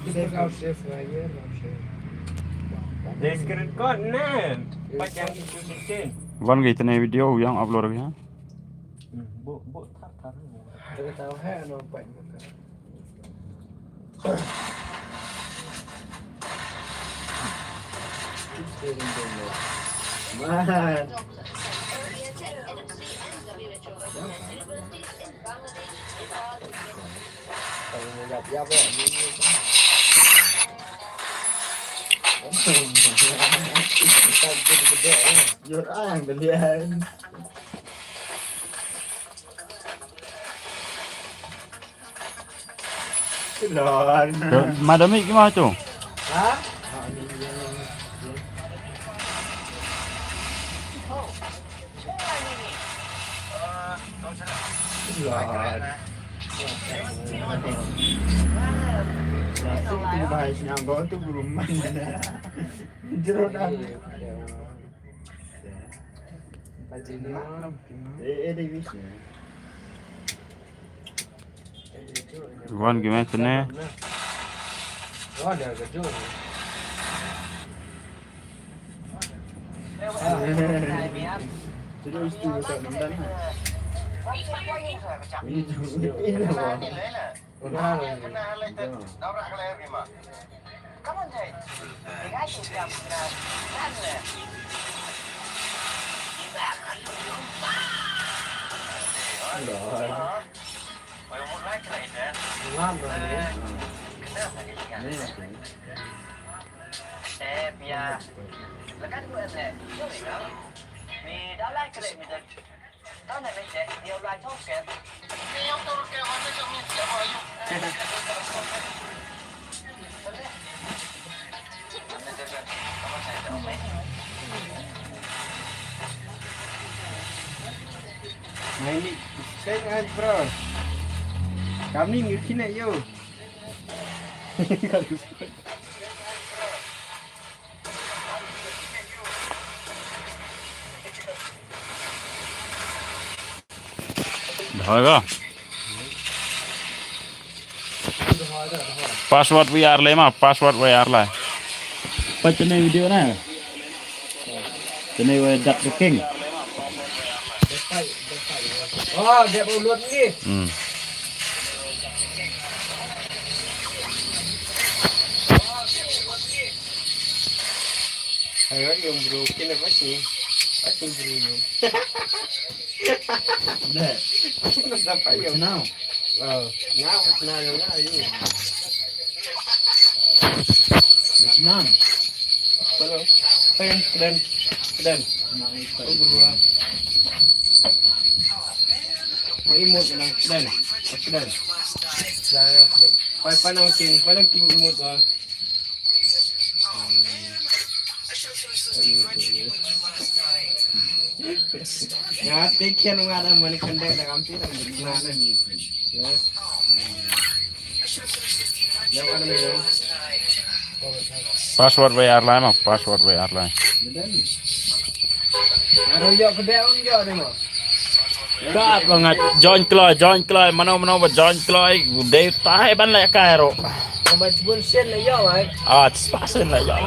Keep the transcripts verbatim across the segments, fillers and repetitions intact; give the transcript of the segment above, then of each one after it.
Description. Wan ka itne video u ïa upload ïa. Bo bo thar thar. Man. Yor ang belian. Lon. Madam ik ma tu. Ha? Wan gi me tene. Mai ni sen an bro. Kami ngi kine yo. Dhoi ka. Password we are le ma, password we are le. Pachne video na. Tene we dak the king. Oh, dia upload ni. Hmm. Ayo, yung bro, kena pasti. Pasti bro yung. Deh. Kenapa yung? Now. Oh, now it's now yung ayo. Hello. Pen, pen, pen. Oh, bro. Mo emote na, pen. Pen. Pai, pai nang king, pai nang king emote ah. Ya, take care nga da mani kandai da kamti da mani. Ya. Password we are le ma, password we are le. Ka ba nga join kloi, join kloi, mano mano ba join kloi, dei tai ban leh kai ro. Ba bun sen la ïoh ai. Ah, spa sen la ïoh.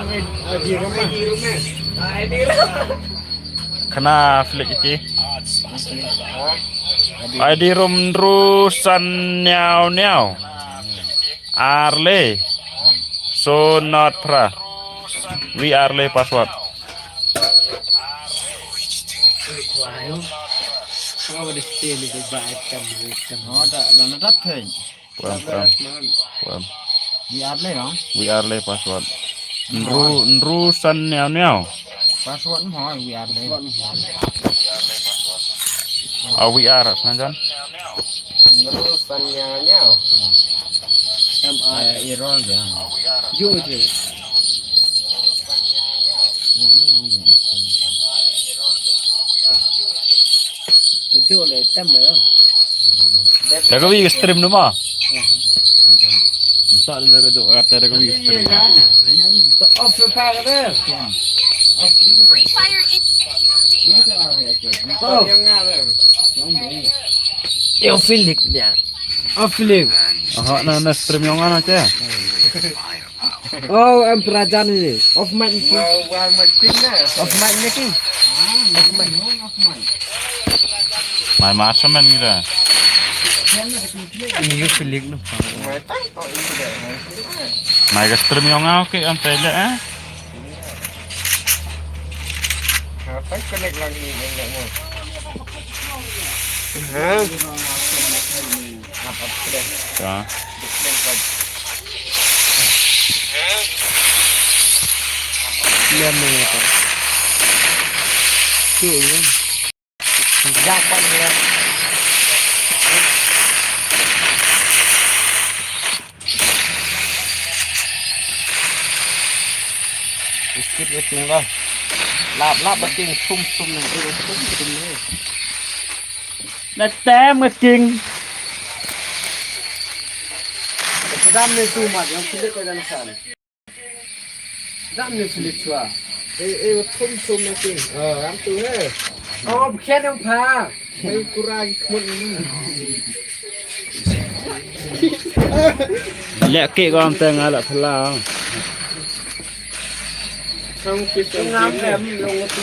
Khana flick iki. Ai di rum dru san niaw niaw. Arle. So not pra. We are le password. Pram, pram. Pram. We are le, no? We are le password. Nru, nru san niaw niaw. Password mo, we are le. Ah, we are, san jan? Nru san niaw niaw. Em, ah, error ya. Ju je. Ju le tam ya. Da ka wi stream no ma. Nta da ka ju, da ka wi stream. To off pa ka de. Off. Yo, Felix ya. Off, Felix. Aha, na, na stream yong ana te. Oh, em perajan ini. Off mic ni. Wow, wow, mic pink na. Off mic ni ki. Off mic. Mai masa man kita. Ini you feeling no. Mai tang to ini dah. Mai ka stream yong au ke am pele eh. Apa connect lagi ni nak mau? Ha? Apa sudah? Ya. Liam ni apa? Tu ya. Jangan liam. Skip ya tinggal. Lap lap ba king sum sum nang eh sum sum ni. Na tem ka king. Kedam ni tu mat yang sulit ka dan san. Kedam ni sulit chua. Eh eh sum sum ni king. Ah ram tu eh. Oh bkhen yang pha. Hei kura ki khmut ni. Lek kek ko am teng ala phala. Sang pis ngam em long tu.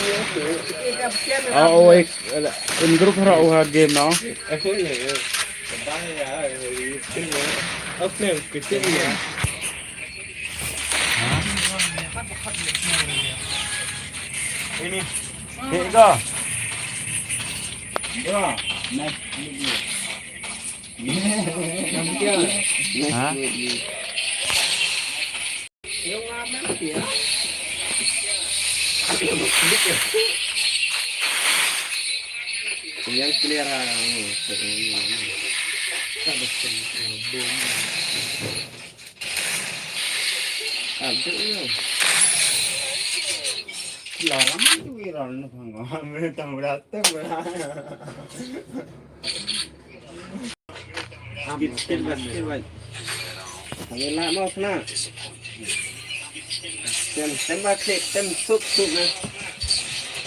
Oh, oh, eh, in group hra u ha game no. Aku ni. Bang ya, ini. Aku ni kecil ya. Ini. Kek ko. Ya, nice. Ha? Yang clear ah. Aduh, ya. Larang tu viral ni bang. Mereka berata berata. Skip, skip, skip, skip. Kami nak mau kena. Tem, tem ba klik, tem sub, sub na.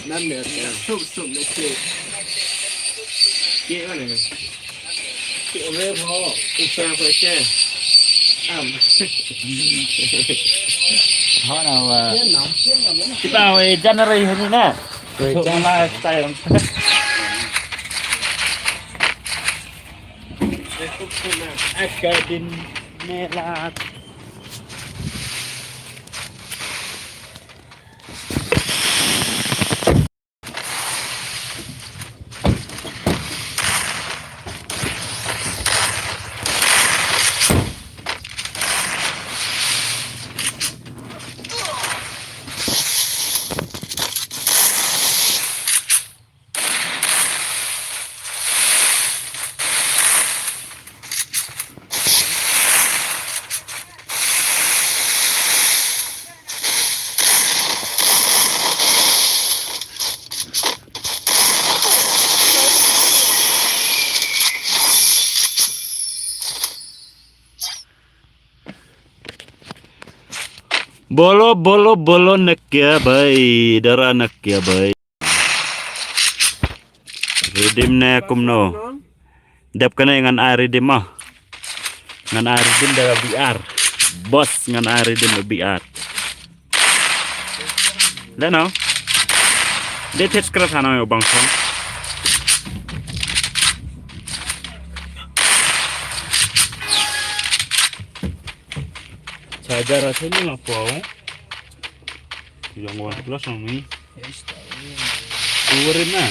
Nam ya, tem sub, sub na klik. Klik mana ni? Klik mana mo? Iksa apa iksa? Am. Hana wa. Kita wa janari ni na. Sub na style. Akadin melat. Bolo, bolo, bolo, nakia bai, dara nakia bai. Redeem ne kumno. Dep kane ngan ai redeem ma. Ngan ai redeem da B R. Boss ngan ai redeem da B R. Leno. Dei thied skret hano ïa u bang song. Charger ah sini lah pau. Yang OnePlus nang ni. Dua ribu na.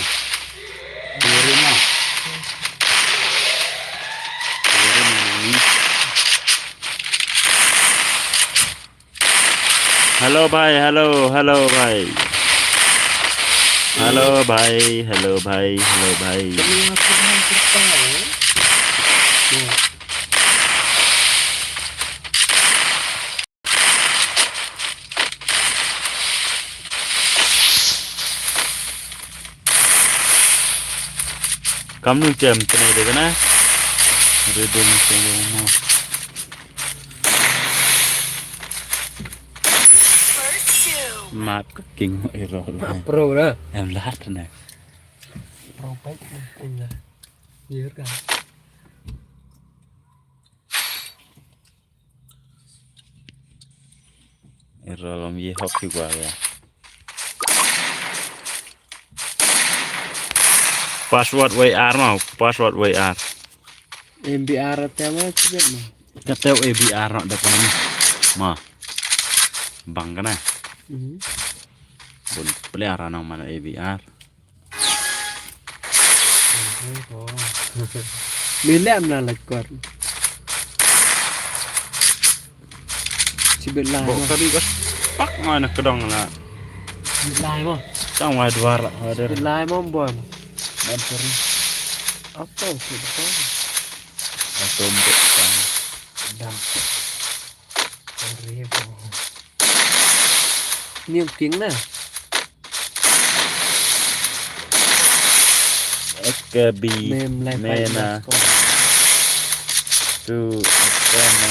Dua ribu na. Dua ribu na ni. Hello bhai, hello, hello bhai. Hello bhai, hello bhai, hello bhai. Kamnu jem tene de kana. Redeem tene mo. Mat ka king mo iro. Pro na. Em lahat na. Pro baik na. Em lahat. Iya kan. Ira lom ye hok ki gwa ya. Password W R ma, password W R. M B R te ma, chibet ma. Kata A B R no da kani. Ma. Bang kana. Mhm. Bun player ano mana A B R. Mila mna la kor. Chibit lai mo. Bo kari bas. Pak mo na kedong la. Chibit lai mo. Tang wa dwar la. Chibit lai mo boy mo. Dan kari. Apa sih betul? Atom bek kan. Dan. Kari mo. Ni king na. Ek bi Mem lai mena. Pai tu ek na.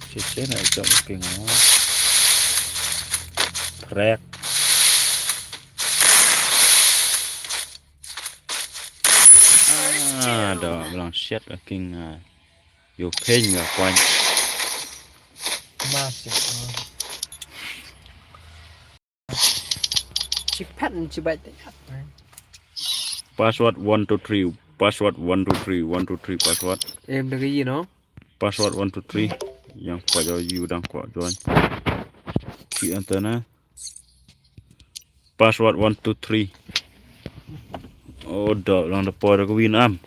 Chiche na jom king. Trek. Ah, da blang shit king. Yo peng ya kwan. Masih. Chipat ni chibat. Password one two three. Password one two three, one two three password. Em lagi you know. Password one two three. Yang pa jo you dang kwa join. Ki antena. Password one two three. Oh, da lang da por ko win am.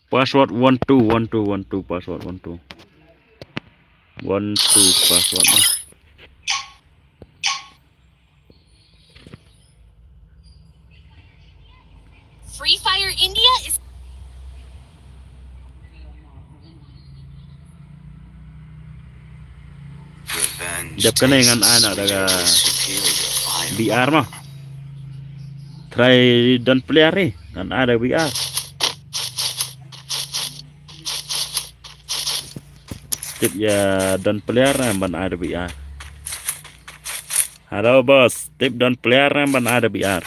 Password one two one two one two, password one two. One two password na. Free Fire India is Dep kane ngan ai na da ka B R ma. Try don player ni ngan ai da B R. Tip ya don player na ban ai da B R. Hello boss, tip don player na ban ai da B R.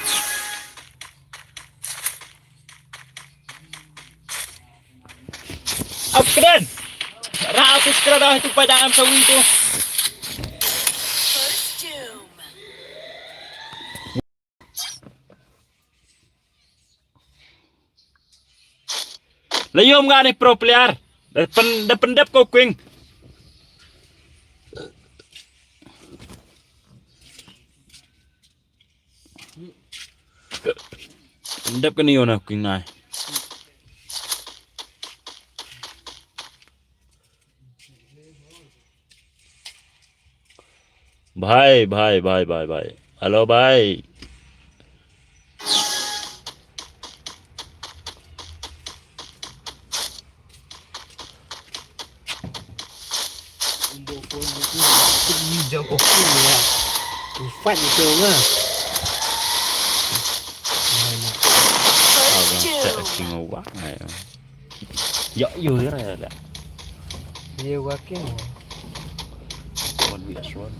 Up kren. Ra tu skra dah tu pada am sawi tu. La yom nga ni pro player. Da pen da pendep ko kwing. Dep kani ona kwing nai. Bhai, bhai, bhai, bhai, bhai. Hello, bhai. Abang tak king awak ai. Ya, yo, ya, ya, ya. Dia working. One week as one.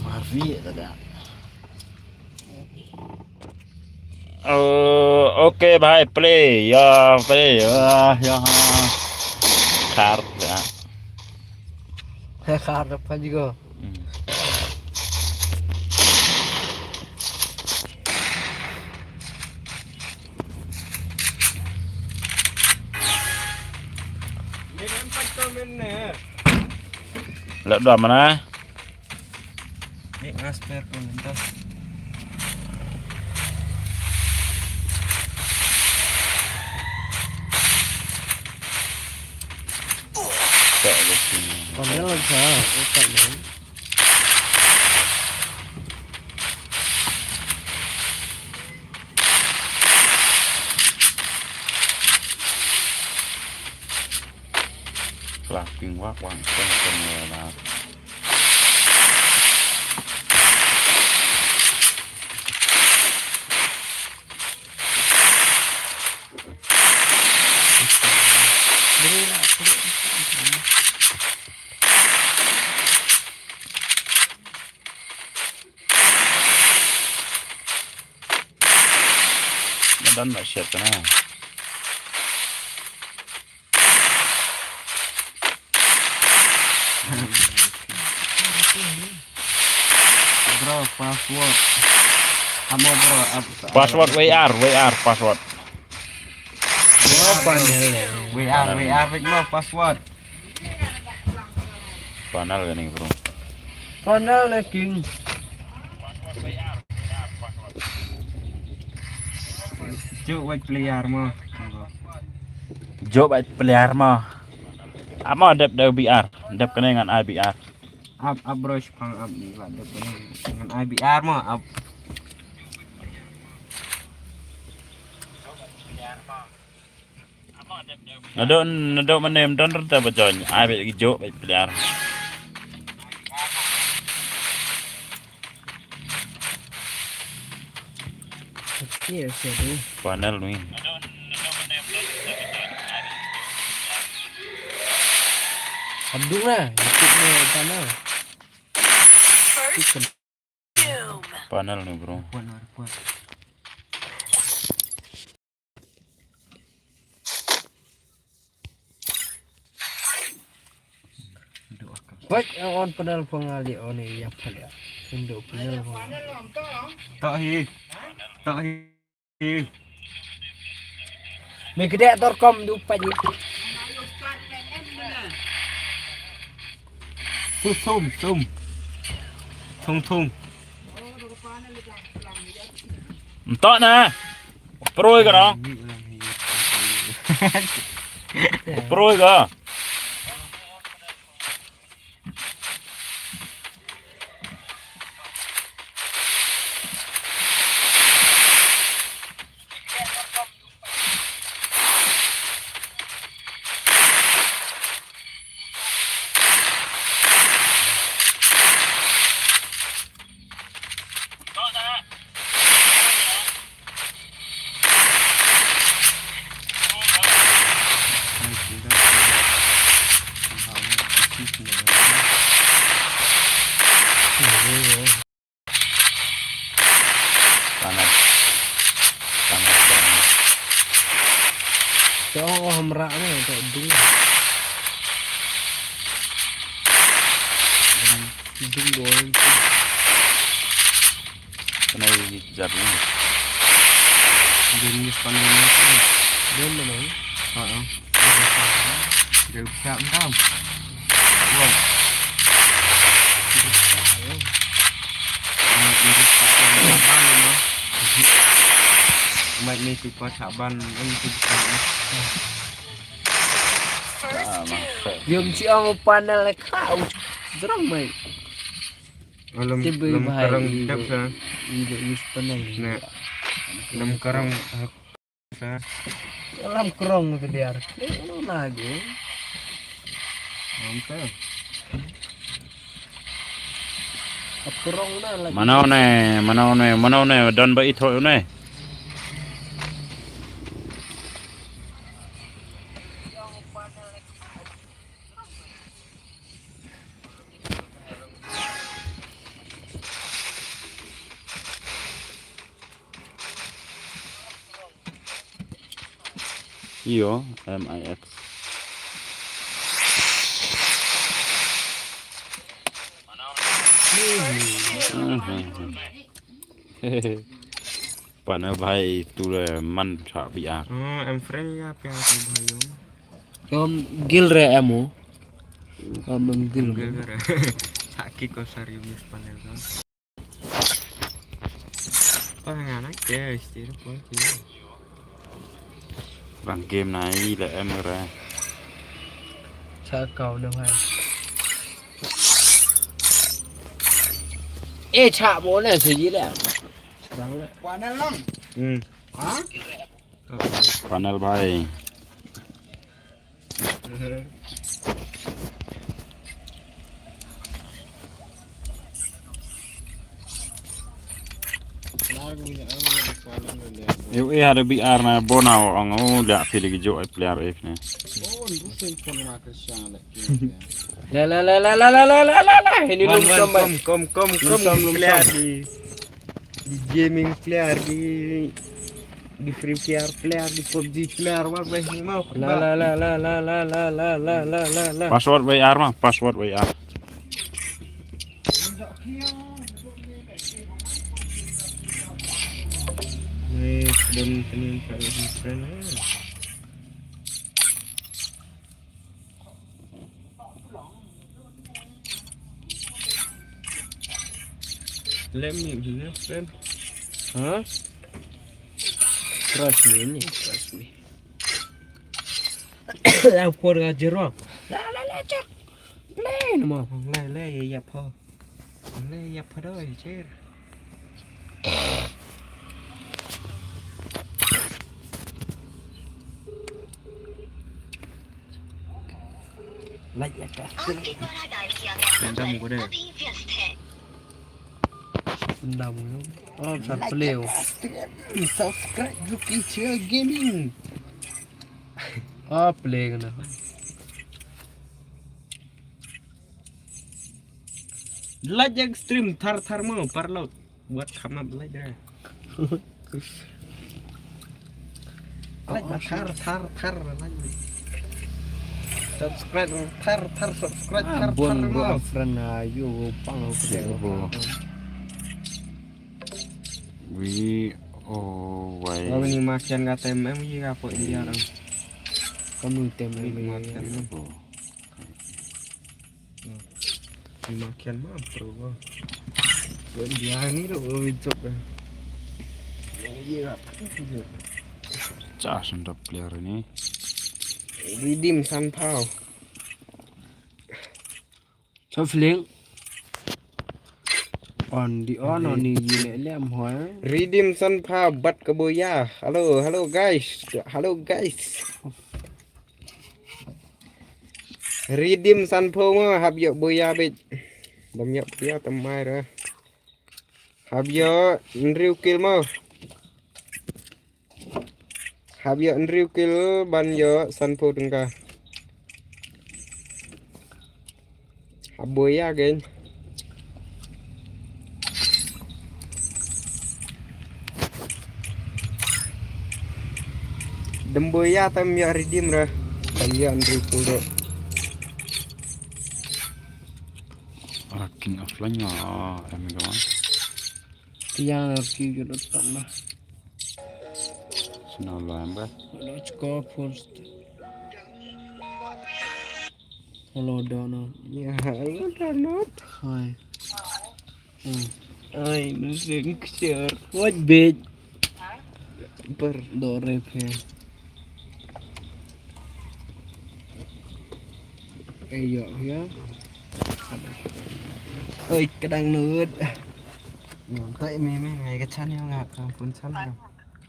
Mari tak ada. Oh, okay, bhai, play. Ya, play. Ya, ya. Khar, ya. Khar apa juga? Hmm. Lek dua mana? Ni nga spare pun entah. Tak ada sini. Panel lah sa, otak main. Clapping wak wang kong kong na. Don la shit kana. Bro, password. Amo bro, up. Password W R, W R password. Bro, panel. W R, W R, wait, no, password. Panel kane, bro. Panel ne king. Jok bad player mo. Jok bad player mo. Amo dep da B R. Dep kane ngan ai B R. Up, up bro, shipang up ni ba dep kane. Ngan ai B R mo, up. Naduh, naduh mynne ym don ruh te ba join. Ai bad ki jok bad player. Panel ni. Abdul lah, YouTube ni panel. Panel ni, bro. Wait, on panel pang ali on ya pala. Indo panel pang. Tak hi. Tak hi. Me gede tor kom du pa ji. Tu sum, sum. Thung, thung. Ntok na. Proi ka dong. Proi ka. Panas. Panas, panas. Cho ong oh hamra ne, cho dung. Dung doi. Panai jar ni. Dia ni pandai ni. Dia mana? Ha ah. Dia besar entah. Wah. Dia besar ya. Amat ni besar kan. Abang ni. Amat ni tu kau saban ni tu besar ni. Ah, masuk. Dia mesti ang panel kau. Jerang mai. Alam, alam karang dep sa. Ibu use panel. Nah. Alam karang, ah, sa. Alam karang tu dia. Ini lagi. Mantap. Karang na lagi. Mana ne, mana ne, mana ne, don ba itho ne. Io, M I X. Panel bhai tu le man cha biar. Oh, em free ya pia tu bhai yo. Kom gil re emo. Kom gil. Gil re. Saki ko sari mis panel kan. Bang game na i le em re. Cha kau le bhai. Eh, cha bo le se ji le. Bang le. Panel long. Hmm. Ha? Panel bhai. Yu i hada B R na bona ong u da phi lagi jo player if ne. La la la la la la la la la la. Ini lum sambat. Kom kom kom kom player di, di gaming player di. Di Free Fire player, di PUBG player, wat wei mo. La la la la la la la la la la la la. Password wei ar ma, password wei ar. Wei, dan tenin kali friend. Let me be your friend. Huh? Trust me, ni, trust me. Yang por ga jero. La la la cek. Le, namo. Le le ya ya po. Le ya po do ya cer. Like ya ka. Dam ko de. Dam ko. Oh, sa play. Subscribe Lucky Chair Gaming. Ah, play kana. Like extreme thar thar mo parlot. Buat kham up like dah. Like thar thar thar like. Subscribe thar thar subscribe thar thar mo. Friend ayo pang ko. Wi oh wai. Kami makan kata em em ye ka po India orang. Kami tem em em. Makan. Ni makan ma pro ko. Dia ni tu ko jok. Cha sendap player ni. Redeem san pau. Cho feeling. On di on on ni yile lem hoi. Redeem san pau bat kaboya. Hello hello guys. Hello guys. Redeem san pho ma hap yok boya bit. Bam yok boya tamai ra. Hap yok nriu kil ma. Hap yok nriu kil ban yok san pho tengka. Hap boya gen. Dem boya tam ya redeem ra. Tam ya nriu kil ro. Ah, King of Lion ah, em ga wan. Yang ki jodot tam na. Sino lo em ba. Let's go first. Hello Donald. Ya, hello Donald. Hi. Hmm. Ai, nu sing kecil. What bit? Ber. Do rep he. Ayo ya. Oi, kadang nud. Ngai ka channel nga ka pun channel.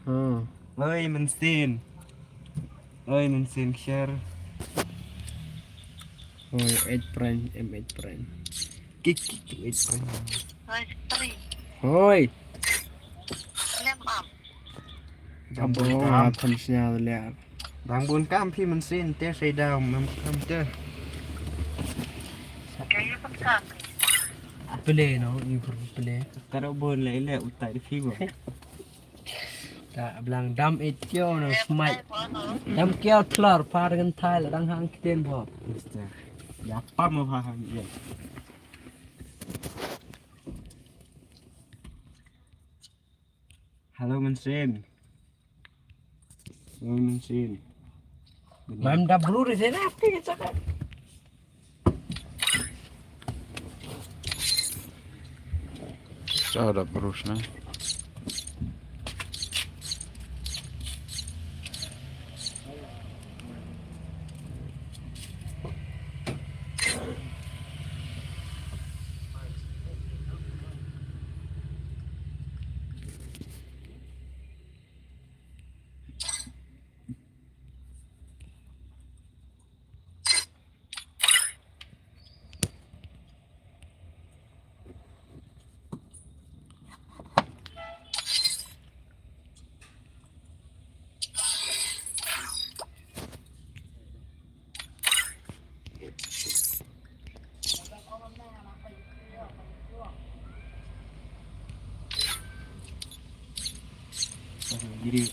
Hmm. Oi, mensin. Oi, mensin share. Oi, eight friend, M eight friend. Kik kik eight friend. Oi, three. Oi. Lem am. Abo nga phan sñiaw leh. Dang bun kam phi mensin te sei daw mem kam te. Kayu pun kam. Play no, you play. Karo bun le le utai de phi bo. Ta blang dam it kyo no smai. Dam kyo klar par gan thai la dang hang kiten bo. Ya pam ha hang ya. Hello mensin. Hello mensin. Mam da bru ri sena pi chaka. Sa da bru sna. Hmm.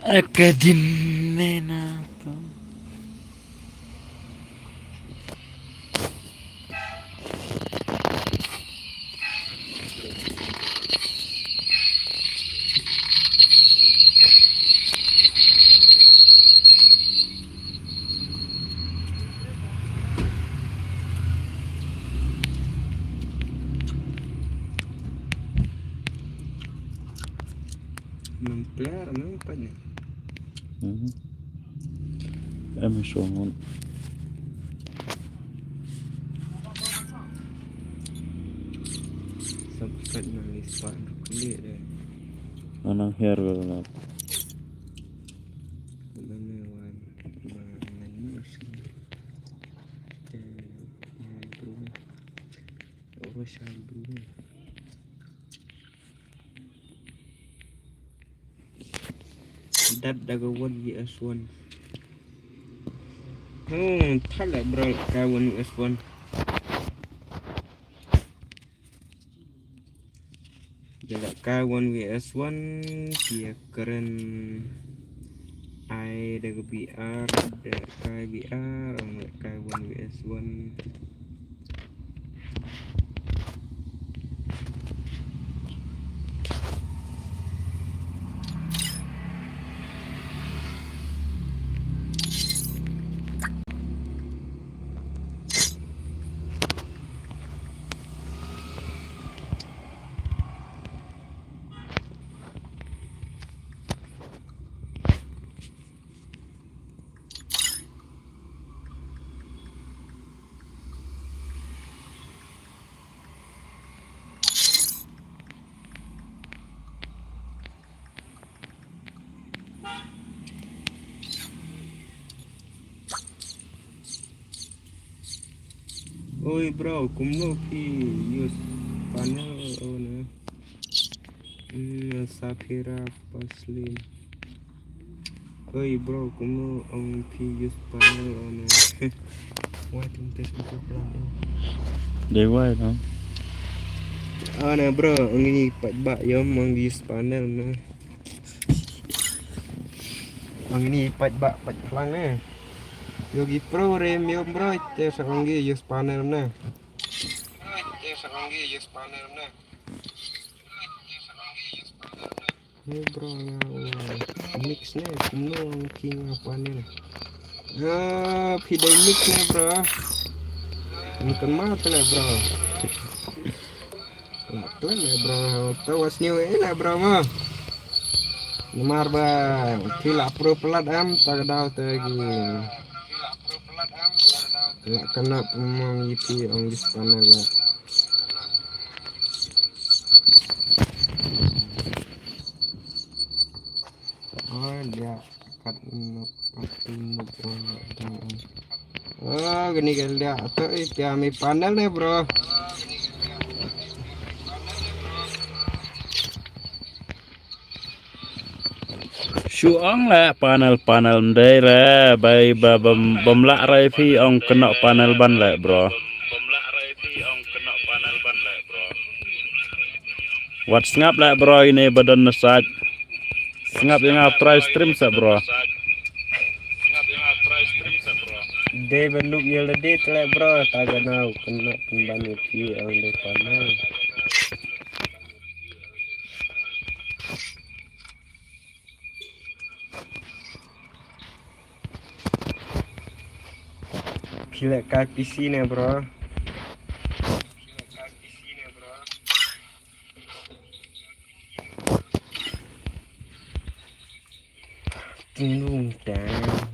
Academy na to. Nang player nang pat ni. Mhm. Em shongon. Subscribe nang ispat nang kulit deh. Anang hair wala. Nang wan ma nang ni. Dad da ka one V S one. Hmm, thala bro ka one V S one. Jala ka one V S one ki ïa kren ai da ka V R da ka V R ong da ka one V S one. Oi bro, kumno phi use panel o na? Hmm, Safira Paslim. Oi bro, kumno ong phi use panel o na? Wai tum tes buku plan o. Dei wai no. O na bro, ong ini pat ba yom ong use panel na. Ong ini pat ba pat plan na. Yogi Pro rem yom bro, te sa ong use panel na. Hey bro, nga mix ne, kumno ang king apa ne? Ah, phi dei mix ne bro. Mungkin mata le bro. Lah klan le bro. Tawas new eh le bro mo. Namar ba phi la pro pelat am tak dau te gi. Lah kena pemang iti ong di sana lah. Oh, dia kat nuk, kat nuk, oh, dia. Oh, gini kan dia. Atau eh, dia ambil panel nih, bro. Shu ong leh panel panel mdei re bai ba bam bam lah rai phi ong kynnoh panel ban leh bro. Wat sngap leh bro ine ba don na site. Sngap ïa nga try stream sa bro. Dei ba nuk ïa lade tleh bro ta ga nau kynnoh pynban ïa phi ong dei panel. Phi leh kai P C ne bro. Tung tung tang.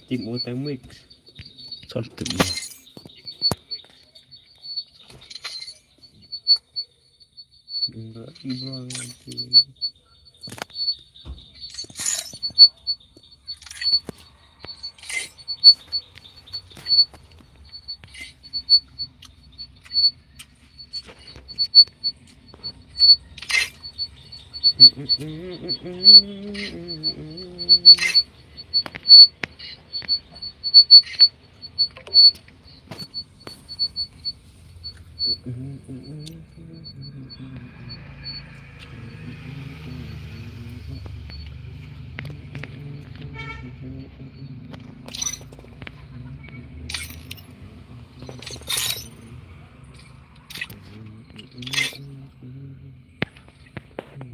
Tim Otai Mix. Son tim. Bro, bro, bro.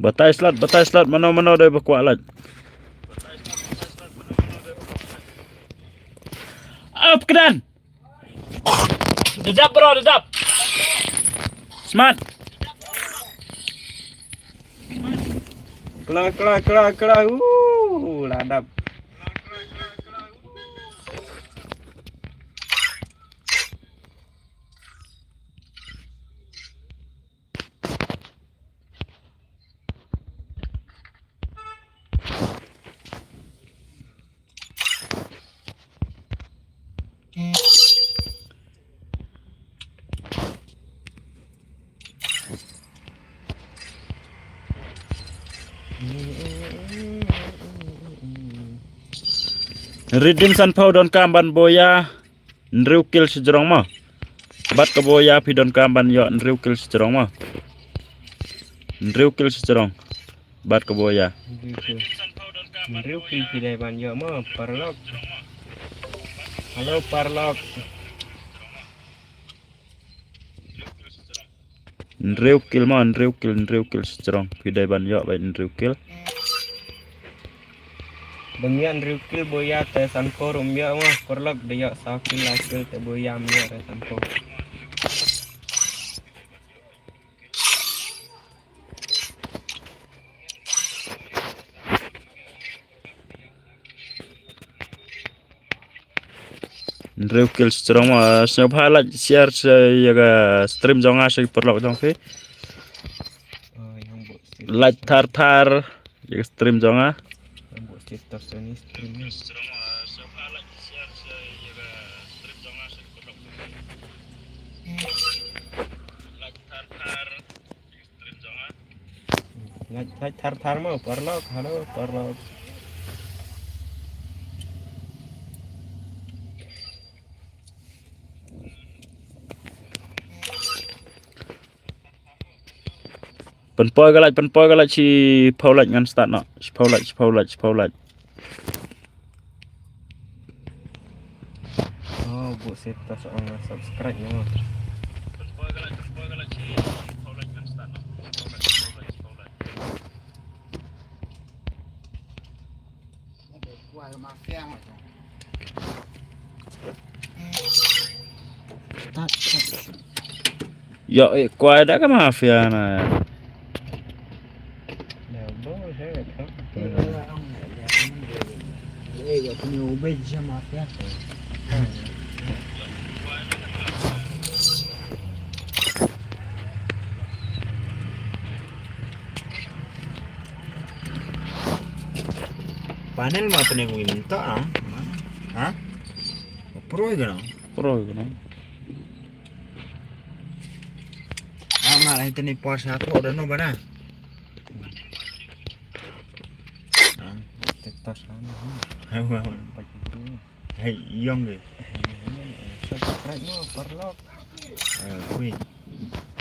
Batai slot, batai slot, mano mano dei ba kwah lait. Up kedan. Dedap bro, dedap. Smart. Kla kla kla kla. Uh, la dap. Riddim Sanphew donkam ban buh ïa hynriew kill shajrong mo. Bad ka buh ïa phi donkam ban ïoh hynriew kill shajrong mo. Hynriew kill shajrong. Bad ka buh ïa. Hynriew kill. Hynriew kill phi dei ban ïoh mo, Paralok. Hello, Paralok. Hynriew kill mo, hynriew kill, hynriew kill shajrong. Phi dei ban ïoh bad hynriew kill. Dang ïa hynriew kill buh ïa te Sanphew ruh ym ïoh mo, Paralok, da ïoh saw kill, lai kill te buh ïa ym ïoh te Sanphew. Hynriew kill shajrong mo, sngewbha like share sha ïa ka stream jong nga sha ki paralok jong phi. Like thar thar ïa ka stream jong nga. Like, like thar thar mo, paralok, hello, paralok. Pynpoi ka like, pynpoi ka like, shiphew like ngan start noh. Shiphew like, shiphew like, shiphew like. Oh, buh status ong subscribe noh. Ïoh, eh, kwah da ka mafia na. Panel ma pyneng wi mynta ah. Ha? Pro ïa ka nang. Pro ïa ka nang. Ah, ma lai tani por sa ko da no bana. Ah, TikTok sana. Hai, wah, wah. Hai, yong ge. Subscribe mo, paralok. Eh, wait.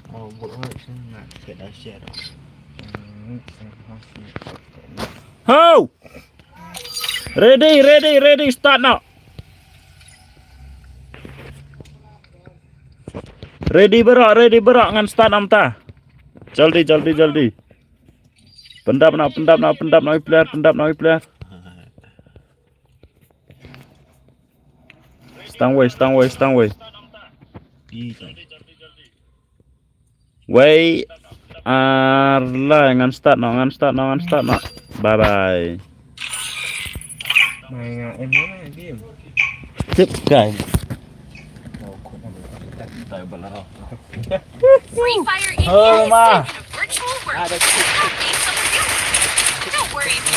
Oh, buat right sana. Kita share. Ho! Ready, ready, ready, start now. Ready baroh, ready baroh, ngan start namta. Jaldi, jaldi, jaldi. Pyndap noh, pyndap noh, pyndap noh, player, pyndap noh, player. Stang wei, stang wei, stang wei. Wei, ar lai, ngan start noh, ngan start noh, ngan start noh. Bye bye. Mai nga em na game. Tip kai. Free Fire in Oh, unison ma. In a virtual world. Help me some of you. Don't worry if you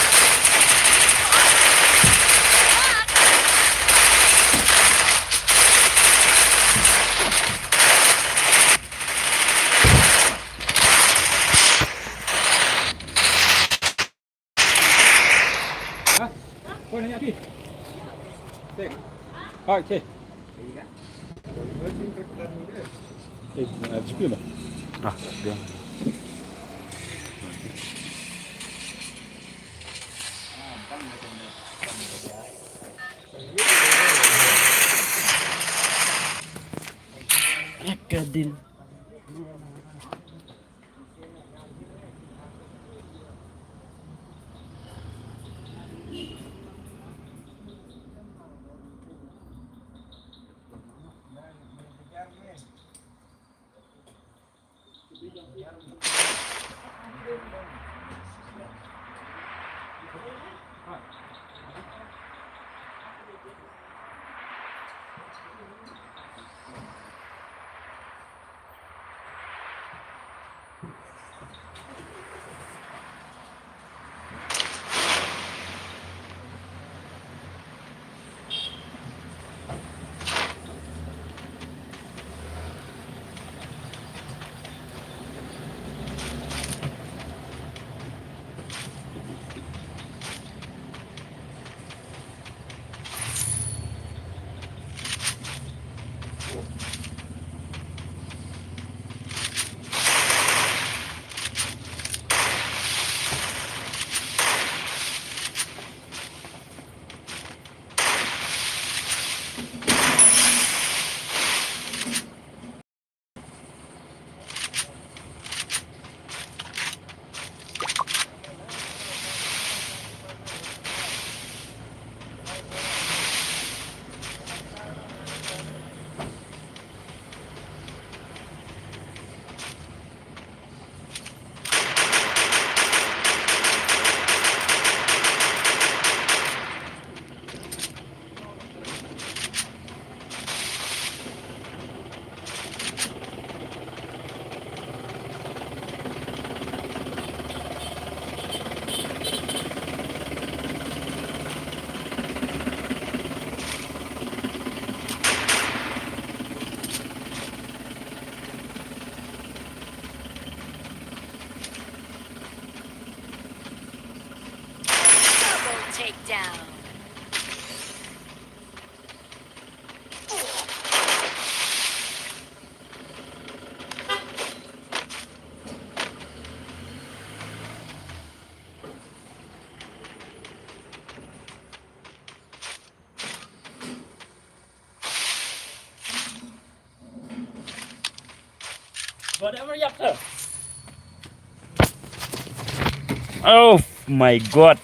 Okay. Eh, eh, G P ba? Ah, dia. Kadin. Double takedown. Oh my God.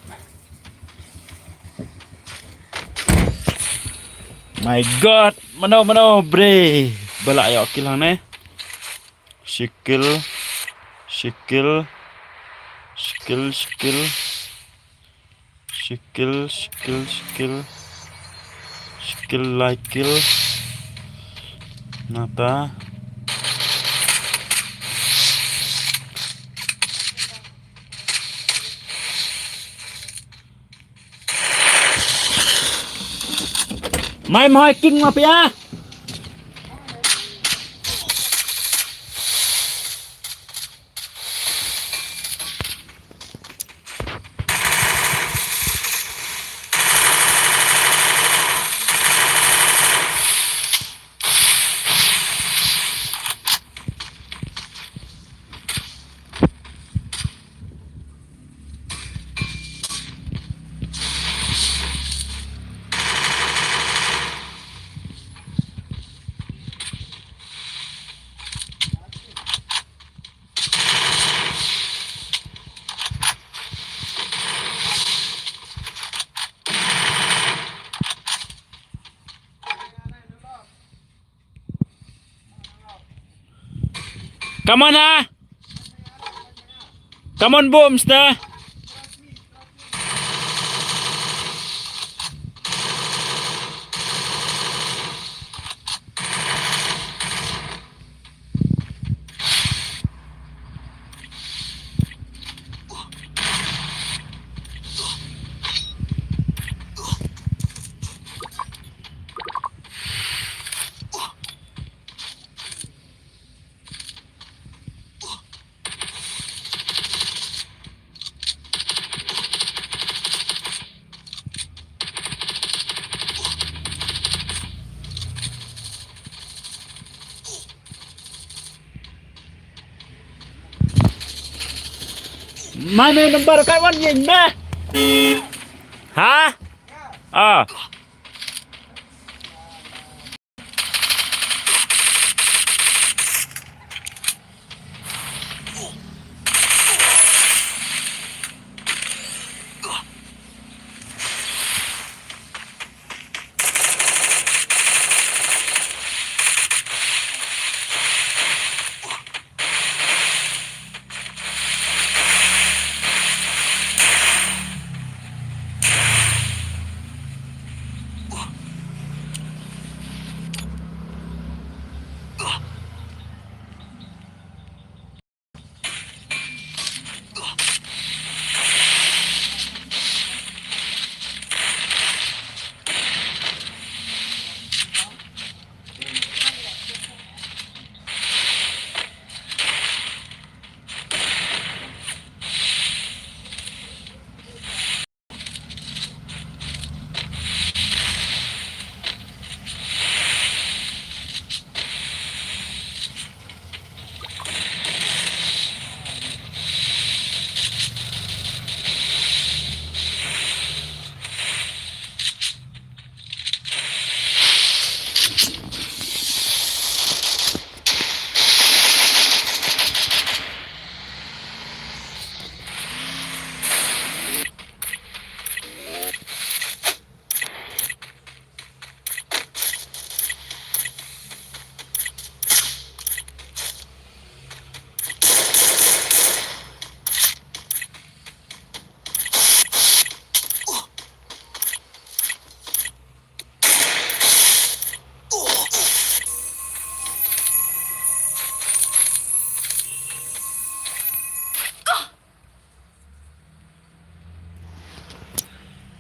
My God. Mano, mano, bre. Ba lah ïoh kill hangne. Shi kill. Shi kill. Shi kill, shi kill. Shi kill, shi kill, shi kill. Shi kill, lai kill. Nata. Mai, mai, king ma pia. Come on, ha? Come on, Boomster. Mane number kai wan yin me. Ha? Ah.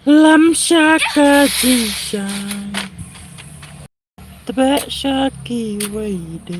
Lam sha ka jingshan. Tbeh sha kiwei de.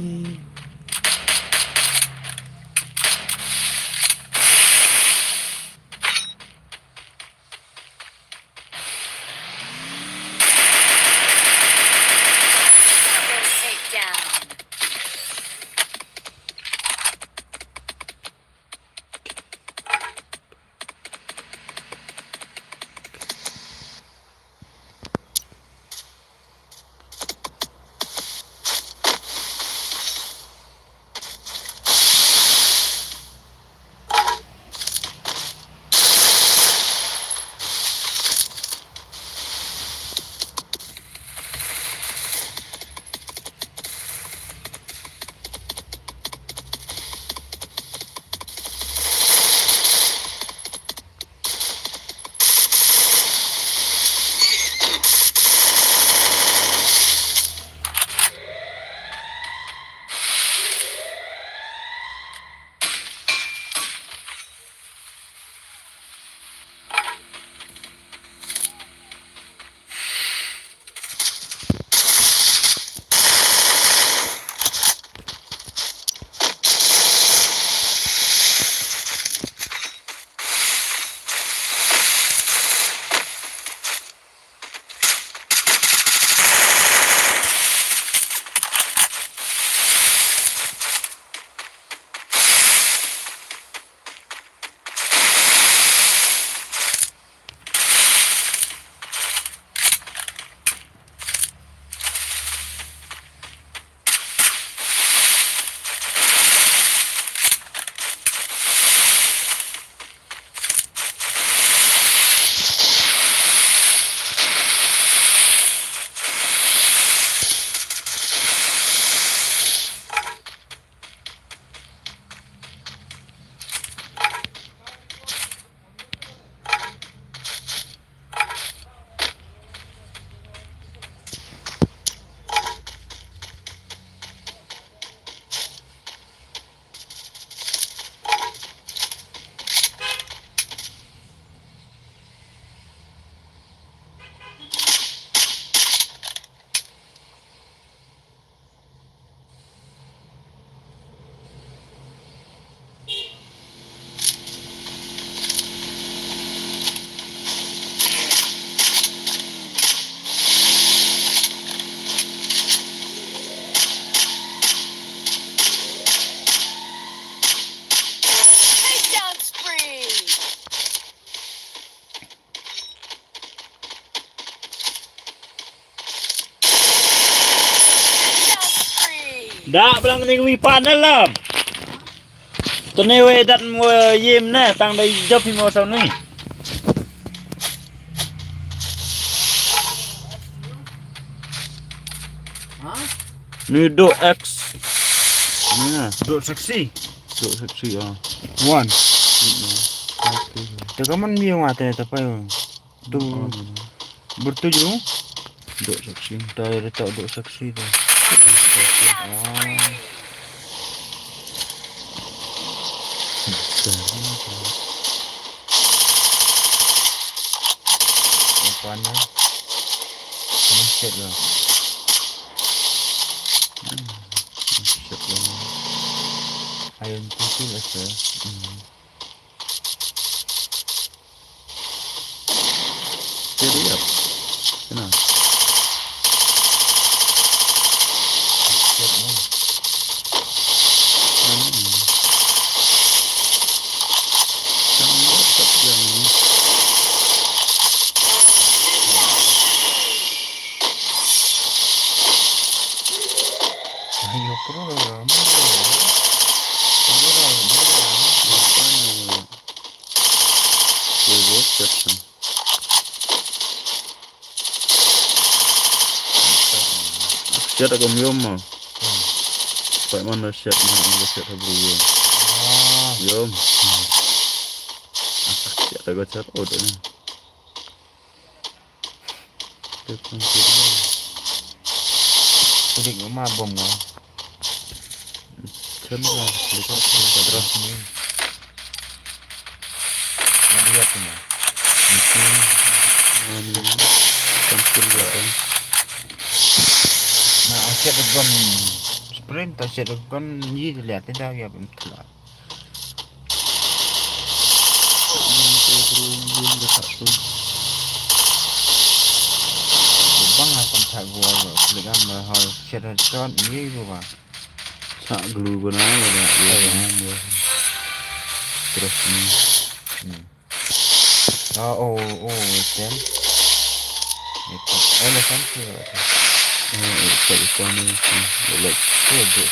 Da blang ni wi panel lam. Tene we dat mo yem ne tang dai jop hi mo sa ni. Ni do X. Ni na. Do seksi. Do seksi ah. One. Te kaman mi wa te ta pa yo. Tu bertuju. Duk saksi. Dah ada tak duk saksi tu. Oh. Apa ni? Ini set lah. Hmm, set lah. Ayam kucing aja. Hmm. Steady up. Kena. Siap, man. Kena. Kena, siap, siap, man. Ayo, pro, man. Pro, man. Siat ka ym ïom ma. Peit man la siat ma, ong ka siat ha bru ïom. Ïom. Siat ka siat ot ne. Te pun siat. Kudik ma bom ma. Chalo, terus ni. Nah, dia tu mah. Mungkin, um, tampil lah, kan. Nah, asyik degan sprint, asyik degan ni lihat dia ya betul lah. Bang apa tak gua, gua klik am hal share shot ni gua. Sa glue ko na wala. Terus ni. Hmm. Ah, oh, oh, ten. Ito. Ay, na saan siya? Oh, ito, ito na yun. Wala. Ito, ito.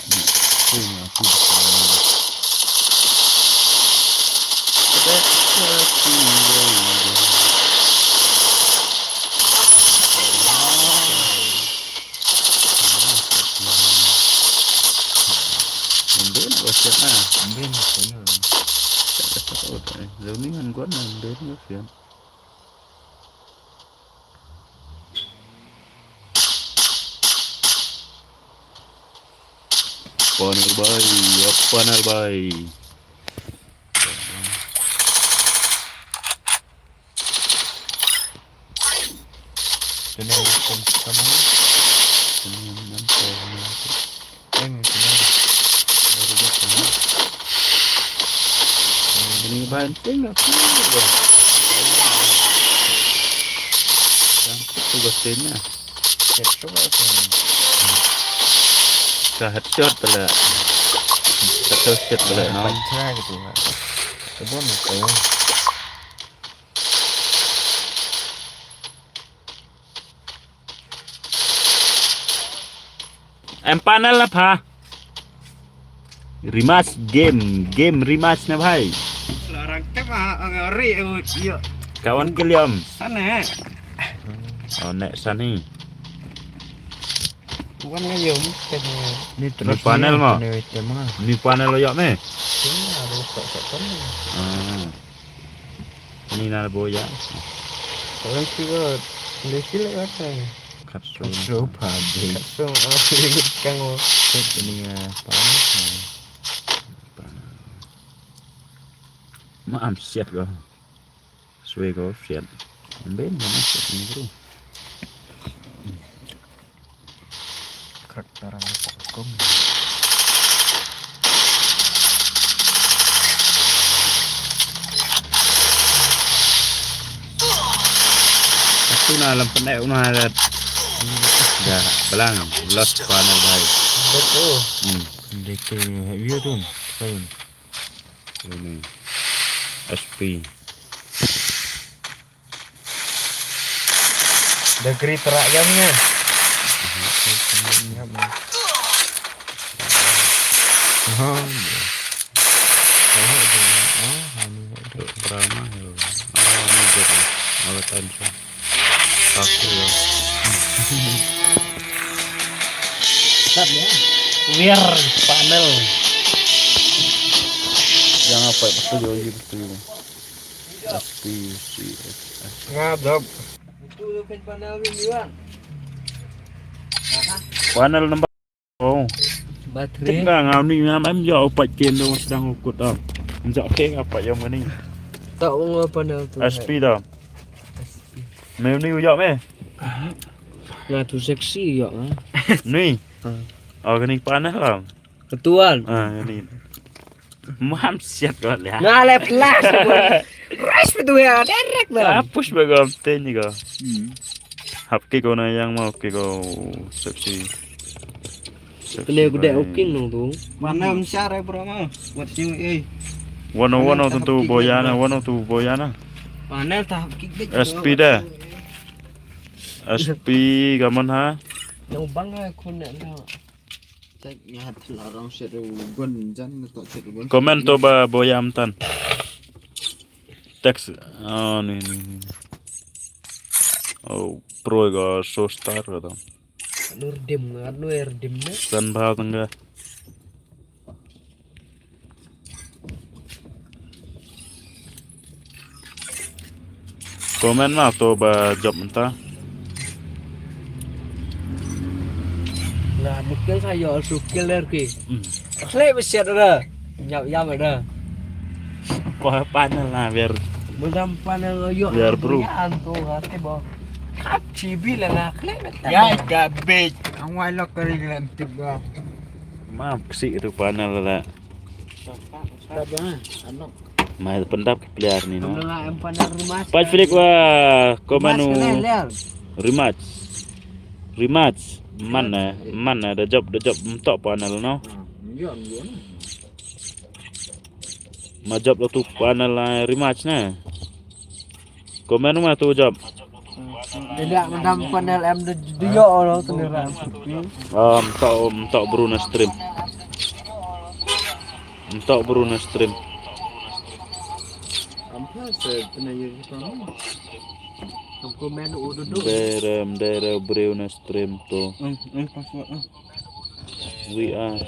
Ito na, ito na. Mbin, wasiat na. Mbin, saya. Learning an gua na, mbin, wasiat. Panel bay, panel bay. Sini yang sama. Sini yang nanti. Em, sini. Baru dia sini. Ini bahan tinggal. Yang itu gosenya. Headshot apa? Ka headshot pala. Ka headshot pala, no? Baca gitu, Pak. Coba nak tahu. Em panel na pha. Rematch game, game rematch na bhai. Larang te ma ang ri u yo. Kawan kiliam. Sana. Oh, nek sani. Wan nga yo. Ni terus panel ma. Ni panel lo yak me. Sini ada tak tak panel. Ah. Ni na bo ya. Orang siwa leki le kata. Katsu. Katsu pa de. Katsu, ah, kang o. Ini ya, pa. Ma am siat ko. Swe ko siat. Amben ma siat ni bro. Krak tarang pokok. Aku na lam pendek una dah. Dah, belang. Lost panel, bhai. Betul. Hmm. Dia ke view tu. Fine. Ini. S P. Degree terak jam nya. Aha. Aha, ni. Aha, ni. Drama, yo. Ah, ni dia. Awet aja. Aku, yo. Start, ya. Wir panel. Jangan apa betul, yo, betul. S P C S. Ngadap. Panel number. Oh. Battery. Tip nga ngam ni ngam em jo upat ken do sedang ukut ah. Njak ke apa yang mana? Tak ngapa panel tu. S P dah. Me ni uyak me. Nga tu seksi uyak ah. Ni. Ah. Oh, kini panel lah. Ketuan. Ah, ni. Mam siat ko lihat. Nga le plus. Rush betul ya, direct dah. Hapus bagam ten ni ko. Hmm. Hap ke ko na yang mau ke ko seksi. Kena gede oking nong tu. Mana msiar eh bro ma. What's new eh. Wano wano tentu boyana, wano tu boyana. Panel tak kick. S P dah. S P gaman ha. Nang bang aku nak nak. Comment to ba boyam tan. Text. Oh, ni, ni, ni. Oh, pro ga so star ga tam. Nur dim, nur dim ne. San bha tangga. Comment ma to ba job mynta. Nga mukil sa yo su kill er ki. Hmm. Khlek besiat da. Nyap yam da. Ko panel na biar. Mudam panel yo. Biar bro. Ya antu ngate bo. Kap chibi la nga khlek. Ya gabej. Ang wai lok kari lan tip ba. Maaf si itu panel la. Mai pendap ki player ni no. Pat flick wa komanu. Rematch. Rematch. Man na, man na da job, da job mtok panel no. Ma job lo tu panel la rematch na. Komen ma tu job. Tidak mendam panel em de dio lo tu ni ran. Um, tok, tok Bruno stream. Tok Bruno stream. Ampa se tena ye kita. Komen udah tu. Dere, dere Bruno stream tu. Hmm, hmm, password. We are.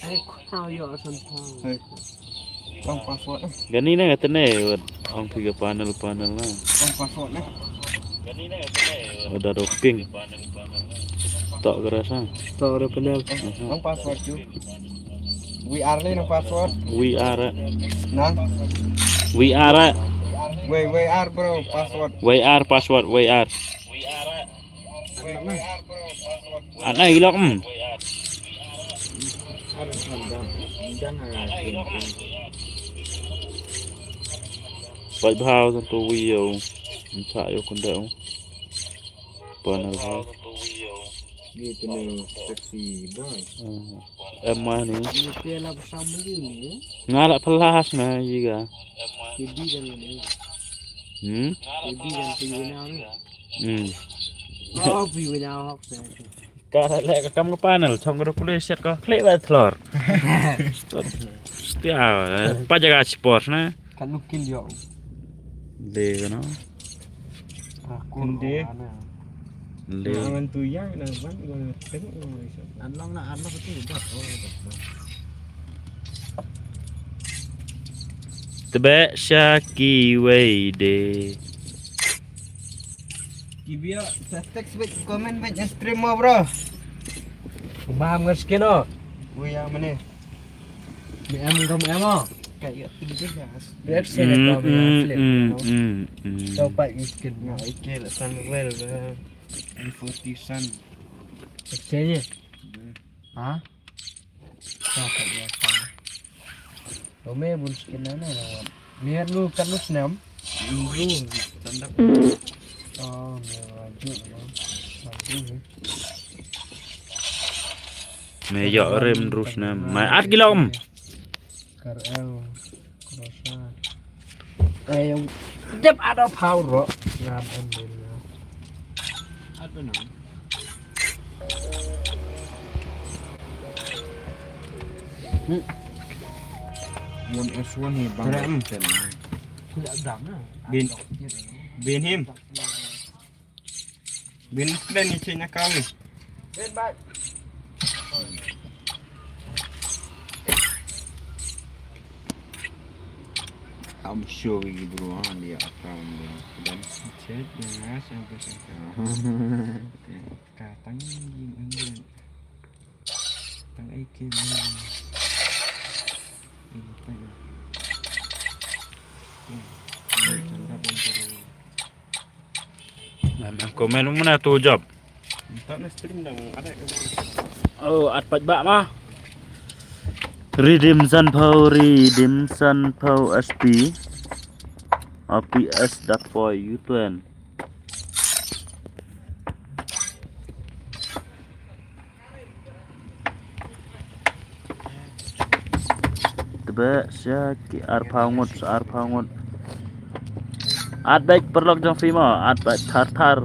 Ai kau yo san tau. Hey. Ang password eh. Gani na katene wat ang piga panel panel na. Ang password eh. Udah docking. Tak kerasa. Tak ada panel. Ang password tu. We are ni ang password. We are. Na. We are. We we are bro password. We are password we are. Anai gilok em. Bai bhau san tu wi yo. Nsa yo kunda. Panel bhau. Ni tu ni sexy boy. Em mah ni. Ni pela bersama ni. Ngalak pelas na juga. Jadi dan ni. Hmm? Jadi dan tu ni. Hmm. Oh, view na hok sa. Ka la leh ka kam ka panel, chong ka da kule shet ka klik ba thlor. Stia, eh, pa jaga sport na. Kan nu kill yo. De ka no. Aku de. De. Ngan tu ya na ban go tengok. Anlong na anlong tu ba. Oh, ba. Tebe sha kiwei de. Kibia sa text bad comment bad stream mo bro. Maham ngan skin oh. Wei ya mane. Ni em ngam em oh. Kayak tinggi gas. Dia sih. Mm, mm, mm, mm. Kau pak miskin. Nah, oke lah Samuel. Forty Sun. Exchange. Ha? Lo me bun skin na na. Ni hat lu kat lu snam. Lu tanda. Oh, me wajib lo. Wajib ni. Me yo rem terus nam. Mai at gila om. Kar el. Kerasa. Eh, yang dep ada power ro. Ngam em dulu. Apa nam? Hmm. One S one hi bang. Keren. Ten. Bin, bin him. Bin kren ni China kami. I'm sure you bro, ha, dia akan dia. Dan chat dengan saya. Katang yin yin. Tang ai ke yin. Yin tang. Yin. Yin tang da bon tang. Mem comment mana tu jop. Minta na stream dang ada. Oh, at pat ba ma. Redeem Sanpau, Redeem Sanpau S P. R P S dot four U twenty. Tebe sha ki arphaw ngut, arphaw ngut. At bek paralok jong phi mo, at bek thar thar.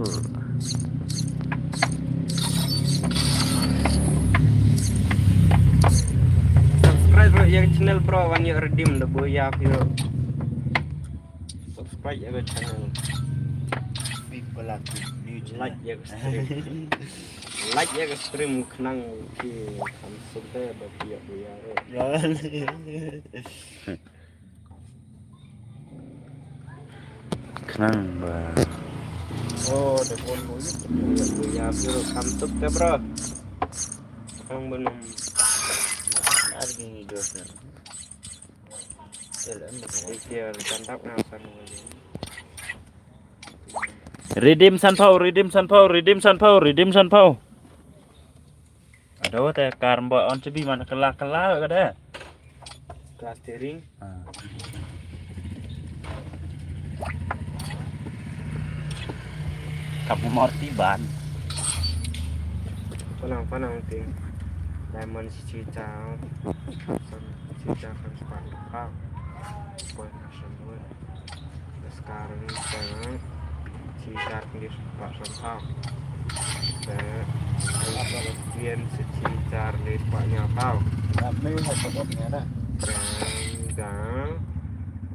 Subscribe ruh ïa ka channel bro, wan ïa redeem da buya phi ruh. Subscribe ïa ka channel. People like new channel. Like ïa ka stream. Like ïa ka stream khnang ki kham suk te ba ki ïa buya ruh. Khnang ba. Oh, da phone ko ïa buya phi ruh kham suk te bro. Khnang ba num. Ar ni dos na. Redeem Sanpau, Redeem Sanpau, Redeem Sanpau, Redeem Sanpau. Ado te kar mba on chebi man kala kala ka de. Kala steering. Ah. Kamu morti ban. Panang panang ting. Diamond si cita. Cita kan sepat. Poi na semua. Sekarang sana. Cita di sepat sempau. Te ien secitar di sepat nyapau. Dang dang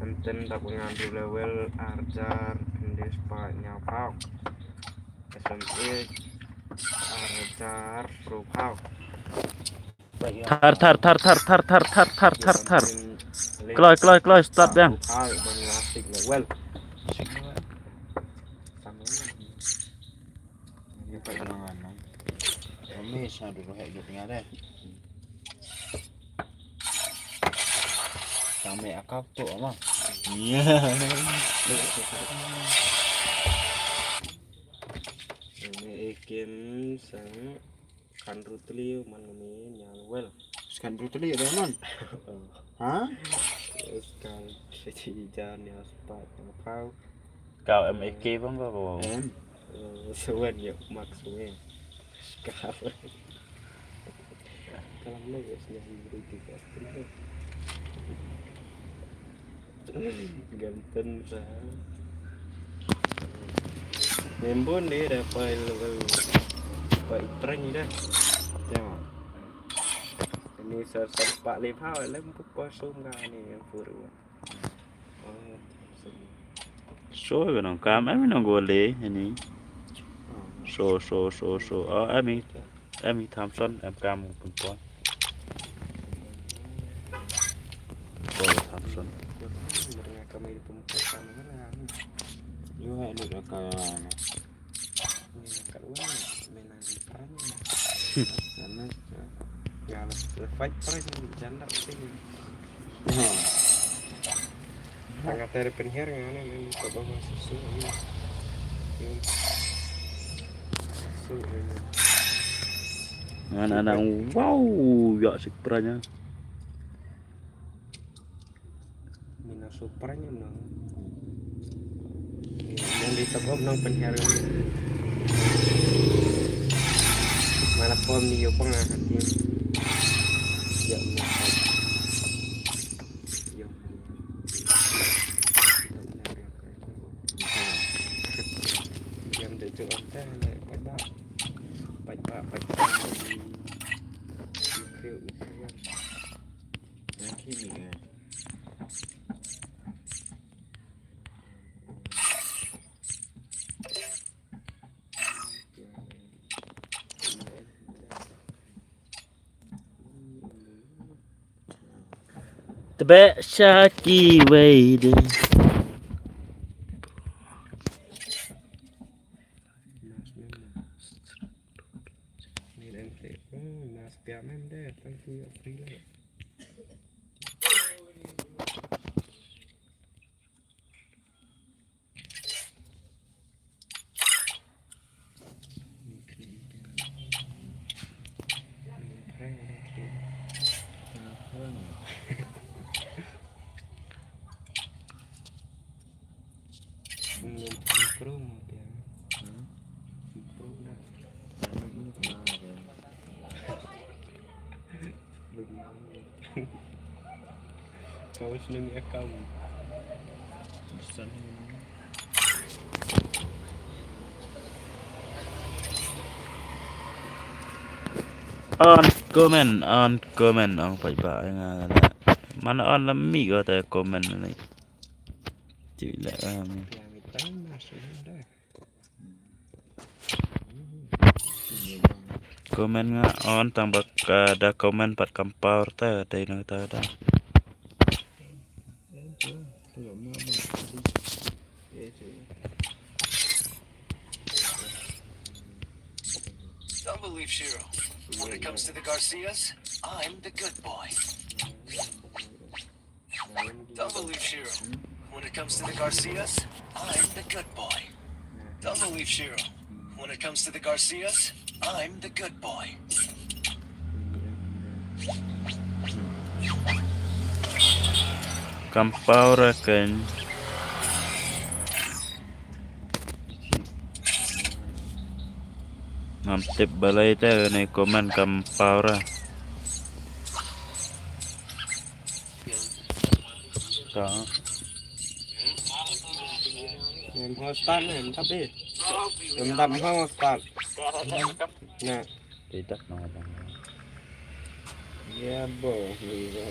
enten dap ngan di level arjar di sepat nyapau. S M E arjar sopau. Thar, thar, thar. Kloi, kloi, kloi, start biang. Sampai akap tu ama. Ini ikin sang. Khandru tylli man nga me ñiaw wel. Khandru tylli da man. Ha? Khandru tylli jar ñiaw spah ñiaw pau. Kau M A K bang kau kau. M. Seven ya mak seven. Kau. Kalau mana ya senyum beri tiga. Ganten sa. Nembun dei da pai level pai prank dah. Tengok. Ini sa sa pak lip ha lem ku pasum ka ni yang puru. Oh. So nong kam em nong gole ini. So so so so. Oh ami. Em i Thompson em kam pun pon. Pon Thompson. Yo hai lu ka. Ka wan mena di pan. Karena ya la fight prank janda sini. Tang ata re pynhiar nga ne ne ka ba ma susu. Susu ne. Nga na nang wow ya sik pranya. Mina su pranya no. Yang di tabok nang pynhiar. Mana pom ni yo pang hati. Ya. Yam de ju ante le pada. Pada pada. Tebak sha kiwei de. Kau seneng ya kamu. On comment, on comment, ong paidbah nga. Man on la mih ko te comment ni. Cui la. Comment nga on tang ba ka da comment pat kam power te te no ta da. Don't believe Shiro. When it comes to the Garcias, I'm the good boy. Don't believe Shiro. When it comes to the Garcias, I'm the good boy. Don't believe Shiro. When it comes to the Garcias, I'm the good boy. Kam power kan. Ngam tip balei te ne comment kam power. Ka. Em ho start ne, em tap di. Em tap ho start. Na. Tidak mau bang. Ya bo, ni bo.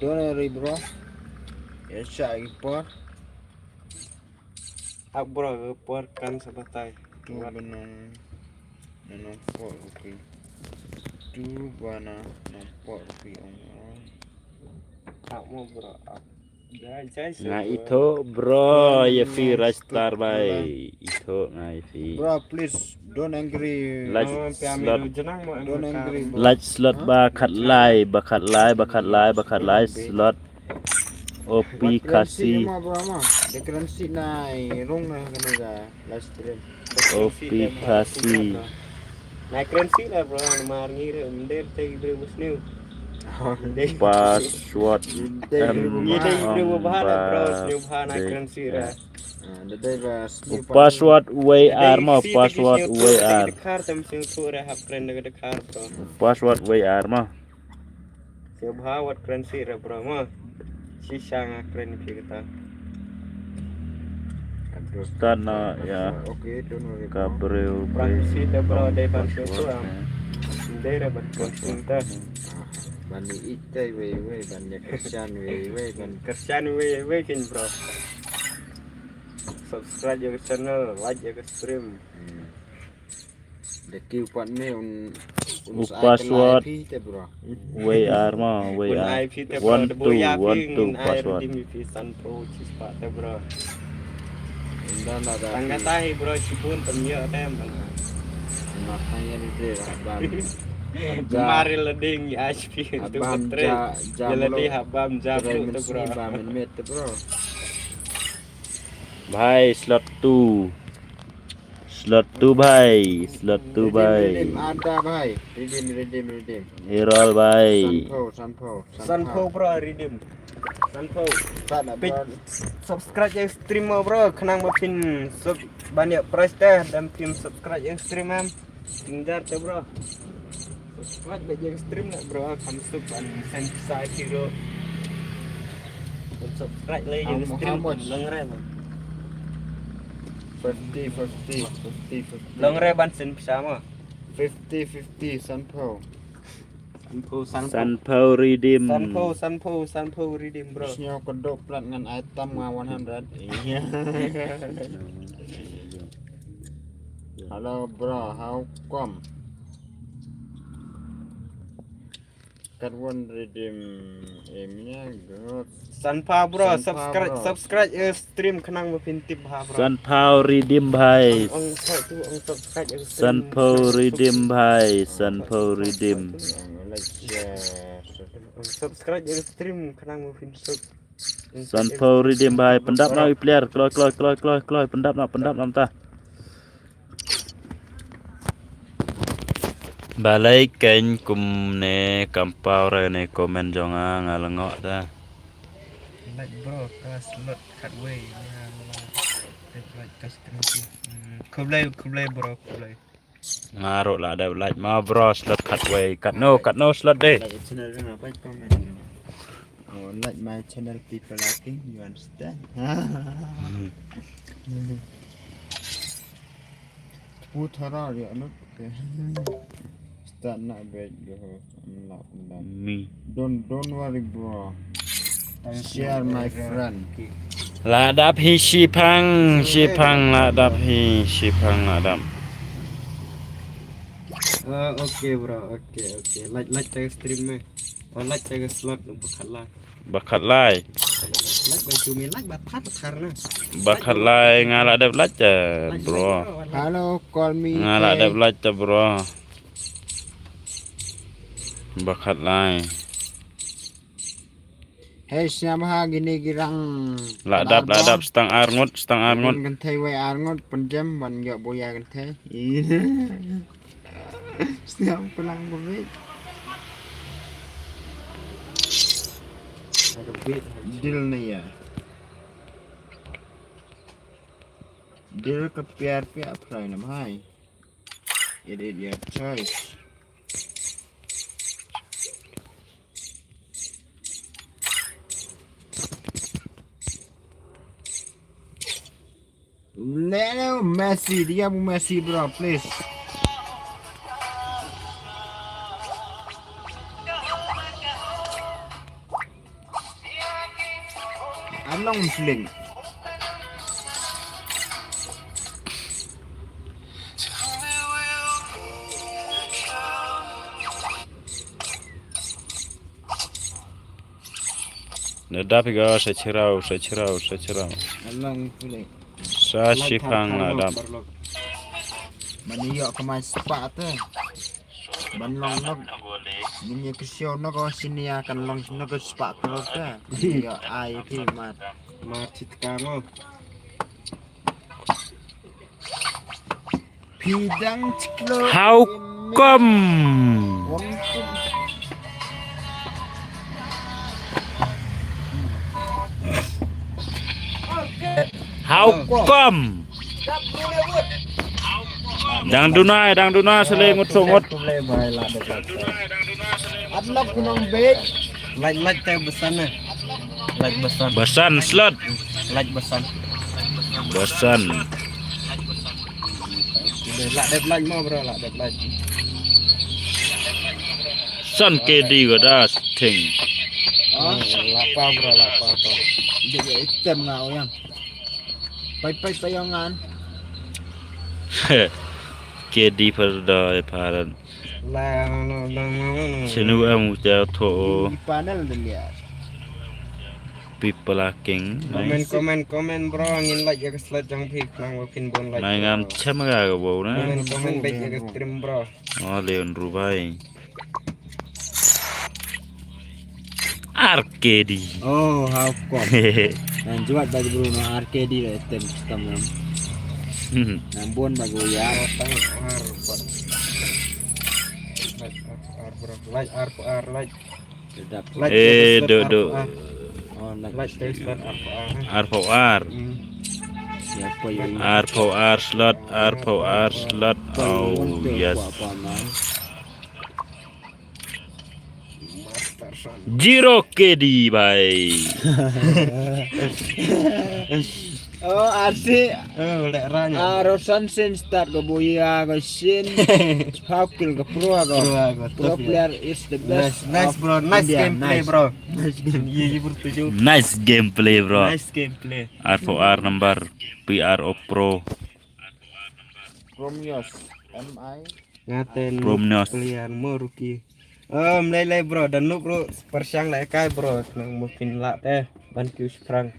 Don't worry bro. Ya sha ipor. Ak bro, por kan sabatai. Tu bana. Nana por, okay. Tu bana na por, okay. Ak mo bro, ak. Nga ithuh bro, ya phi Rajstar bhai. Ithuh nga ya phi. Bro, please don't angry. Like slot. Don't angry bro. Like slot ba khat lai, ba khat lai, ba khat lai, ba khat lai slot. O P Khasi. De currency na rung na kena ga live stream. O P Khasi. Na currency la bro, na mar ngi re mder te ibre bus new. Password. Ngi te ibre bus bha na bro, new bha na currency ra. Password way ar ma, password way ar. Khar tem sing tu re hap kren de khar bro. Password way ar ma. Sngewbha wat kren sih re bro mo. Shisha nga kren phi kata. Start na ya. Okay, don't worry. Ka briew. Prang sih te bro dei ban sngewthuh am. Dei re ban kren sih te. Ban ni itai wei wei ban ya kersian wei wei ban kersian wei wei kin bro. Subscribe ya ke channel, like ya ke stream. Deki upat ne un u password. Way ar ma, way ar. One two, one two password. Tangga tahi bro, chibun tem yo tem. Makanya di deh bam. Mari leding H P tu bam tre. Ja ja. Leding habam ja bro. Bam met bro. Bhai slot two. Slot two bhai, slot two bhai. Redeem, redeem, ada bhai. Redeem, redeem, redeem. Error bhai. Sanpho, sanpho, sanpho. Sanpho bro, redeem. Sanpho. Subscribe ïa stream mo bro, khnang ba phin sub ban ïa prize te, dang phin subscribe ïa stream em. Tingjar te bro. Subscribe ba ïa stream na bro, kham suk ban send sa hero. Subscribe la ïa stream lang re. Fifty fifty, fifty fifty. Long re ban sien pisa mo. Fifty fifty, sanphew. Sanphew, sanphew. Sanphew redeem. Sanphew, sanphew, sanphew redeem, bro. Sngew ka dok plat ngan item nga one hundred. Iya. Hello, bro, how come? Kat one redeem, em, nya, good. Sanphew, bro, sanphew, subscribe, bro. Subscribe, eh, stream khnang ba phin tip bha, bro. Sanphew redeem bhai. Ong, ong, subscribe, eh, stream. Sanphew redeem bhai, sanphew redeem. Ong, like, share. Ong, subscribe, eh, stream khnang ba phin suk. Sanphew redeem bhai, pyndap noh i player, kloi, kloi, kloi, kloi, kloi, pyndap noh, pyndap noh mynta. Balei kein kumne kam paw re ne comment jong nga, nga lyngngoh ta. Like bro, ka slot khatwei nga la like ka screen. Hmm, khublei, khublei bro, khublei. Nga ruh la dep like ma bro, slot khatwei. Katno, katno slot de? Like channel jong nga, comment. Oh, like my channel, people liking, you understand? Put her on, you know. Okay. Start not bad, go. Me. Don't, don't worry, bro. Share, my friend. La dap hi Shiphang, Shiphang la dap hi, Shiphang la dap. Ah, okay, bro. Okay, okay. Like, like tag stream me. Oh, like tag slot ba khat lai. Ba khat lai. Like ba tu me, like ba thar, ba thar na. Ba khat lai nga la dep like, eh, bro. Hello, call me. Nga la dep like, eh, bro. Ba khat lai. Hey, sngewbha ha kine ki rang. La dap, la dap, stang ar ngut, stang ar ngut. Kan thei wei ar ngut, pynjem, ban ïoh buya kan thei. Sngewbha pynlang ko wei. Deal ne ïa. Deal ka piar piar prai na bhai. Edit your choice. Lionel Messi, dia bu Messi, bro, please. Along fling. Na dap hi ga, sa chirau, sa chirau, sa chirau. Along fling. Sa chipang na dap. Mani yok kemai sepak tu. Ban long nok. Ngin ïa kyrsiew nok, oh, sini ïa kan long nok spah klot ka. Ïa ai phi mat. Mat chitka mo. Phi dang chiklo. How come? How come? Dang duna, dang duna, sele ngut so ngut. Adlok kunong bek. Lait lait te besan eh. Lait besan. Besan slot. Lait besan. Besan. Lah dep lait mo bro, lah dep lait. San K D ko da thing. Ah, lapa bro, lapa to. Dia item nga oyang. Pai pai pai ngan. K D per da e paran. La no dang no. Sinu em uta to. Di panel de liar. People are king. Comment, nice. Comment, comment bro, ngin like ïa ka slot jong phi, khnang ba phin bun like. Nai ngam chem ga ka bau na. Comment, comment bad ïa ka stream bro. Oh, Leon Rubai. R K D. Oh, how come? Nan juat bagi bro, no R K D lah item custom nam. Nan bun bagi ya. Like R, bro. Like R, R, like. Sedap. Like, eh, subscribe, do, do. R four R. Oh, like, like, subscribe, R four R. R four R. Hmm. Siapa yang R four R slot, R four R slot. Oh, yes. Apa, apa, man? Zero K D, bhai. Oh, asi. Oh, lek ranya. Ah, Rosan sin start ka boya ka sin. Spakil ka pro ka. Pro ka, pro player is the best. Nice, nice, bro. Nice gameplay, bro. Nice game. Ye, ye, bro, tujuh. Nice gameplay, bro. Nice gameplay. R four R number P R of Pro. Romeos, M I. Ngaten Romeos. Player mo rookie. Em, lei lei, bro, dan nuk, bro, persiang lai kai, bro, nang mungkin lah teh ban kiew shiphrang.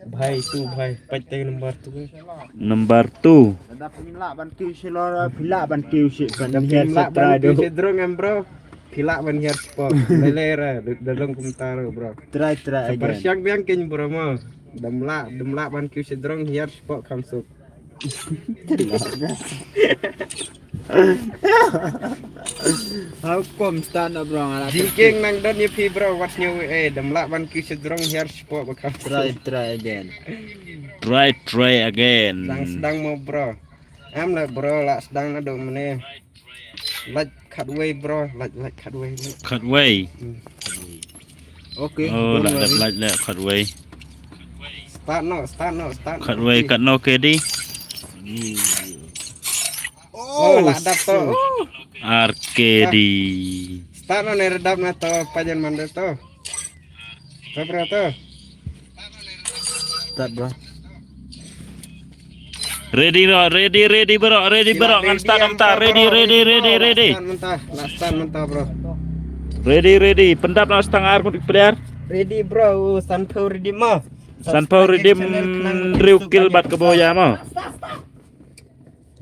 Bhai tu, bhai, pait teh number two. Number two. Lada phi lah ban kiew shi lor, phi lah ban kiew shi, ban hiar lah ban kiew shi drong em, bro. Phi lah ban hiar spot. Lele ra, da long kumta ro, bro. Try, try again. Persiang biang ken, bro, mo. Dam lah, dam lah ban kiew shi drong hiar spot kamsuk. How come start na, bro? Ngala. Jingkieng nang don ïa phi, bro. What's new? Eh, dam lah ban kiew shi drong hiar spot ba kamsuk. Try, try again. Try, try again. Sdang, sdang mo, bro. Em lah, bro, lah sdang na do mene. Like khatwei, bro. Like, like khatwei. Like. Khatwei. Hmm. Okay. Oh, don't lah dap worry. Like, like khatwei. Start no, start no, start no. Khatwei, okay. Kat no K D. Hmm. Oh, lah dap to. Ar K D. Start no, ne redap na to, pajan mande to. To, bro, to. Start, bro. Ready, bro. Ready, ready, bro. Ready, bro. Ngan start mynta. Ready, ready, ready, ready. Start mynta. Lah start mynta, bro. Ready, ready. Pyndap na stang ar ngut player. Ready, bro. Sanphew ready mo. Sanphew ready. Hynriew kill bad ka boya mo.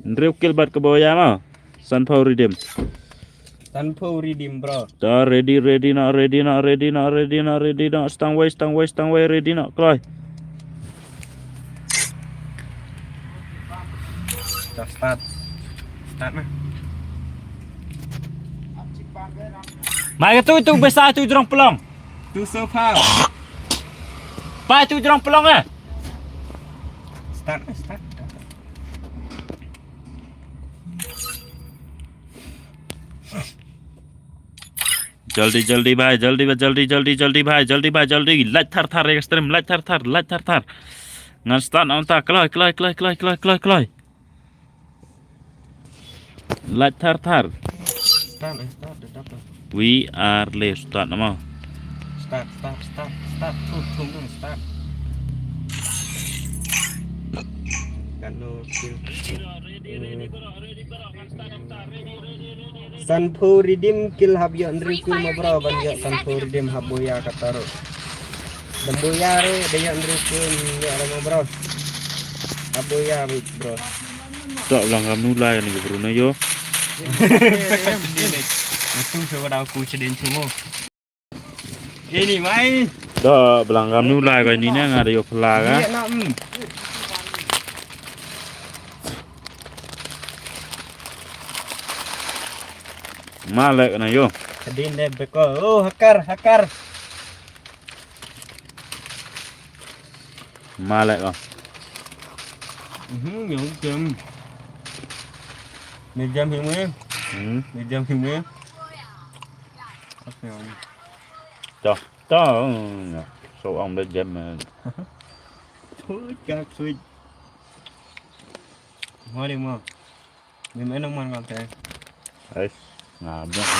Hynriew kill bad ka boya mo. Sanphew redeem. Sanphew redeem, bro. Ta ready, ready na, ready na, ready na, ready na, ready na. Stang wei, stang wei, stang wei, ready na, kloi. Start, start. Start na. Mai tu, tu besar tu jrong pelong. Tu sofa. Pai tu jrong pelong eh. Start, start. Jaldi, jaldi bhai, jaldi bhai, jaldi, jaldi, jaldi bhai, jaldi bhai, jaldi. Like thar thar ïa ka stream, like thar thar, like thar thar. Ngan start na mynta, kloi, kloi, kloi. Like thar thar. Start, eh, start, dah dapat. We are live, start na mo. Start, start, start, start. Thum, thum, thum, start. Kan no skill. Sanphew redeem kill hap ïoh hynriew kill mo bro, ban ïoh sanphew redeem hap boya kata ruh. Dam boya ruh da ïoh hynriew kill ïoh ruh mo bro. Hap boya ruh bro. Tok lang kam nu lai ni bro na yo. Itu coba dah aku cedin semua. Ini mai. Da blang kam nu lai ka ini ne nga da ïoh pla ka. Ini nak, hmm. Ma lek na yo. Kedin de beko. Oh, hakar, hakar. Ma lek ka. Mhm, ya jam. Ni jam hi mwe. Hmm. Ni jam hi mwe. Oke. Dah, dah. So ang dah jam. Thui kak thui. Mari mo. Ni mana man kau teh? Ais, nga biang.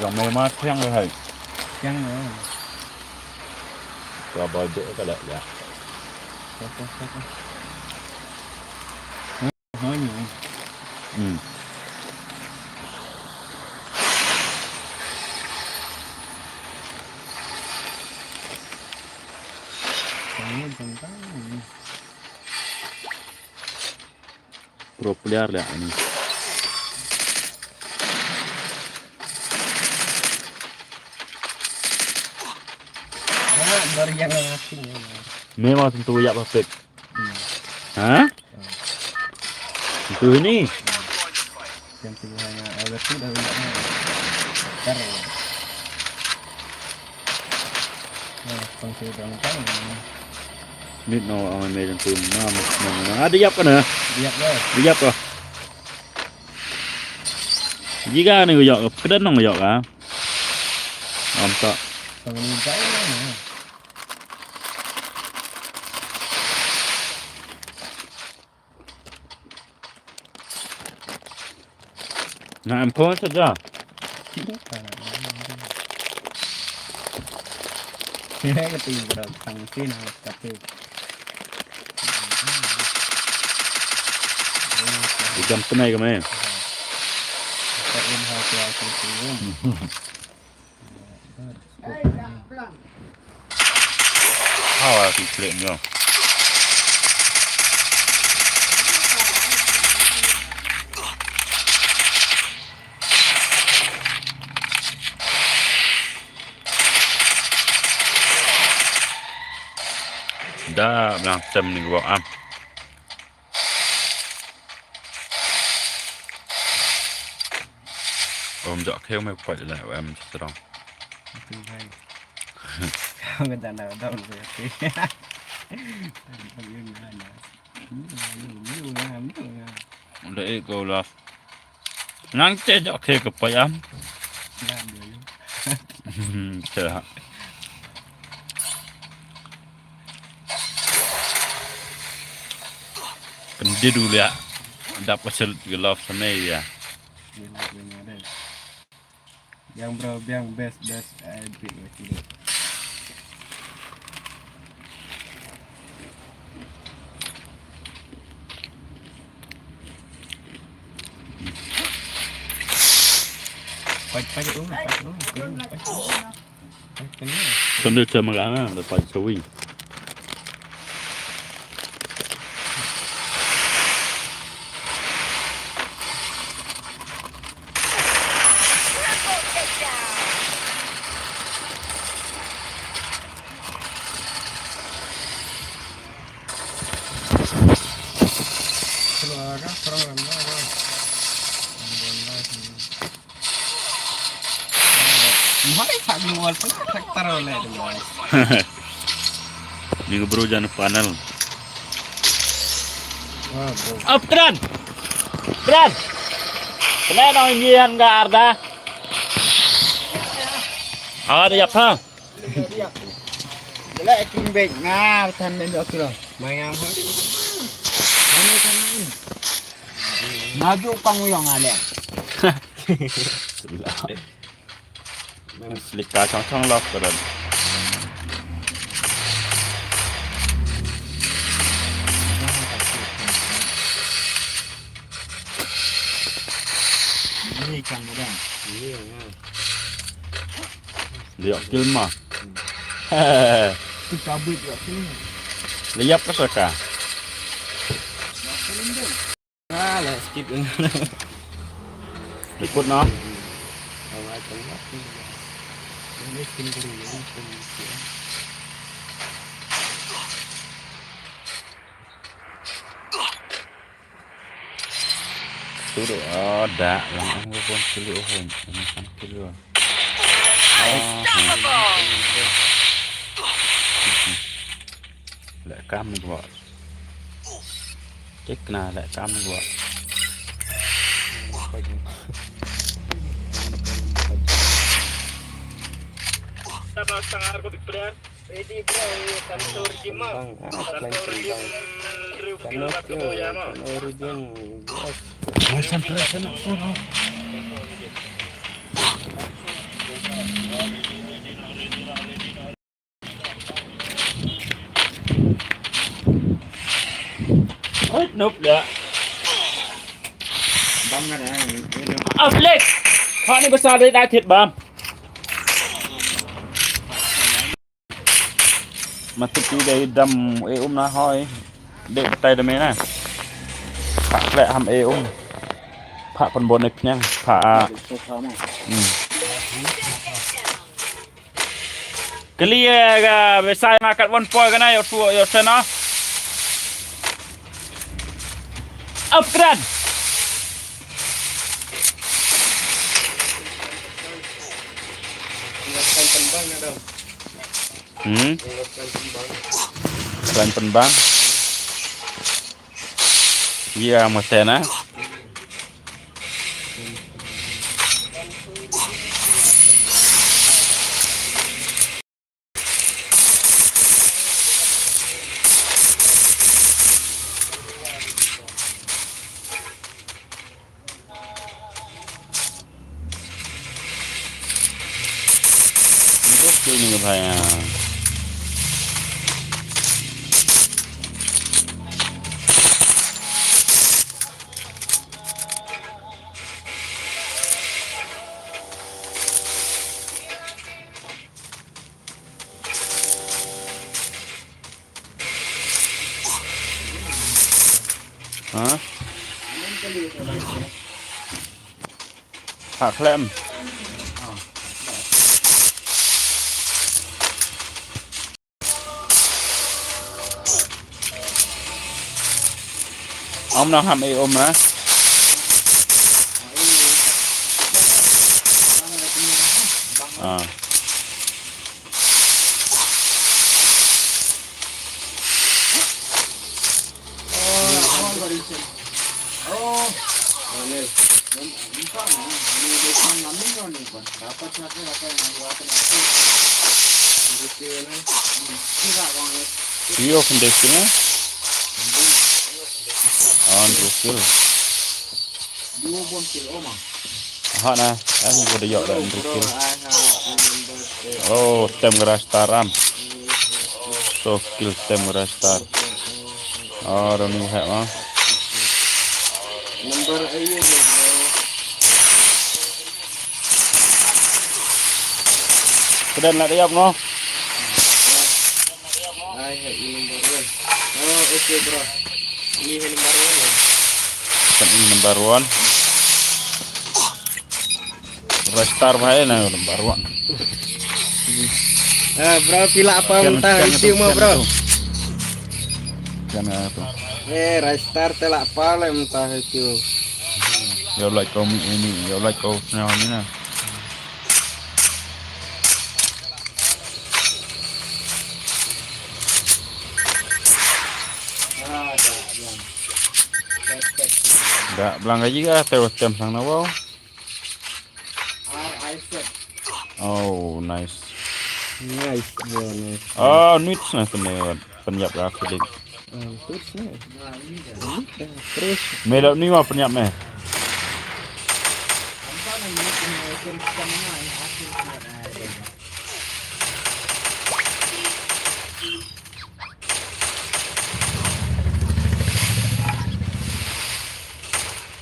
Yang mai ma siang le hai. Siang le. Ka ba de ka la ya. Siapa, siapa? Hmm. Pro player le ani. Nah, baru yang asing ya. Memang tentu ya perfect. Hmm. Ha? Hmm. Itu ini. Yang tubuhnya agak sudah enggak mau. Ntar ya. Nah, pang sudah enggak mau. Nit no ang me jang tu na mo na. Ada yap kana? Yap dah. Yap ka. Jiga ni yap ka. Kedan nong yap ka. Am tak. Tong ni jai na. Na em ko sa ja. Ka ti bro, tang ti na ka ti. Jam tnai ka me. Ka in ha ka ti. Hawa ki klik nyo. Da blang tem ni gua am. Om jok kheu me poi la em strong. Tu hai. Kau kata nak dong tu. Unda e ko la. Nang te jok kheu ke poi am. Unda e. Cha. Pendid dulu ya. Dap kesel ke love sama ya. Yang bro, yang best, best, eh, big, big. Pait, pait, oh, pait, oh, pait, oh. Kan dia macam mana, lepas kawin. Mai tak keluar pun tak taruh lah tu. Ni ke bro jan panel. Up kran. Kran. Kena nang nyian ga arda. Ada ya pa. Dila king bek nga tan den dok kilo. Mai ngam ha. Maju pang uyong ale. Mem slika chong chong lok ko don. Ni kang mo dang. Ni ya. Liok kilma. Tu kabut liok kilma. Liap ka saka. Ah, let's skip. Ikut na. Tu tu, oh, dak lang ang ko pun kilo hon. Kan kilo. Oh, lek kam ni ko. Tik na lek kam ni ko. Tabang sangar ko big player. Ready bro, Santo Regime. Santo Regime. Santo Regime. Santo Regime. Oi, nope dah. Bang ada. Aflik. Kau ni besar dari dah kit bam. Mati tu dei dam e um na hoi. Dei batai dam e na. Phak lek ham e um. Phak pynbon e pniang. Phak a. Hmm. Kali e ga besai ma kat wan poi kana yo tu yo sena. Upgrade. Hmm. Klan pynbang. Iya, mesti na. Kill ni ka bhai, ah. Ha? Ha khlem. Om na ham e om na. Ah. Iyo, pendek na. On rukil. Ha na, em ko de yok da rukil. Oh, tem geras taram. So kill tem geras tar. Oh, roni hek ma. Number ayo, bro. Kedan nak yap no. Ai, hai, ini number one. Oh, okay, bro. Ini hai number one, ya. Kan ini number one. Restar bhai na number one. Eh, bro, phi lah apa mentah itu mah, bro. Kan tu. Eh, restar te lah apa lah mentah itu. Ya like kau ini, ya like kau ni na. Da blang aji ga te tem sang na wow. Oh, nice. Nice, bro, nice. Oh, nuit na tene penyap ga feeling. Ah, terus na. Terus. Melok ni ma penyap me.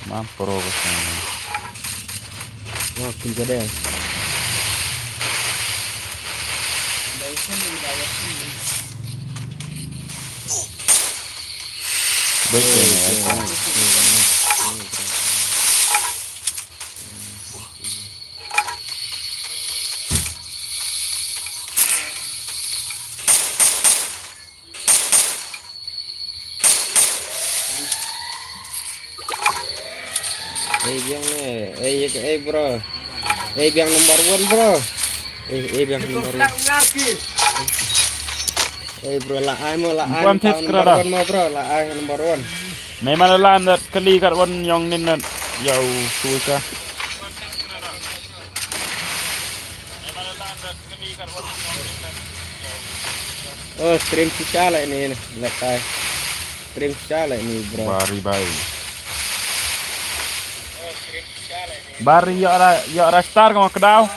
Mam pro ko sana. Wah, kin jadeh. Baik ya. Eh, biang ne. Eh, eh, bro. Eh, biang number one, bro. Eh, eh, biang number one. Eh, bro, la ai mo, la ai. Bukan tes number kerada. One mo, bro. La ai number one. Memang la lam dat kali kat wan yong nin dat. Yau, tu ka. Oh, stream shisha lah ini, ini. Lekai. Stream shisha lah ini, bro. Bari bai. Bari ya ra, ya ra star ko kedau.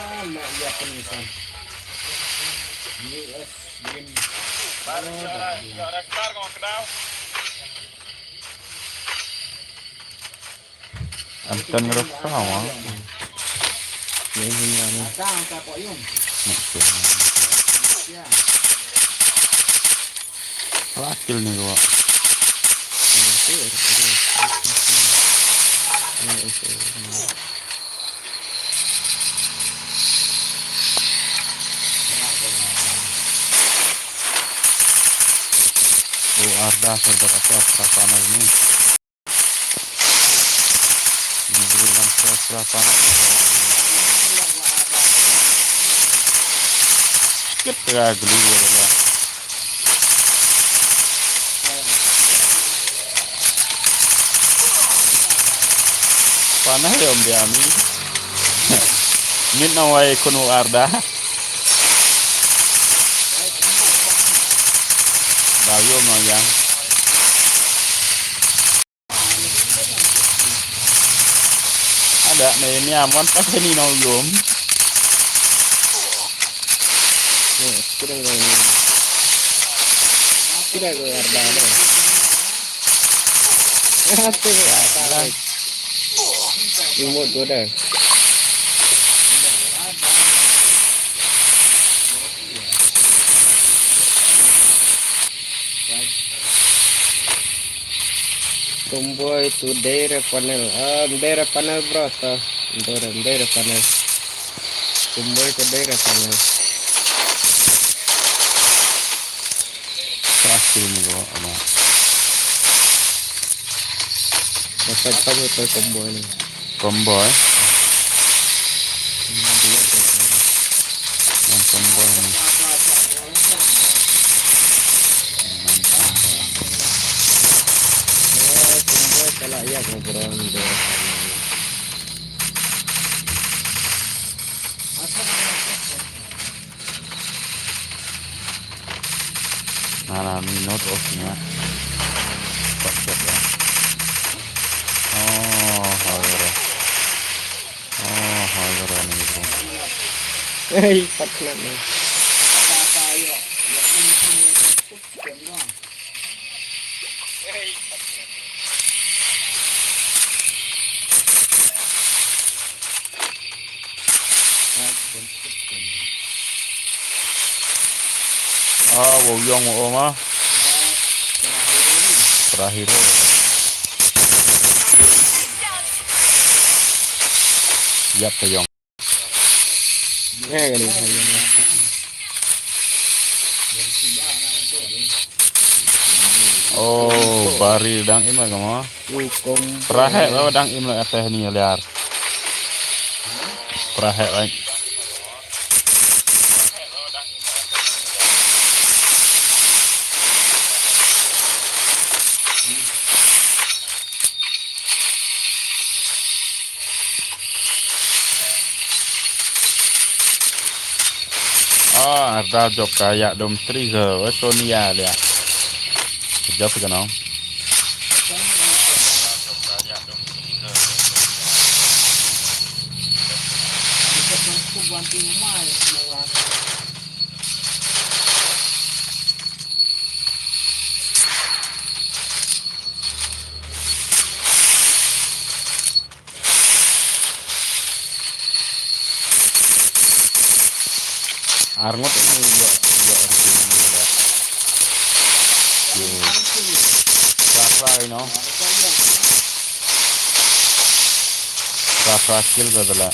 Antan ngerok tawa. Ni ni ni. Lakil ni gua. Oh, Arda, server apa, apa nama ini? Negeri Langsa Selatan. Sikit tengah gelu adalah. Panah ya, Om Diami. Min nawai kunu Arda. Bayu mau yang. Ada, na ini aman, tak ini no yum. Kira ko, kira ko arda na. Ate arda. Imut ko da. Kumboi tu daira panel. Ah, daira panel bro to. Daira, daira panel. Kumboi tu daira panel. Pasti ni bro, ama. Dapat kamu tu kumboi ni. Combo, eh? Yang combo ni. Eh, combo kalau ya ngobrol dia. Nara minot oh nya. Kok kok ya. Oh, hal bro. Oh, hal bro ni bro. Hei, pat kena ni. Ah, wow yong wow ma. Terakhir. Yap ka yong. Oh, bari dang im la kama. Prahe ba dang im la ate ni liar. Prahe ba. Ah, arda jop ka ya dom tri ke, we Sonia lia. Jop ka nong. Arngot ini juga, juga. Rasa, you know. Rasa skill ka tala.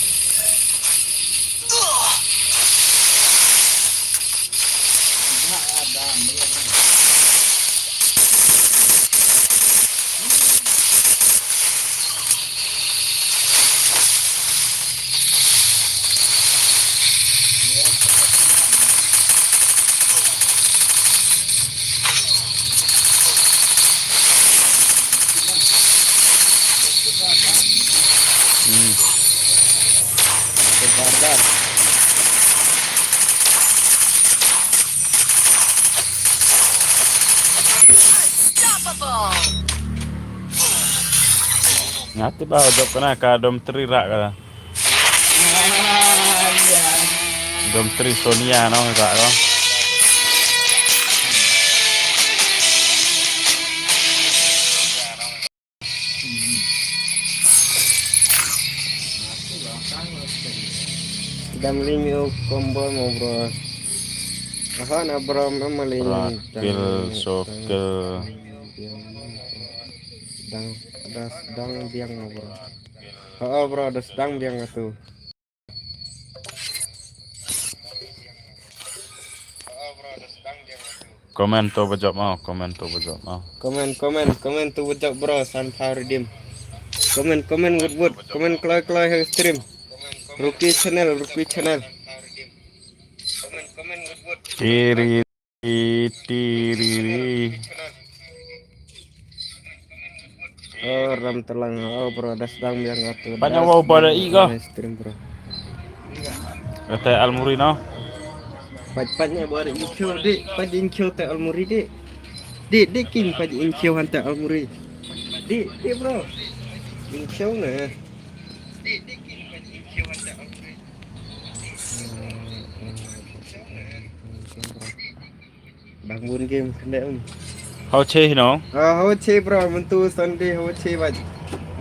Hmm. Sabar, sabar. Nga tip ba jop kane ka dom tri rak ka. Dom tri Sonia no rak ka. Dam ling yo combo mo bro. Aha na bro, ma maling. Rakil, sokil. Dang, das, dang biang mo bro. Oh, bro, das dang biang tu. Comment to bajop mau, comment to bajop mau. Comment, comment, comment to bajop bro, san power redeem. Comment, comment, wood, wood, comment, kloi, kloi, hang stream. Rookie channel, rookie channel. Tiri, tiri. Oh, ram telang. Oh, bro, das dang biang atu. Banyak das wow pada dang iga. Stream, bro. Kata almuri no. Pat pat nya bari inkyo dik, pat inkyo te almuri dik. Dik dik king pat inkyo hante almuri. Dik dik bro. Inkyo ne. Dik dik king pat inkyo hante almuri. Dang bun game kane em. Hau che hi no? Ah, hau che bro, mynta Sunday hau che bad.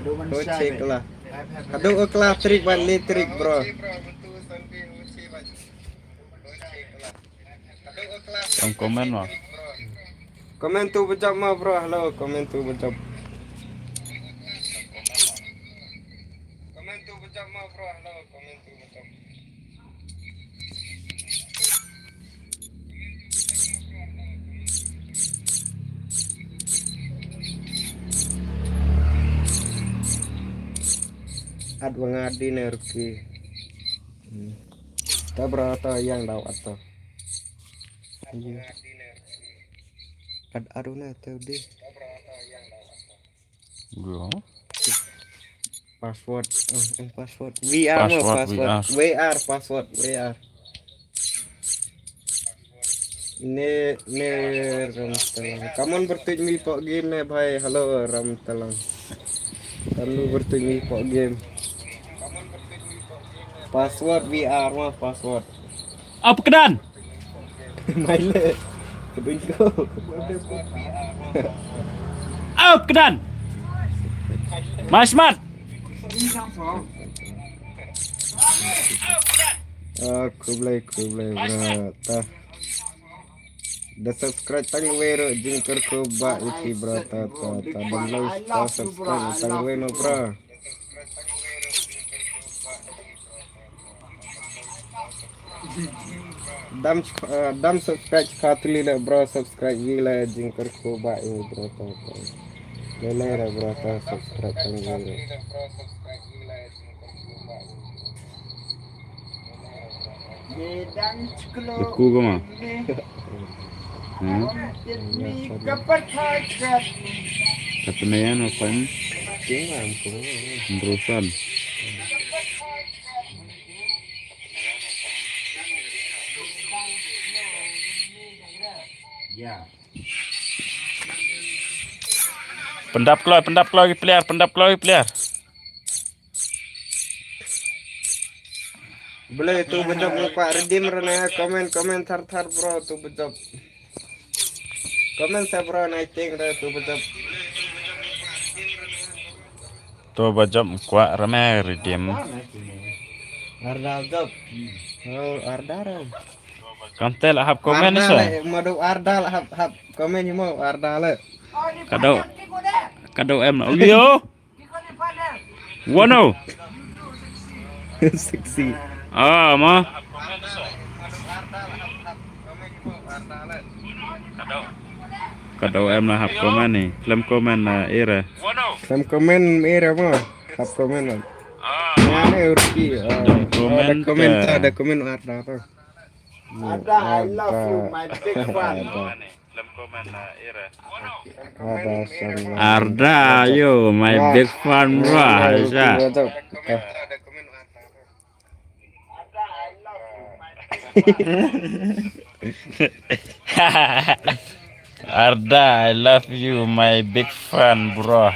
Hau che kla. Hadu kla trik bad le trik bro. Tang comment ma. Comment tu bejap ma bro, hello, comment tu bejap. Comment tu bejap ma bro, hello, comment tu bejap. At wanga dine ruki. Hmm. Ta bro ta yang daw ato. Iya. At aruna ta di. Bro. Password, eh, eh, password. V R mo, password, password. V R. V R, password, V R. Ne, ne, Ramtalang. Come on, bertuj mi pok game ne, bhai. Hello, Ramtalang. Kamu bertuj mi pok game. Password V R mo, password. Apa kedan? Mai le. Kedun ko. Up kedan. Mai smat. Ah, khublei, khublei, bro. Ta. Da subscribe tang wei ruh jingkyrkhu ba iti, bro. Ta, ta, ta. Da like, ta subscribe tang wei no, bro. Dam, eh, dam subscribe ka tuli le bro, subscribe wi le jingkyrkhu ba i bro ta ta. Le le le bro ta subscribe tang wi le. Ku gama. Hmm? Katne yan apan. Berusan. Pyndap kloi, pyndap kloi ki player, pyndap kloi ki player. Bele tu bejop muka redeem rena comment, comment thar thar bro tu bejop. Comment sa bro nai ting re tu bejop. Tu bejop muka rena redeem. Arda bejop. Oh, Arda re. Kam te la hap comment ni sa. Madu Arda la hap, hap comment ni mo Arda le. Kado, kado em la. Yo. Wano. Sexy. Ah, ma. Kado em la hap comment ni. Lem comment na era. Lem comment era mo. Hap comment la. Mana urki. Comment, ada comment Arda tu. Arda, I love you, my big fan. Arda, yo, my big fan, bro. Aisyah. Arda, I love you, my big fan, bro.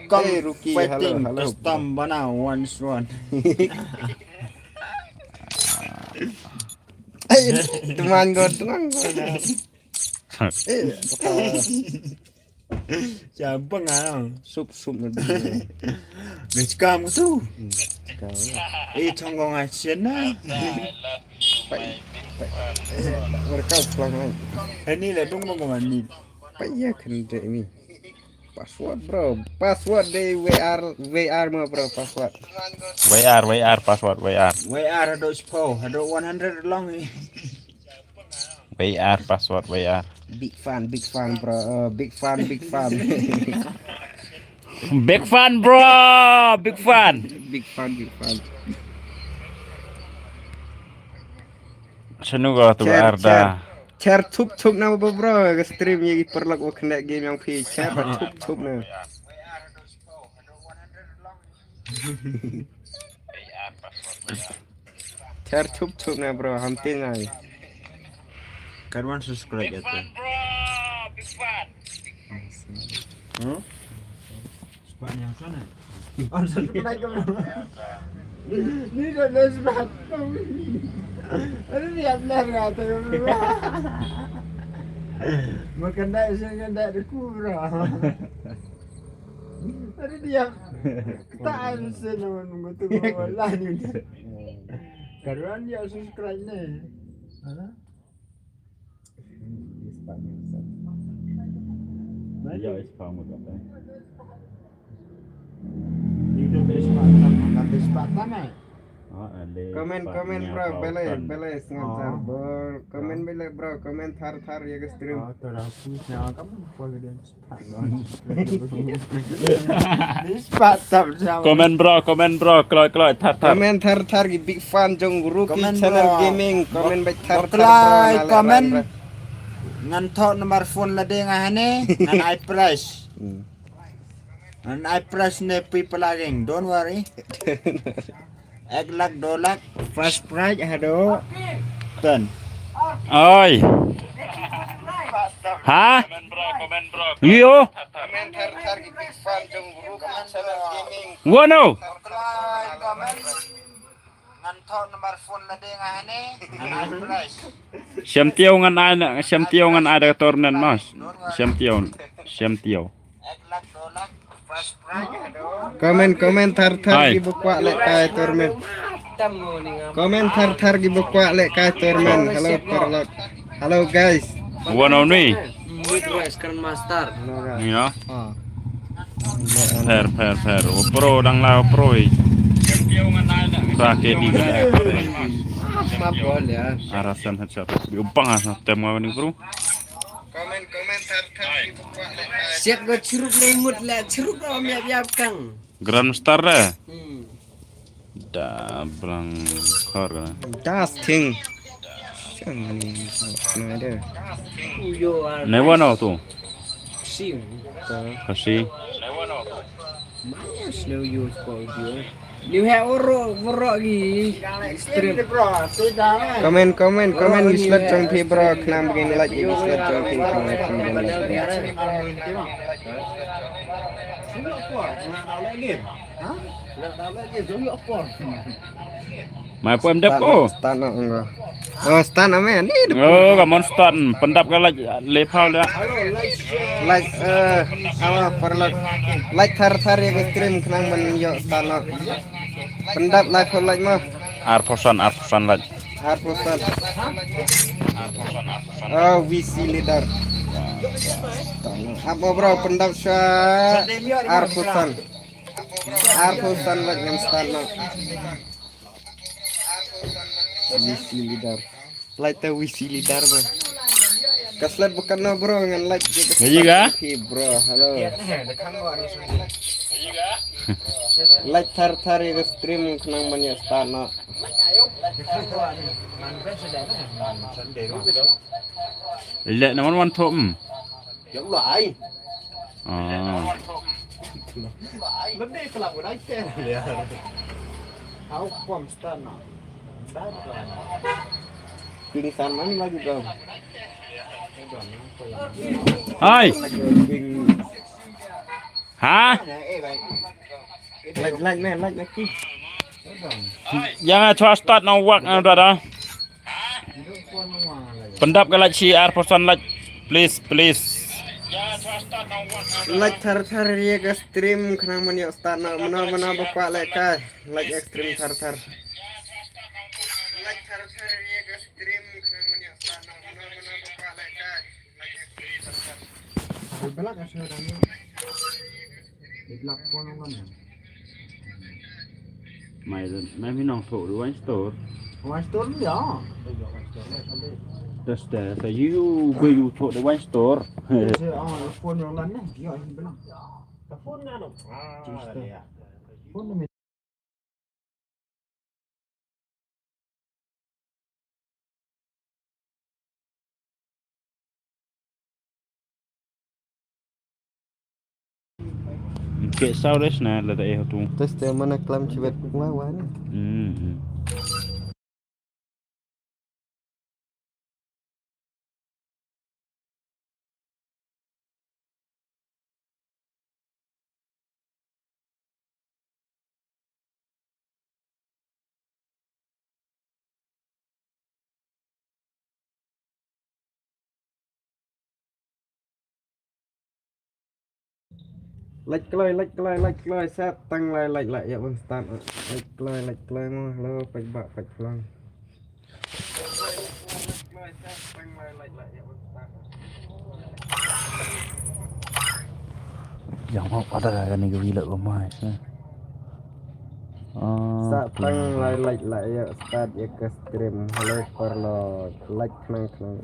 Come fighting, custom bana one one. Teman ko, teman ko. Siapa ngau? Sup, sup na dia. Ngan cakap tu. Eh, tong kong action na. Pai, pai. Mereka pulang lagi. Ini lah dong mau ni. Pai ya kena ni. Password bro, password de V R, V R mo bro, password. V R, V R, password, V R. V R hado spo, hado one hundred long ni. V R, password, V R. Big fan, big fan bro, uh, big fan, big fan. Big fan bro, big fan. Big fan, big fan. Shanu ga tu Arda. Cher thup thup na ba bro, ka stream ïa ki paralok ba kane game ïa phi cher thup thup na. Cher thup thup na bro, ham tin na. Kan wan subscribe ya tu. Hmm? Ni dah dah sebab. Aduh, dia benar kata. Makan dai sing kan dai ku bro. Ada dia. Kita anu sih nama nunggu tunggu lah ni. Karuan dia subscribe ni. Hah? Iya, is kamu kata. Itu best part, makan best part mana? Comment, comment bro, bele, bele, sengaja bro. Comment bele bro, comment thar thar ya ke stream. Comment bro, comment bro, kloi kloi, thar thar. Comment thar thar ki big fan jong Rookie Channel Gaming. Comment bad thar thar bro. Ngan thoh number phone lade nga hane, ngan ai prize. Ngan ai prize ne phi pala gang, don't worry. Ek lak, do lak, first prize hado ten. Oi. Ha? Yo. Wano. Ngan thoh number phone lade nga hane. Shem tio ngan ai na, shem tio ngan ai da tournament mas. Shem tio, shem tio. Comment, comment thar thar ki ba kwah leh kai tournament. Comment thar thar ki ba kwah leh kai tournament. Hello paralok. Hello guys. Wano ni. Midwest Grandmaster. Hello guys. Pher pher pher. Pro dang la pro i. Pra ke di. Arasan hat sap. Bi ubang ah tem ngawin pro. Comment, comment thar thar ki ba kwah leh kai. Siat go chiruk le ngut le chiruk go miap yap kang. Grandmaster le. Da blang khor ga. Das thing. Shang ni na de. Uyo ar. Ne wano tu. Si. Kasi. Mas ne uyo ko uyo. Ni he oro oro gi stream. Comment, comment, comment, gi slot jong phi bro, khnang begin like gi slot jong phi. Mai poi em dep ko. Start na ong. Oh, start na me ni. Oh, ka mon start. Pyndap ka like le phaw le. Like, eh, awa paralok. Like thar thar ya ka stream khnang ban ïoh start na. Pyndap like phaw like ma. Ar phew san, ar phew san like. Ar phew san. Oh, V C leader. Ap mo bro, pyndap sha ar phew san. Ar phew san like ngam start na. V C leader. Like ta V C leader ba. Ka slot bukan na bro ngan like je ka. Bro, hello. Like thar thar ya ka stream khnang ban ïa start na. Le na man wan thom. Ya Allah ai. Ah. Lebih kelak udah ke. Ya. Au kom start na. Pingsan man lagi bro. Hai. Ha? Like, like, man, like, like. Yang chwa start na wak na dada. Pyndap ka like shi ar phew san like. Please, please. Like thar thar ya ka stream khnang man ïoh start na mano mano ba kwah leh kai. Like extreme thar thar. Mai mai mi nong tho du wine store. Wine store ya. Tes tes sa yu bai yu tho du wine store. Phone yang lan ni ya. Phone na no. Phone na. Ke sau des na lada eh tu. Tes te mana klam chibet wa wa na. Hmm. Lait kloi, lait kloi, lait kloi, set tang lai lait lait ïa ban start. Lait kloi, lait kloi mo, hello, pek bak, pek plang. Yang mau pada kan ni gila gomai. Sa tang lai lait lait ïa start ïa ka stream. Hello paralok. Lait khnang khnang.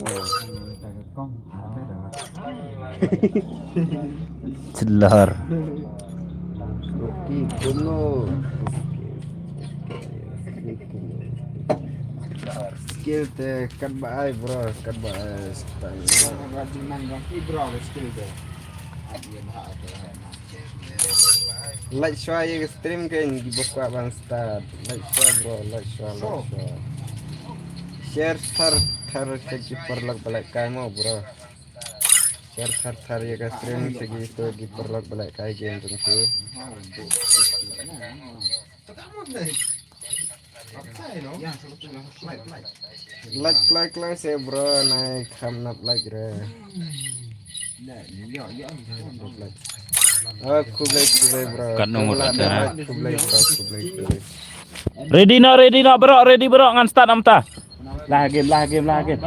Chilar. Oke, kuno. Skill te kat ba ai bro, kat ba ai style. Skill te. Like shwa ïa ka stream kan ki ba kwah ban start. Like shwa bro, like shwa, like shwa. Share thar thar sha ki paralok ba lehkai mo bro. Share thar thar ïa ka stream sha kito ki paralok ba lehkai game jong ki. Like, like, like, se bro, nai kham nap like re. Oh, khublei, khublei, bro. Kat nong. Khublei, khublei, bro, khublei, khublei. Ready noh, ready noh, bro, ready, bro, ngan start namta. Lah game, lah game, lah game.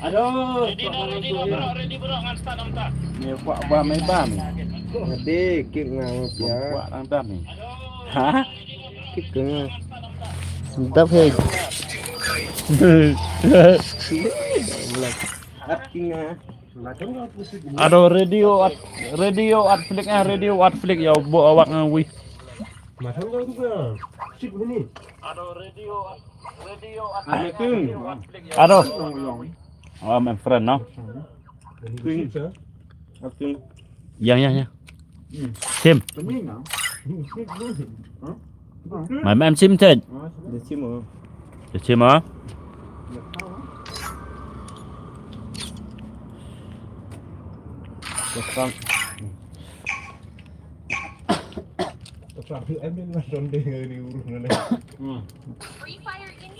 Aduh. Ready noh, ready noh, bro, ready, bro, ngan start namta. Ni kwah ba mai ba ni. Ade, kik ngau pia. Kwah nang dam ni. Ha? Kik ke ngau. Dap he. At king ah. Ado radio at, radio at flick ah, radio at flick ya bo awak ngan wi. Ado radio at, radio at. Ado. Oh, my friend, no? Yang, yang, yang. Sim. My man sim ten. Sim, oh. Sim, oh.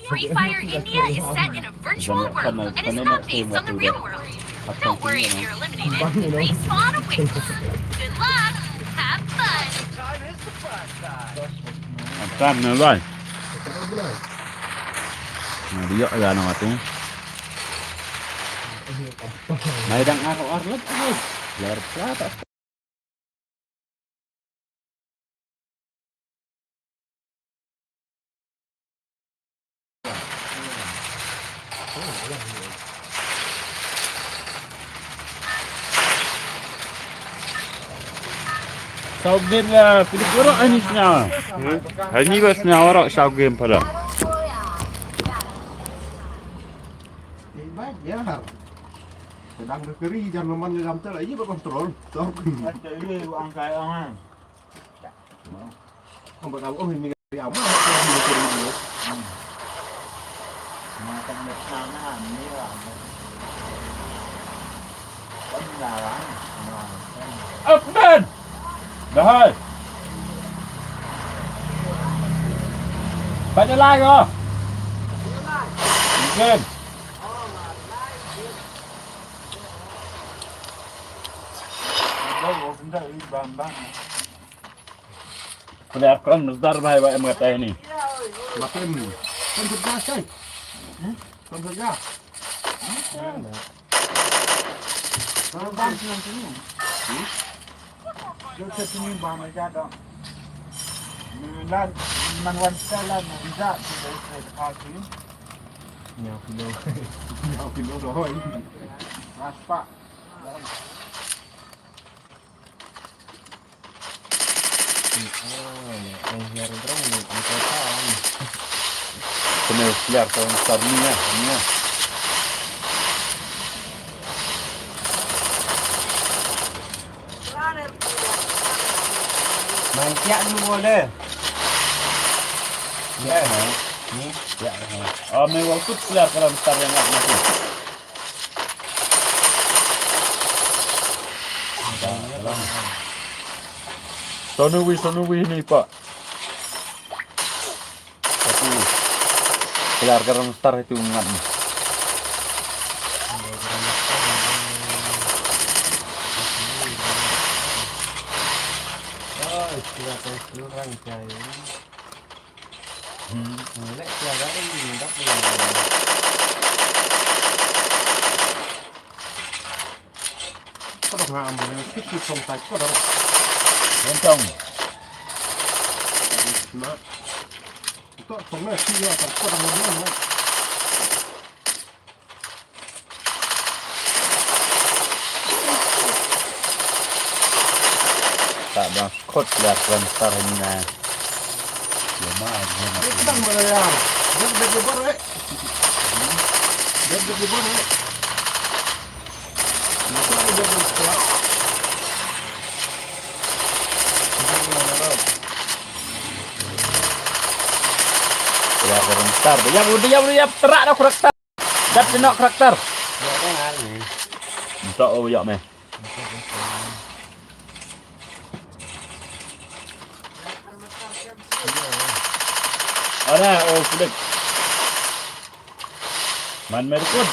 Free Fire India is set in a virtual world and is not based on the real world. Don't worry if you're eliminated. Respawn awaits. Good luck. Have fun. Kan na lai. Na dia ya na tu. Mai dang ar ar lep tu. Lar plata. Saw game la pilik waroh ani sna. Ani ba sna waroh saw game pada. Sedang kekeri jan leman dalam tu lagi berkontrol. Tok. Ada ye ang kai ang. Ambat ambat oh ini keri ama. Makan makanan ni lah. Up then. Dah hai. Pada lai ko. Mungkin. Pynlait khlem sdar bha ba em kata ni. Matem. Kan kerja sai. Kan kerja. Kan ban sini. Yo sini ba ma ja dong. Lan man wan sa lan ma ja. Nyaw kilo. Nyaw kilo dohoi. Raspa. Kena biar kau besar ni ya, ni ya. Main kiak dulu boleh. Ya, ni. Ya. Oh, main waktu biar kalau besar yang nak mati. Sono wi, sono wi ni pak. Satu. Keluar garam star itu ngat ni. Sa ba khot la kran tar ni na. Yo ma, yo ma. Ya, karakter. Ya, udah, ya, udah, ya, terak dah karakter. Dat tengok karakter. Minta oh, ya, meh. Ada, oh, kulit. Man merkut.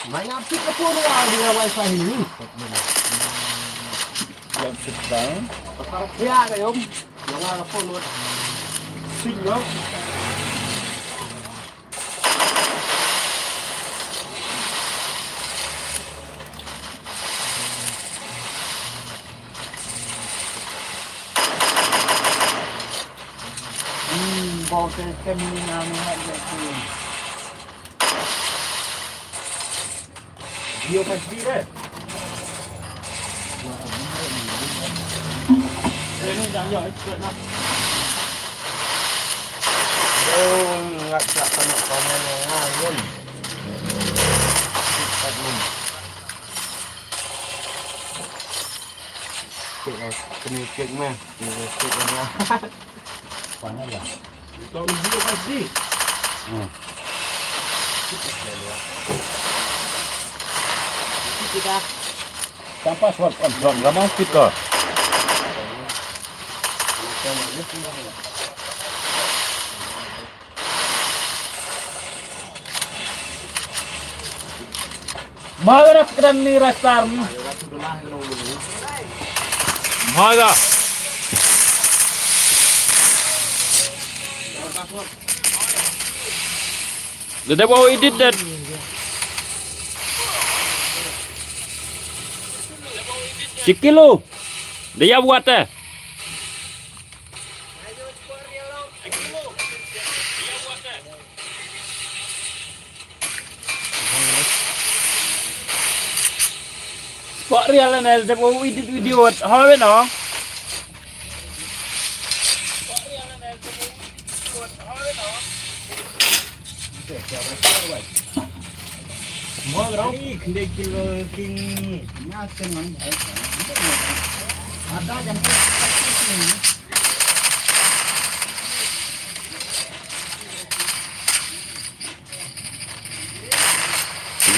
Maya pik ka pun wa di wifi ni. Yang sedang. Pakar pia ka yom. Yang ala pun wa. Sing lo. Hmm, bau te tem ni na ni ha ya tu. Video kan sendiri deh. Ini dah ya, itu nak. Oh, ngak tak kena komen yang lain. Cepat ni. Kena kek meh. Kena kek meh. Panas lah. Kau video pasti. Hmm. Kita. Tanpa suap kontrol, lama kita. Mahaga kren ni rastar. Mahaga. Dede bau edit dat. Sikilo. Dia buat eh. Pak Rial ne, de bau edit video wat. Hawe no.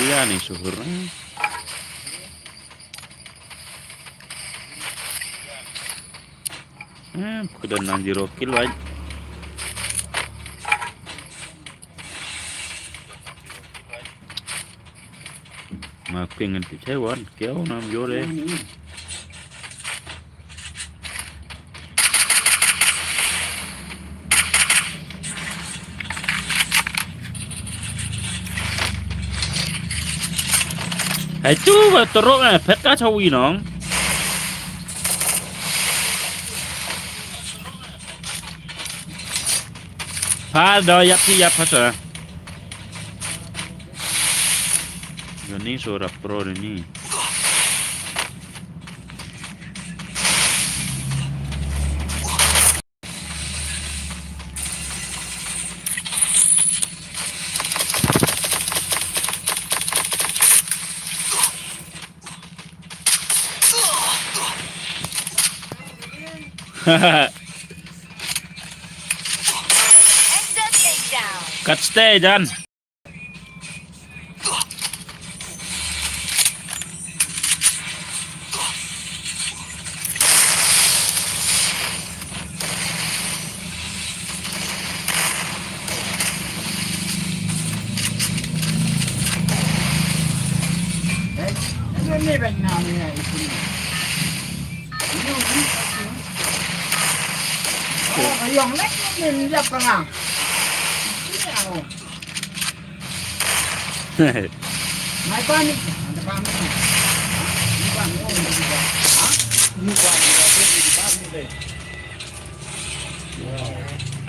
Iya nih suhur. Eh, kedan nang zero kill, wai. Ma ping ngan tip chai wan, keo nam yo de. Hai tu ba teruk eh, phet ka chawi nong. Pha do yap ti yap pha sa. Yo ni so rap pro ni. Kat stay jan.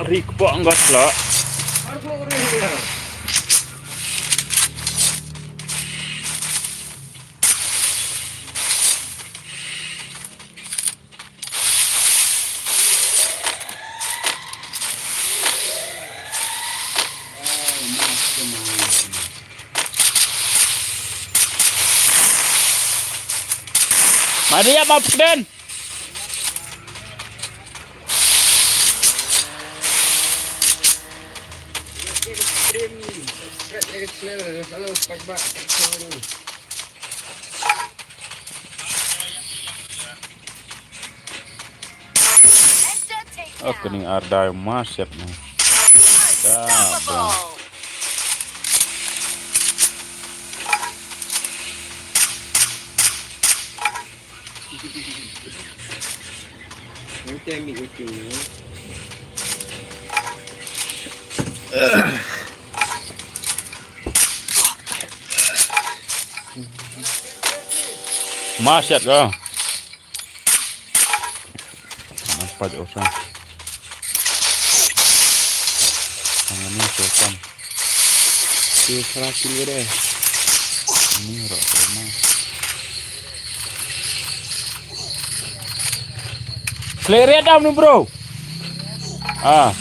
Ri kpoh ngot lo. Mari ya, Bab Kden. Oh, kane ar dai mas siat ne. Da, bang. Mas siat ka. Mas pat usa. Ang ani sultan. Tu serakin gede. Ini rok sama. Flare dah ni, bro. Ah.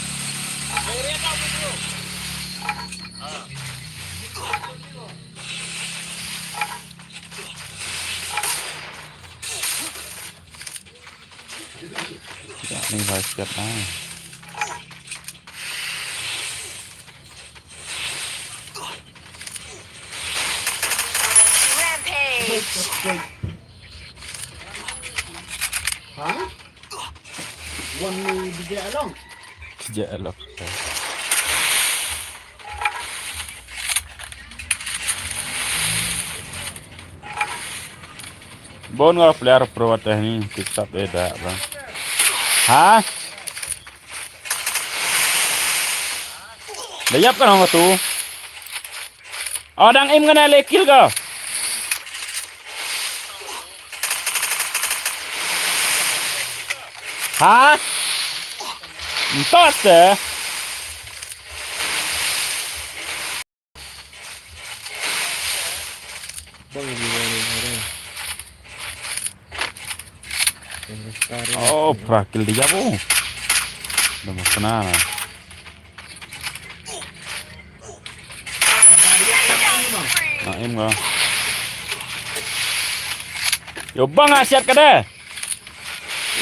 Dah ni, guys, siap dah. Rampage. Ha? Wan ni D J Along. D J Along. Bon nga player pro te ni, tik sap e da bang. Ha? Da yap ka nong tu. Oh, dang im ngana le kill ka. Ha? Ntos te. Bang di mana ni, ada. Oh, prakil dia, bu. Dah mau kena lah. Naim ka. Yo, bang, ah, siat ka deh.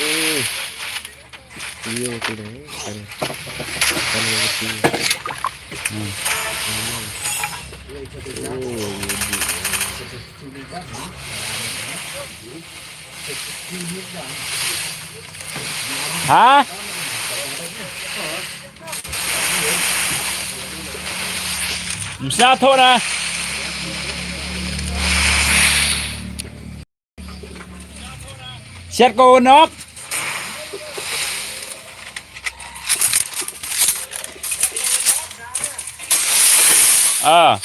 Eh. Iyo, tu dah. Kan. Kan, iyo, tu. Hmm. Oh, iyo, tu. Ha? Msa tho na. Siat ko nok. Ah.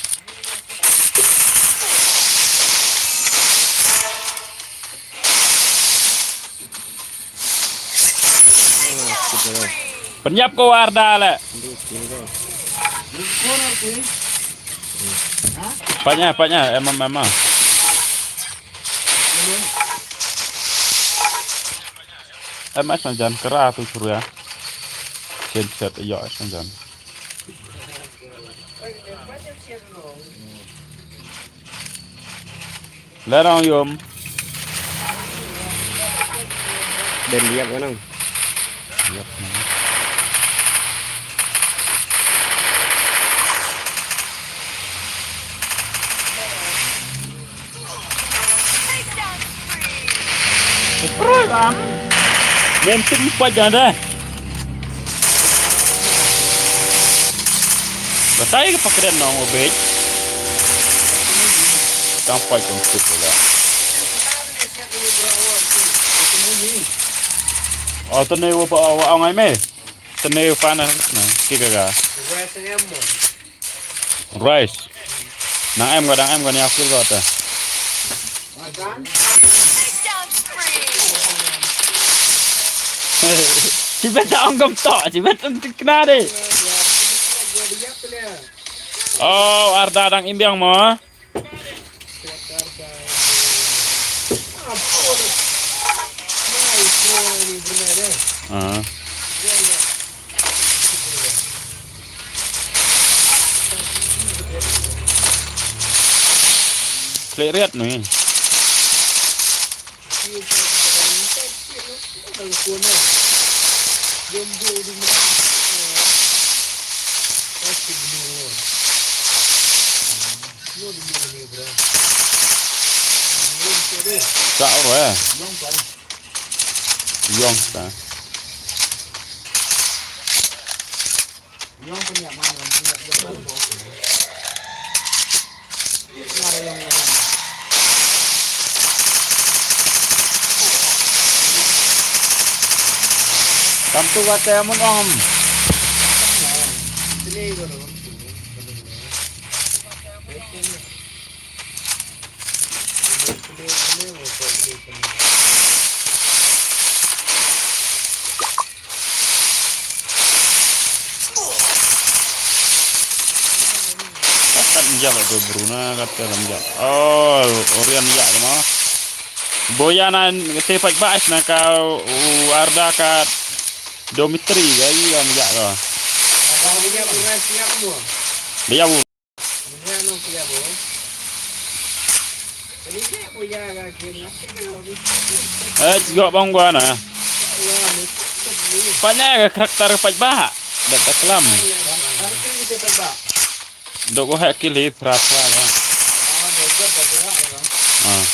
Pynïap ko Arda le. Pat ïa, pat ïa, em, em, em. Em, em, jan kra tu suria. Chen chet ïa, em, jan. Lerong yum. Den liap ka nang. Ram. Mem tu empat dah dah. Batai ke pakai nong obek. Tang empat kong tu pula. Oh, tu ni wa ba wa ngai me. Tene panas na, ki ka ga. Rice. Nang em ga, nang em ga ni akil ga ta. Ci bet ta ong gam to, ci bet ong tikna de. Oh, Arda dang imbiang mo. Ah. Klik riat ni. Sa ro eh. Yong sa. Kam tu kata mun om. Kat jam tu Bruna kat dalam jam. Oh, Orion ya ma. Boya nan te pat bas na ka u Arda kat dormitory ga i lam ya ka. Dia bu. Eh, juga bang gua na. Panya ga karakter pat ba. Dak tak kelam. Dok gua hak kili pra pra ba. Ah.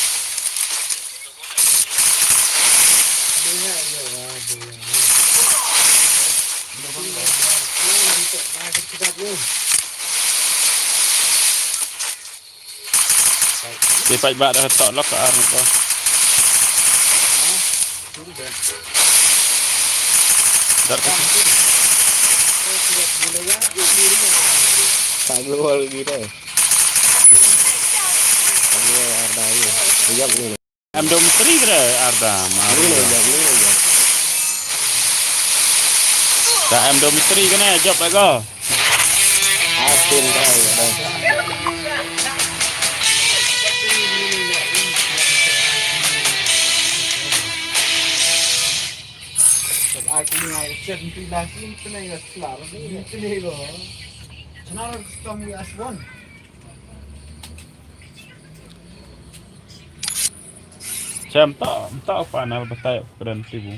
Te pat ba da tok lok ka ar ko. Dar ka. Tak keluar lagi dah. Tak keluar ada ya. Em dormitory kene Arda ma. Ni lo jap, ni lo jap. Ta em dormitory kene jop lego. Astin dah ya. Chem ta ta panel batai kren tibu.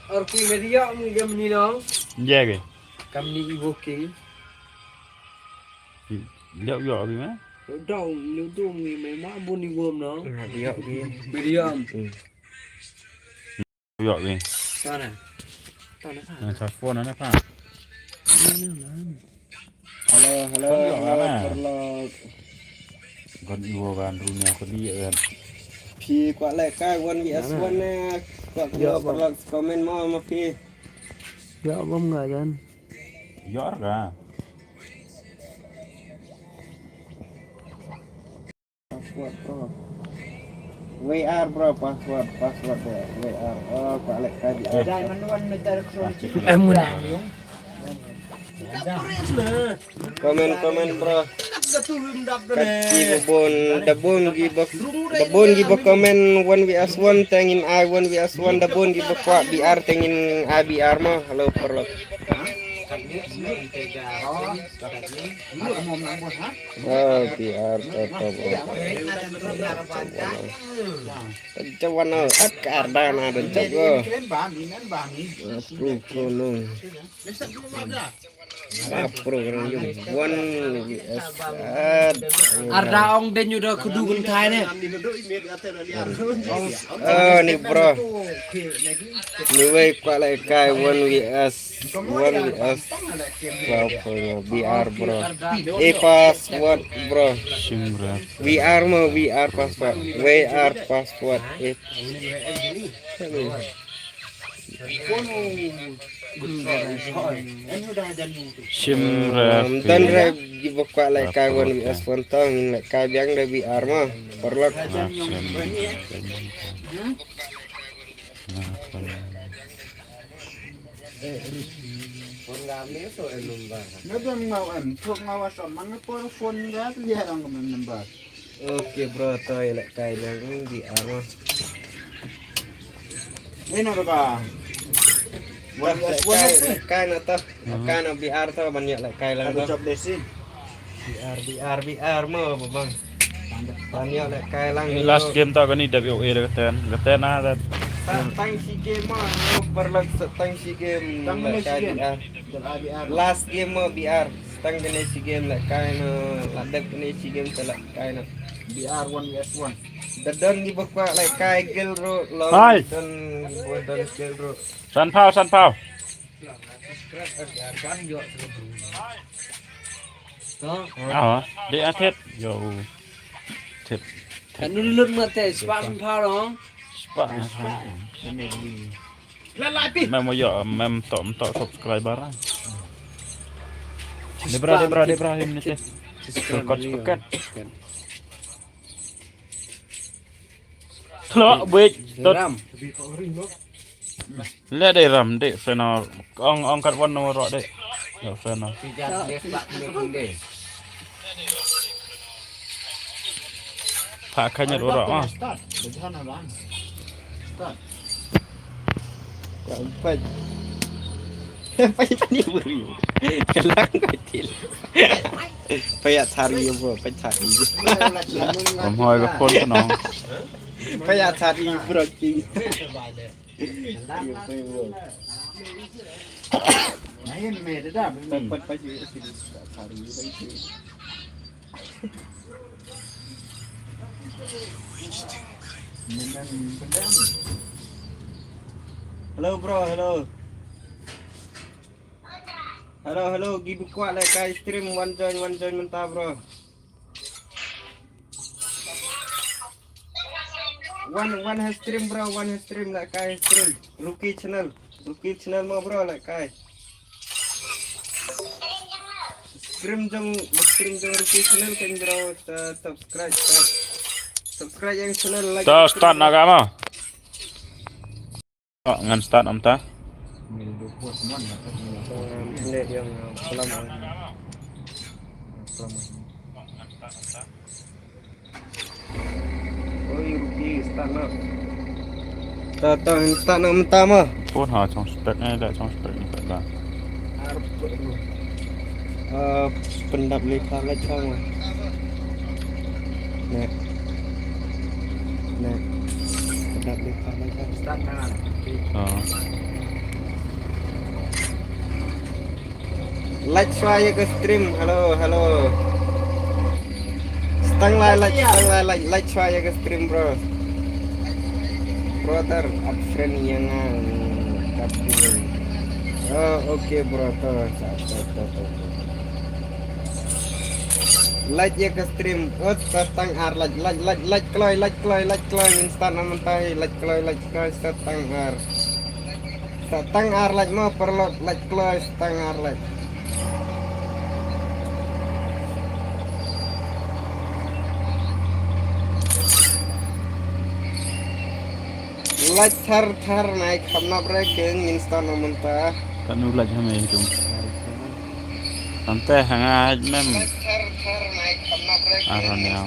Ar ki media mu jam ni no. Jage. Kam ni ibu ki. Liap yo abi ma. Dau ni tu mu me ma bu ni gom no. Liap ki. Media. Yok ni. Sana. Sana. Sa phone na pa. Hello, hello. Gon iwo ban runia ko dia kan. Pi kwah lek kai one V S one na. Kwah perlu komen mo ma pi. Ya bom ga jan. Yor ga. Password bro. W R bro, password, password deh. W R. Oh, kwah lek kai. Diamond one meter cross. Em mun. Komen, komen bro. Kat ki babun, da bun ki ba, da bun ki ba komen one V S one, tang in ai one V S one, da bun ki ba kwah B R, tang in ai B R mo. Hello bro. Ah, B R, top, top, top. Jawan, at ka Arda na da jago. Approve ko no. Approve ko no, yung one V S at. Arda ong den yuda kudu gun thai ne. Oh, ni bro. Ni wei kwah lehkai one V S. One V S. Wow, bro, V R, bro. A password, bro. Shimra. V R mo, V R password. V R password. Eh. Shimra. Um, dan re gi ba kwah lehkai one V S phone tang, lehkai biang da V R mo. Paralok. Nga dang nga em, thok nga WhatsApp, ma nga por phone nga, liya dang nga number. Okay, bro, to ïa lehkai biang, hmm, V R mo. Ina ba. Wan lehkai, lehkai na to. Lehkai na V R to, ban ïa lehkai lang to. Chop desi. V R, V R, V R mo, babang. Ban ïa lehkai lang. Last game to kani W A da ten. Da ten ah, da. Tang shi game mo, paralok, tang shi game. Tang shi game. Last game mo V R. Tang kane shi game lehkai na, la dep kane shi game te lehkai na. V R one V S one. Da don ngi ba kwah lehkai gel ro, lo. Hai. Don ngi ba don gel ro. San pau, san pau. Ah, di atet. Yo. Tip. Kan dulu lut mate, sepak san pau dong. Sepak. Mem mo yo, mem tok, tok subscriber. Debra, debra, debra, ini teh. Subscribe. Tlok, buit, tot. Ram. Le dei ram, dei, fena. Ong, ong kat wan nomor ro, dei. Yo, fena. Pak kanya ro, ah. Start. Start. Start. Pai. Pai tani buri. Kelang pai til. Pai ya thari yo bro, pai thari. Om hoi ka phone ka nong. Pai ya thari bro ki. Yo pai bro. Pai pai yo thari pai. Hello bro, hello. Hello, hello, gi ba kwah lehkai stream, wan join, wan join mynta bro. Wan, wan ha stream bro, wan ha stream lehkai stream. Rookie channel, Rookie channel mo bro lehkai. Stream jong, stream jong Rookie channel kan bro, ta subscribe, ta subscribe ïa ka channel, like. Ta start na ka ma. Oh, ngan start am ta. Oi, Rookie, start na. Ta, ta, start na mynta ma. Phone ha, chong spek ne, da chong spek ne, da. Ar, uh, pyndap lei pha lait pha ma. Ne. Ne. Pyndap lei pha lait pha. Start na. Ah. Like shwa ïa ka stream. Hello, hello. Stang lai like, stang lai like, like shwa ïa ka stream, bro. Brother, add friend ïa nga. Oh, okay, bro. To, to, to, to, to. Like ïa ka stream. Oh, sa tang ar like, like, like, like kloi, like kloi, like kloi. Ngin start na mynta hi, like kloi, like kloi, sa tang ar. Sa tang ar like mo, paralok, like kloi, sa tang ar like. Like thar thar nai kham nap re king ngin start na mynta. Kanu like hame jong. Ante hanga haj mem. Aron ya.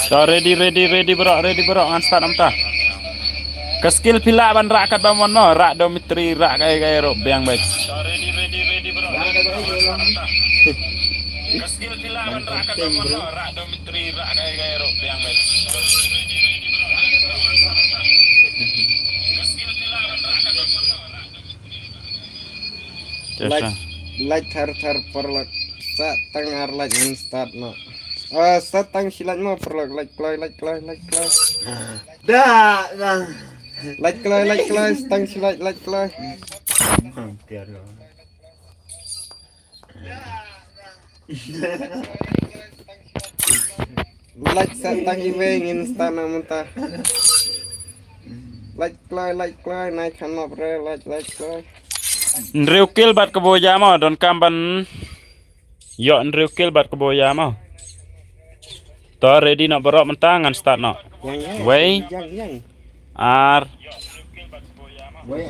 So, ready, ready, ready, bro, ready, bro, ngan start na mynta. Ka skill phi lah ban rah katba mon mo, rah dormitory, rah kai kai ruh biang bad. Like, like thar thar paralok. Sa tang ar like ngan start noh. Ah, sa tang shi like mo paralok, like kloi, like kloi, like kloi. Da, da. Like kloi, like kloi, sa tang shi like, like kloi. Like sa tang iwei ngin start na mynta. Like kloi, like kloi, nai khan map re, like, like kloi. Hynriew kill bad ka Boya mo, donkam ban ïoh hynriew kill bad ka Boya mo. To ready noh baroh mynta ngan start noh. Yang, yang. Wei. Yang, yang. Ar.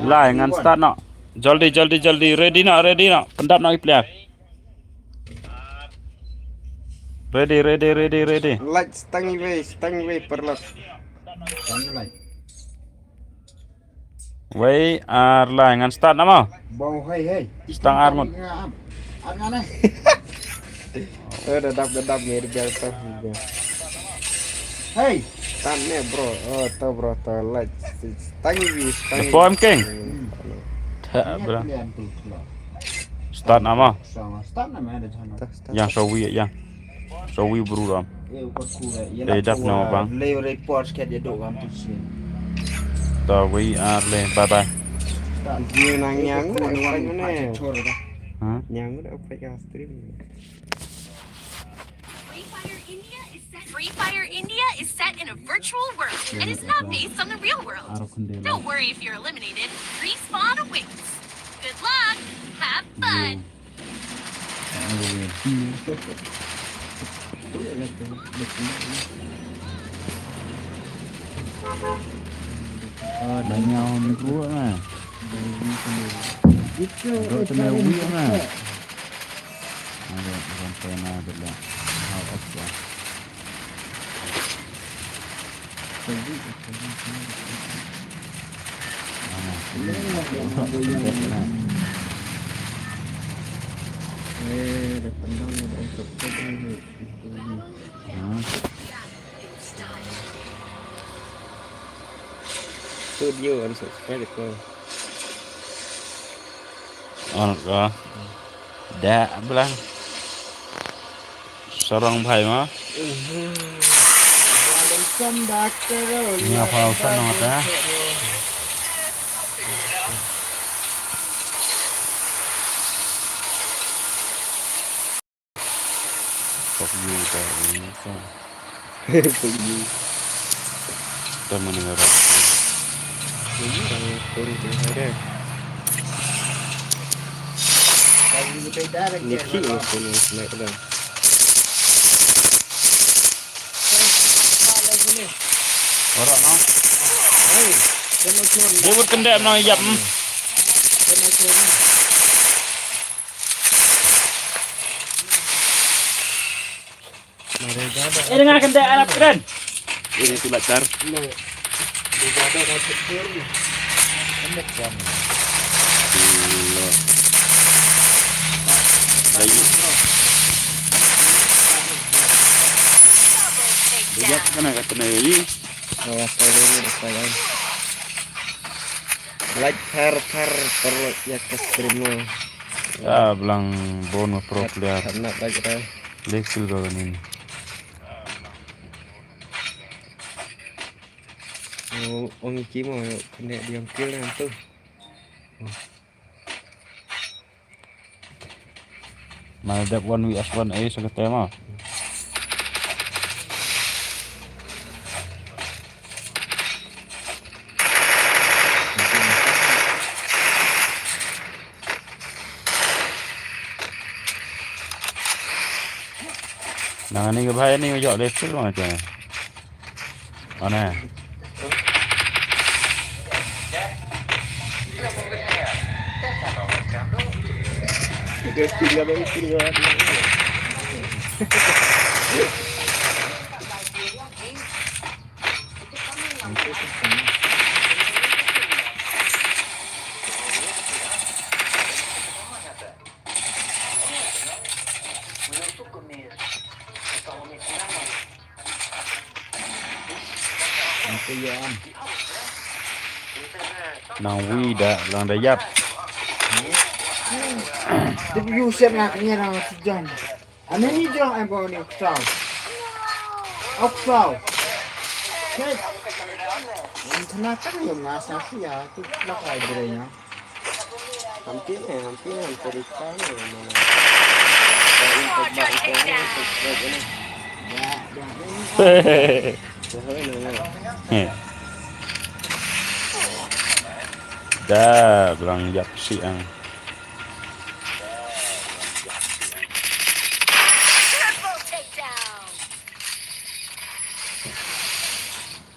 Lai ngan start noh. Joldi, joldi, joldi. Ready noh, ready noh. Pyndap noh i player. Ready, ready, ready, ready. Like stang iwei, stang iwei paralok. Wei ar lai ngan start na mo. Bong hei hei. Stang ar ngut. Ar ngan eh. Eh, dadap, dadap, mir biar tu. Hei. Tan ne bro. Oh, to bro, to like. Stang iwei, stang iwei. Bom king. Hmm. Tha bro. Start na mo. Start na mo, ada jana. Yang sawi yang. Sawi bru ram. Eh, dap no bang. Le report kat ya dok ram tu sini. Ta wei ar le, bye bye. Ni nang yang, nang yang ne. Ha? Yang udah apa ya stream. Free Fire India is set. Free Fire India is set in a virtual world and is not based on the real world. Don't worry if you're eliminated. Respawn awaits. Good luck. Have fun. Ah, dah nyawa ni kuat nah. Dok tengah wik nah. Ada orang pernah ada lah. Hal apa? Studio unsubscribe ko. On ko. Da blang. Sarong bhai ma. Nya phau san no ta. Fuck you, ta ni sa. Fuck you. Ta mana ngara. Ini orang turun ke sana. Ni ki ni pun naik dah. Ora no. Dia berkendek menang ijab. Eh, dengan kena Arab keren. Ini tu latar. Lo. Dia kena kata ni. Awas, awas, awas, awas. Like, thar, thar, thar, ya ka stream mo. Ya, blang bon ma pro player. Thar nak like dah. Lek sil go ni. Oh, ong iki mo, kena dia kill nantu. Mana dep one V S one A sa kata mo. Nang ani ka bhai ani ka jok dep sil mo cha. Mana? Nang wi da, lang da ïap. Dep ïu sep na kñia nang si John. Ani ni John ai bo ni ksau. Au ksau. Kek. Ini kena kan yom nasa sia tu lak ai bere nya. Hampir eh, hampir eh, hampir di kau ni mana. Kau ni terbang kau ni terbang ni. Ya, ya. Heh. Da, bilang ïap si ang.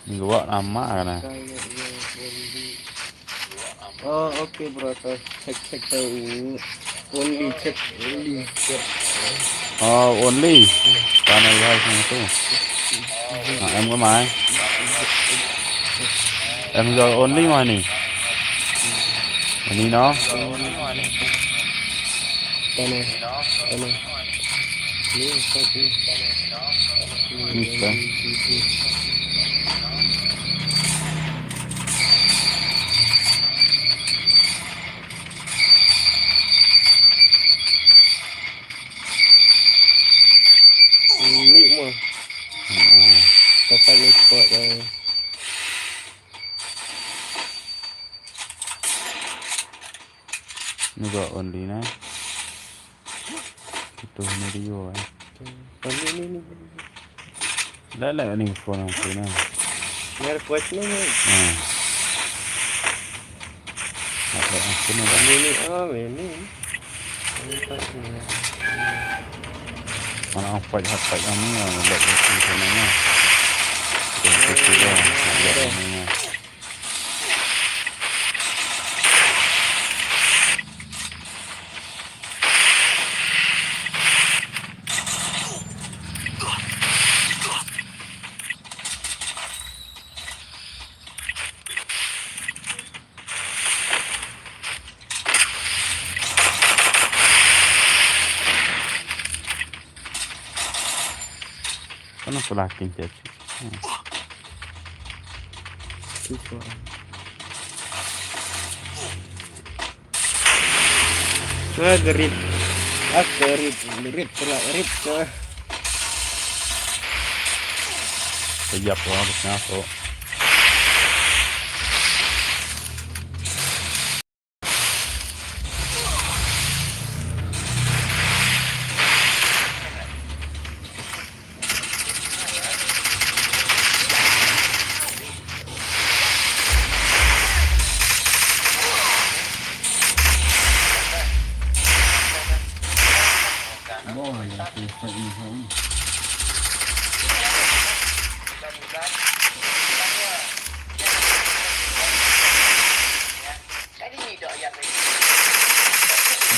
Ni gua lama kan. Oh, okay, bro. So, check, check, check. Only check, only check. Oh, only. Channel hai sang tu. Ah, em có mai. Em rồi only mai ni. Mai ni no. Channel, channel. Ni, check ni. Ni, check. Ni mo. Hmm. Tapak ni spot dah. Ni ba only na. Itu ni Rio eh. Only ni ni. Lah lah ni phone aku na. Ni request ni. Hmm. Apa aku ni dah. Ini ni, ah, ini. Ini tak ni. Mana apa jahat tak kami ya, buat itu sebenarnya. Jangan kira, buat ini. Kana pula kin chat. Sure. Ah, gerit. Ah, gerit. Gerit pula, gerit. Siap, wah, harus ngaso.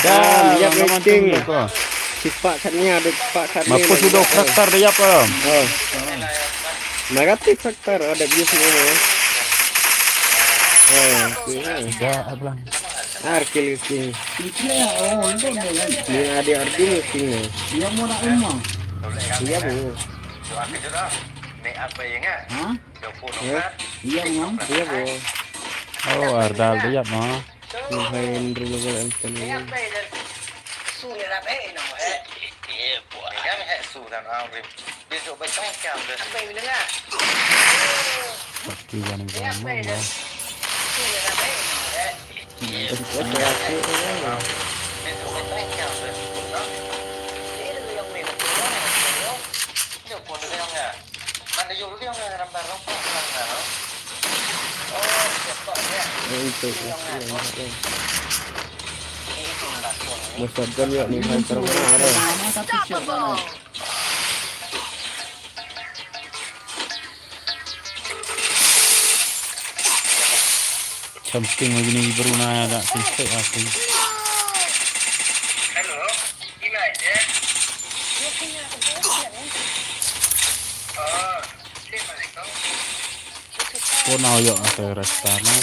Dah, dah, dah, dah, dah. Sipak kat nia, ada sipak kat nia. Mampus udah karakter dia apa? Oh. Negatif karakter, ada bius ni. Oh, okey. Dah, abang. Ar kill kill. Ni ada Ardi ni kill ni. Dia mau nak emang. Dia bu. Ha? Iya, Mam. Iya, Bu. Oh, Ardal dia, Ma. Ni hai Andrew level Anthony. Sakti yang gua, Ma. Masa kan ya ni hai terang ada. Something lagi ni baru na ada. Hello. Ko na yo ate rasta na.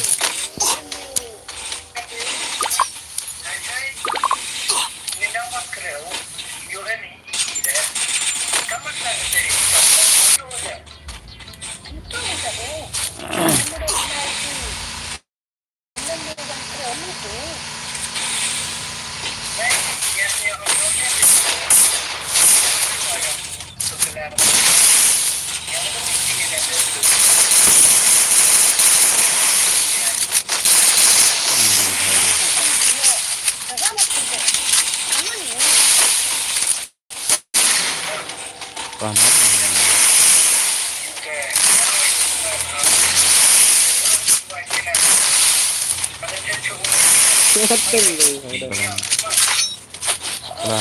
Kla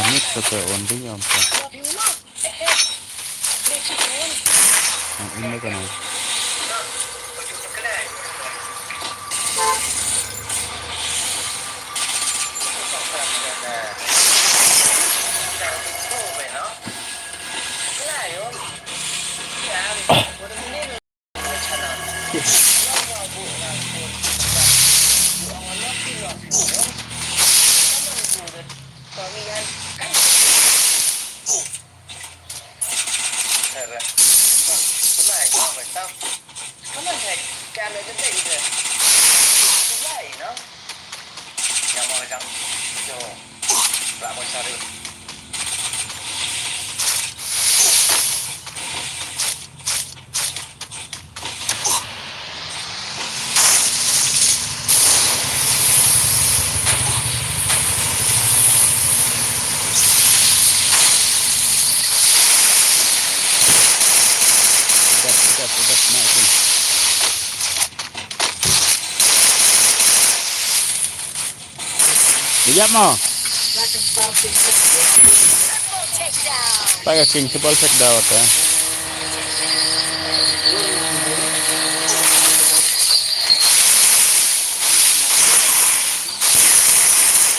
mit sa te on ding am sa. Ang in na kana. Ïap mo. Pakai king sebal check down ya.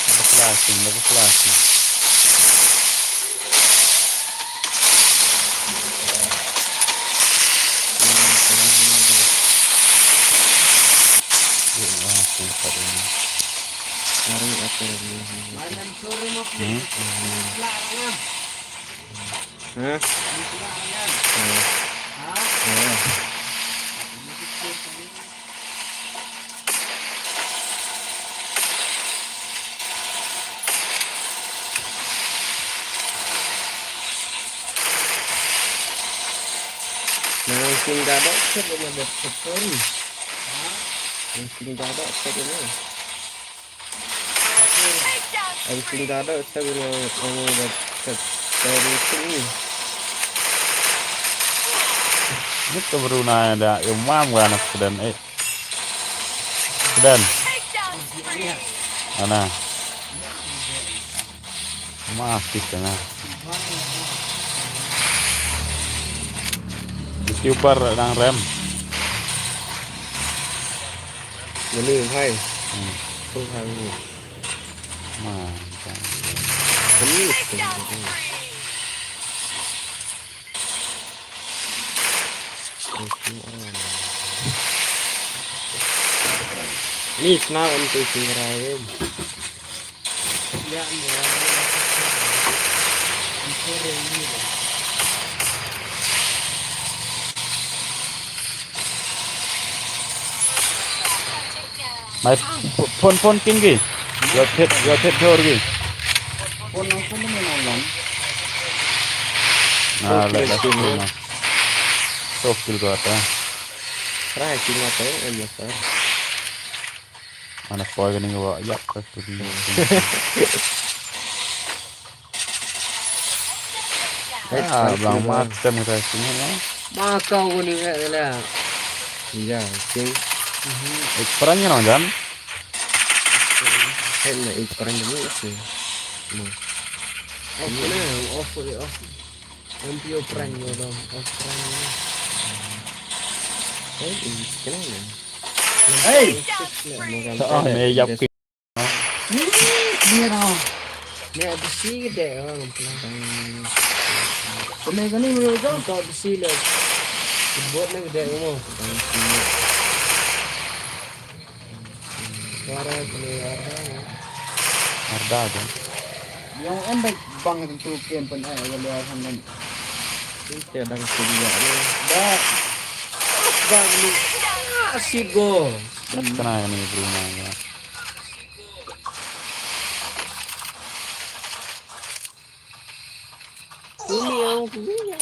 Double flashing, double flashing. Nang sing dadok set ina da sekali. Nang sing dadok set ina. Ang sing dadok set ina, ang da set dari sini. Nit ka Brunei da imam ga na pdan eh. Dan. Ana. Ma kita na. Youtuber nang rem. Ini hai. Hmm. Tuhan. Ma. Ini. Ni sna on tu sing rai. Mai phone phone king ki. Yo thet yo thet thor ki. Phone nang phone ni nang lang. Na le le phone na. Sok kil ko ata. Rai king ata em ya sir. Mana poi kani ko yak ka tu. Ah, bang mat tem ka sini ya. Ma kau ko ni ka la. Ya, sing. Ek peran ni nong jan. Hei na ek peran ni sing. Off na, off ko off. Em pio peran ni dong, off peran ni. Hei, ini kenapa? Hei. Oh, ni yap. Ni, ni dah. Ni ada si gede, oh, nampak. Kena kena ni tu. Kau ada si le. Buat ni gede kamu. Suara ni ada. Ada aja. Yang endek bang itu kem pen ai yang dia handan. Kita dah kuliah ni. Dah. Bang ni. Ah, si go. Kena ni Brunei. Ini yang punya.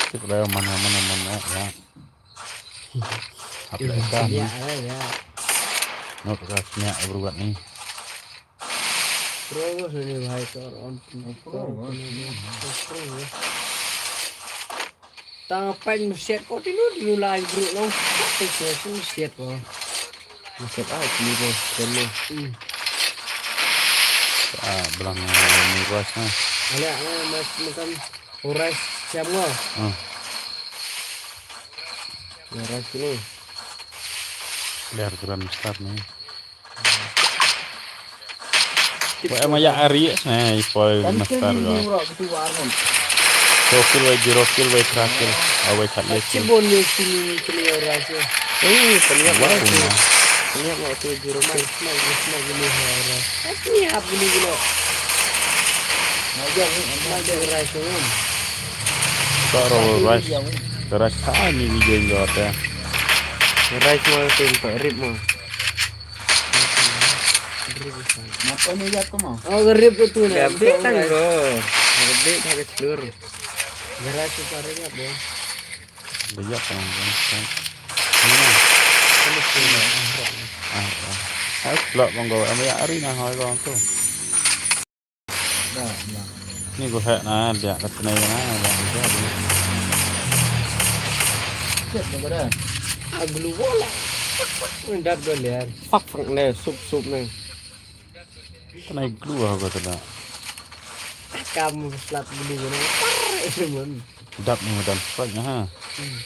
Kita dah mana mana mana ya. Apa ya? Ya, ya. Nak kasih ni beruat ni. Terus ni bahaya tu orang. Terus. Tang pyn mesiat ko tinu tinu lai group no. Pyn mesiat ko. Nasib ah, kini ko, kini. Hmm. Ah, belang ni ruas na. Ala, ah, mas, makan ruas siam ko. Hmm. Ruas ni. Biar kurang besar ni. Wa em ïa ari, eh, ipoi master ko. Zero kill wei, zero kill wei, three kill. Awei khat leh. Chibon ye sini kini ora se. Eh, paniap. Wow, na. Paniap wa tu zero mai, mai, mai gini ora. Paniap gini gini. Mai ora se. Ka ro rice. Ka rice ha ni video ko ta. Rice mo tim pa rip mo. Napa ni ïap ko mo? Oh, rip ko tu na. Lebih tang ko. Lebih tang ke seluruh. Gerai tu pare ïap ko. Ïap ko mo. Ni na. Ah, ah. Ai, blok bang ko. Em ïa ari na hoi ko tu. Ni ko hek na, dia ka tnai na, dia ka tnai. Chet ko dah. Aglu wala. Mendat ko liar. Fak fak ne, sup sup ne. Tnai glu ha ko tada. Kam slap glu ne. Par, eh, mon. Dap ni madan fight na ha. Hmm.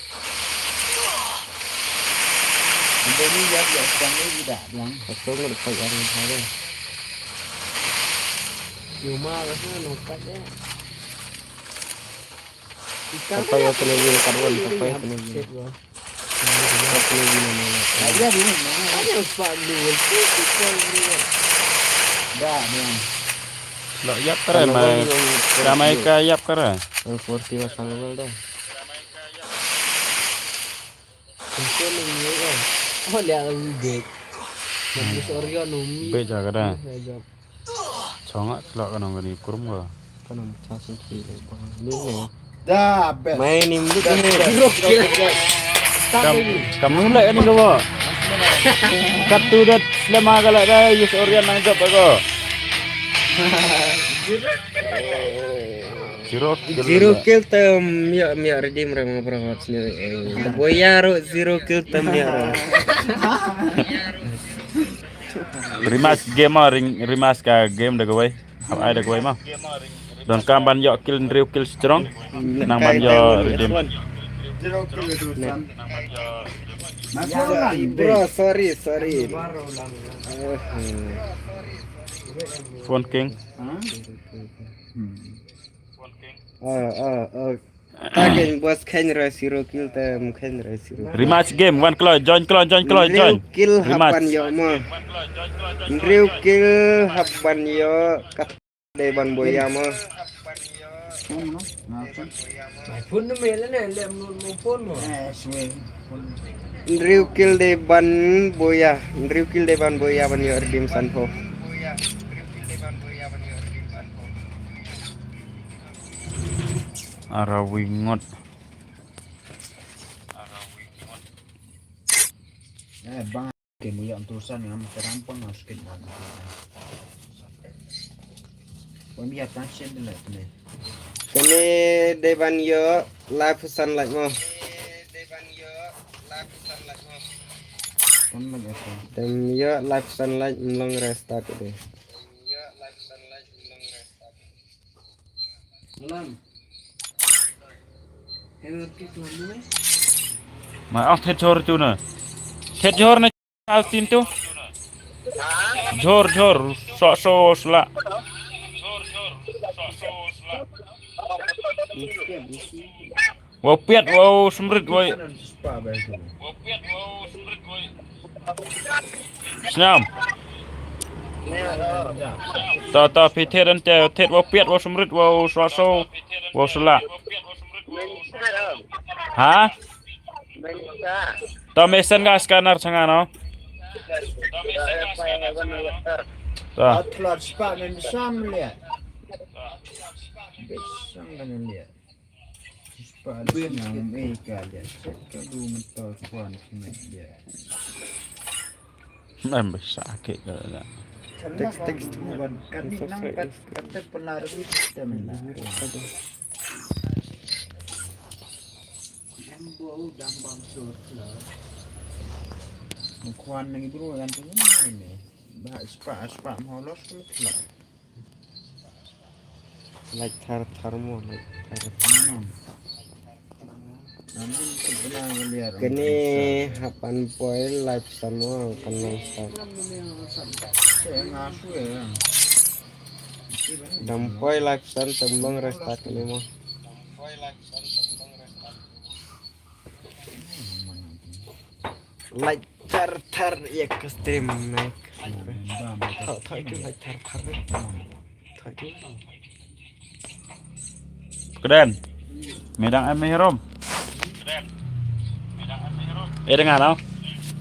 Benda ni ïap ïap sedang ni tidak bilang. Betul nggak dapat yang ada. Cuma rasanya nokat ya. Ikan apa yang kena gini karuan, apa yang kena gini? Shit, bro. Apa yang kena gini, mana? Aja ni, mana? Aja usah dulu. Dah, bilang. Lo ïap keren mai. Ramai ka ïap keren. Yang forty masang dulu dah. Ito na ngi ka. Oh, liang ang big. Nabis Orion umi. Big jaga dah. Chonga tla ka nong kani kurum ka. Ka nong cha sing ki. Ni ne. Da best. Mai nim dik ne. Kam kam nung lek ani ka ba. Kat tu dat lema ka lek da use Orion nang jop ka. Zero kill. Zero kill tam ya, ya redeem rang apa rawat sini. Boya ro zero kill tam ya. Rematch game ah, rematch ka game da kawei. Hap ai da kawei ma. Don kam ban ïoh kill, hynriew kill strong. Nang ban ïoh redeem. Bro, sorry, sorry. Phone king. Ah, ah, ah. Again, boss, khen ra zero kill te, um, khen ra zero. Rematch game, wan kloi, join kloi, join kloi, join. Hynriew kill hap ban ïoh mo. Hynriew kill hap ban ïoh kat dei ban boya mo. Phone na me le ne, le mo phone mo. Hynriew kill dei ban boya, hynriew kill dei ban boya ban ïoh redeem sanphew. Ara wi ngot. Eh, bang ke mu yak terusan ngam terang pang ngam skit ngam. Pun biar tension de lah tu ni. Kane dei ban ïoh life sunlight mo. Pun lagi apa? Dei ïoh life sunlight mlong restart dei. Ma ong thet jhor tu na. Thet jhor na al tin tu. Jhor jhor so so sla. Wa piat wa smrit wa. Snam. Ta ta phi thied ante thied wa piat wa sumrit wa swaso wa sula. Ha? Ta me send ka scanner sanga no. Ta. Athlot spa men sam le. Besang kan le. Em, ba sa ke ka la. Text, text. Kan ni nang kat, kat pelar tu sistem lah. Em, bo dam bam sur lah. Khwan nang bro kan tu ni. Ba spa spa mo los tu lah. Like thar thar mo, like thar. Hmm. Kane hap ban poi live san mo kan long start. Dang poi live san tang bang restart kane mo. Like thar thar ïa ka stream, like. Thok thok itu like thar thar. Kren. Midang em hirom. Eh, dengar tau.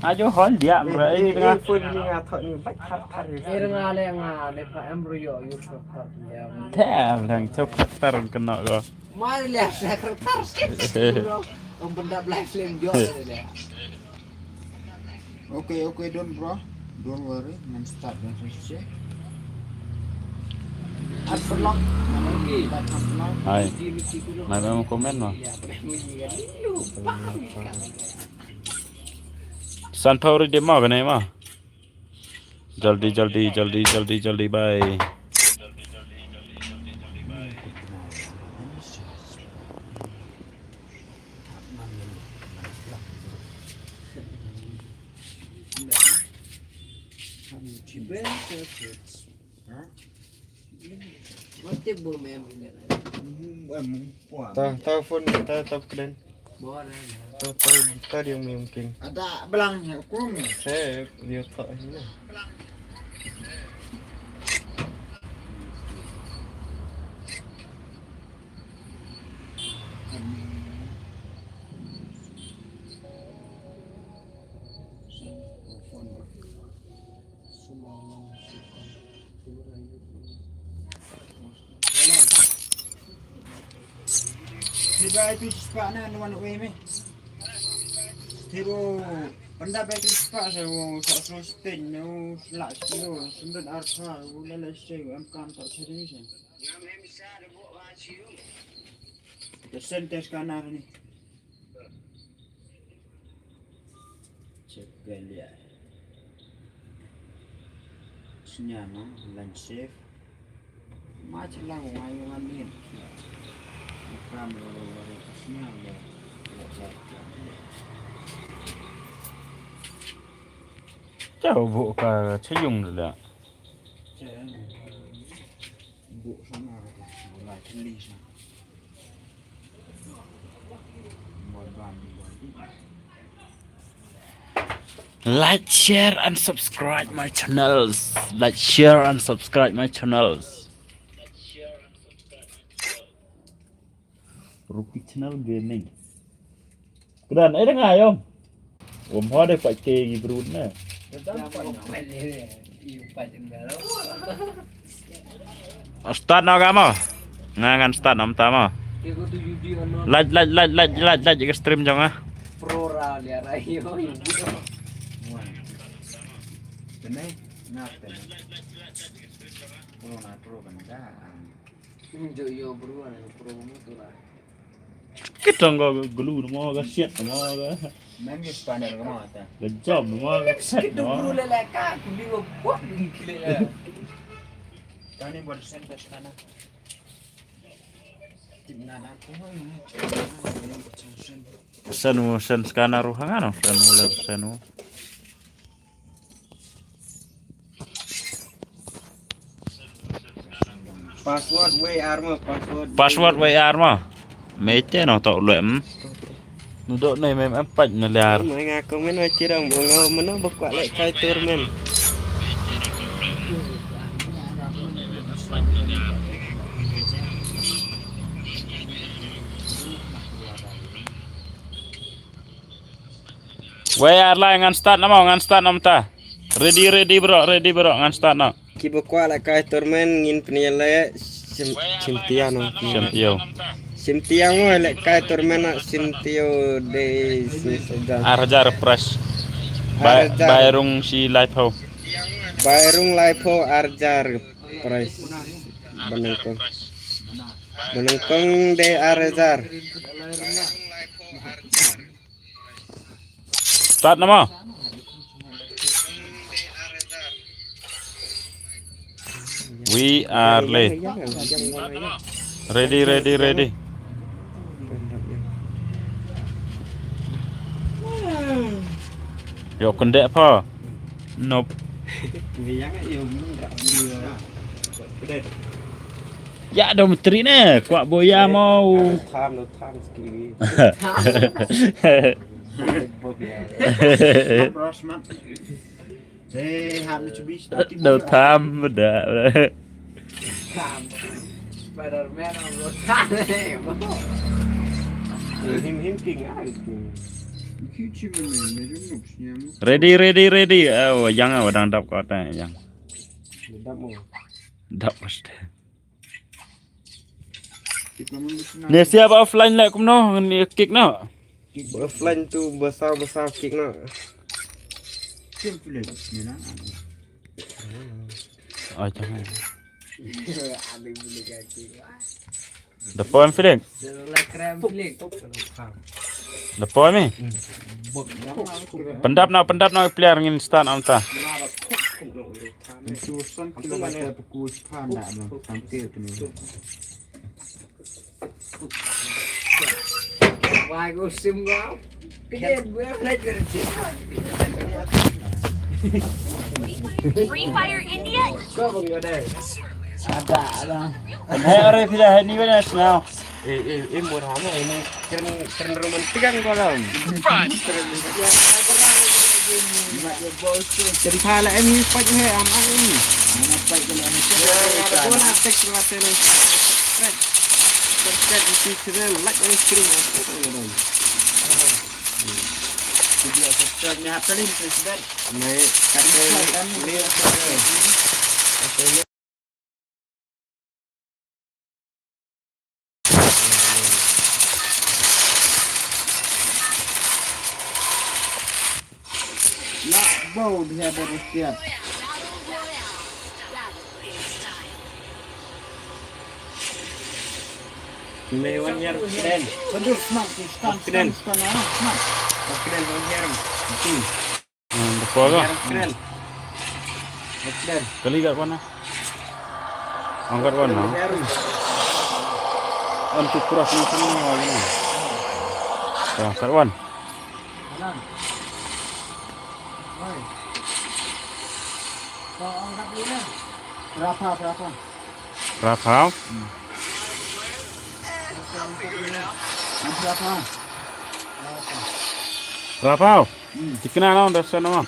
Ajo hol dia, bro. Eh, dengar. Phone ni nga thok ni baik thar thar. Eh, dengar le nga le pa em bro yo yo thar thar. Tem lang thar thar kena ko. Mai le thar thar. Bro. Om benda live stream jo le. Okay, okay, don't bro. Don't worry. Ngan start dan session. Hai. Mai ba komen mo. San pau ri demo kane mo. Jaldi jaldi jaldi jaldi jaldi bye. Ta ta phone ta ta kren. Ta ta ta dia mungkin. Ada belang ya kum. Saya dia tak ini. Tiba itu cepat na nuan wei me. Tiba pendapat itu cepat saya sa terus ten no lak sio sundut arsa ulala saya am kam tak serius. Percentage kanar ni. Check kali ya. Snya ma lan save. Ma check lang wa yung anin. Kam lo lo lo snya lo. Chau bu ka chayung da. Bu sama ka. Wala chili sa. Like, share and subscribe my channels. Like, share and subscribe my channels. Rupi Channel Gaming. Kedan ai dang ayom. Wom ho de pat ke gi brut na. Start na ka mo. Nga ngan start na mta mo. Laj laj laj laj laj laj ke stream jong ah. Pro ra lia ra yo. Tenai na tenai. Pro na pro kan da. Jo yo bro, ana bro mo tu la. Kitong ko glu mo ga siat mo ga. Mem use panel ko mo ta. Ga job mo ga set mo. Kitu bro le le ka kuli ko bot ni kile. Tani bot sen ta sana. Timna na ko ni. Sanu sen skana ruhanga no sanu le sanu. Password wei ar ma, password. Password wei ar ma. Mete no to lem. Nudok nei mem empat miliar. Mai nga komen wa chirang bo nga mena ba kwah lek kai tournament. Wei ar lai ngan start na mo, ngan start na mta. Ready, ready bro, ready bro, ngan start na. Kiba kwah lek kai tournament ngin pynïaleh sim sim tiang no. Sim tiang. Sim tiang mo lek kai tournament na sim tiang de sim segan. Ar hajar prize. Bai bai rung si live ho. Bai rung live ho ar hajar prize. Banangkong. Banangkong de ar hajar. Start na mo. We are late. Ready, ready, ready. Yo, kynde pa. Nope. Ya, dormitory ne, kwah boya mau. Tham, no tham, sekali. Hey, hap ni cubi. No tham, beda. Spider-Man, no tham. Him, him king, ah, king. Ready, ready, ready. Oh, yang ah, dang dap ko ta yang. Dap mo. Dap pasti. Ne siapa offline leh kumno ni kick no. Offline tu besar besar kick no. Oh, jangan. Ada boleh kaki. The point, Felix. The point ni. Pendap na, pendap na player ngin start am ta. Why go sim go? Free Fire India. Ada, ada. Hey, are phi da ni wena now. Eh, eh, eh, murah mah ini keren, keren romantik kan kolam. Jadi pala ini pat he am am ini. Mana pat kalau ini. Ada guna tek la tele. Subscribe. Subscribe di channel, like dan share. Video subscribe ni hap tadi, subscribe. Ni kat ni. Nak bau dia bersiap. May one year friend. Betul, smart, smart, smart, smart, ah, smart. Friend, one year. Hmm, the power. One year friend. Friend. Kali kat mana? Angkat one, no? One year. One toothbrush ni semua ni. Ya, kat one. Kanan. Oi. Kau angkat dulu ya. Berapa, berapa? Rap hau. Rap hau. Rap hau. Tikna na da sana ma.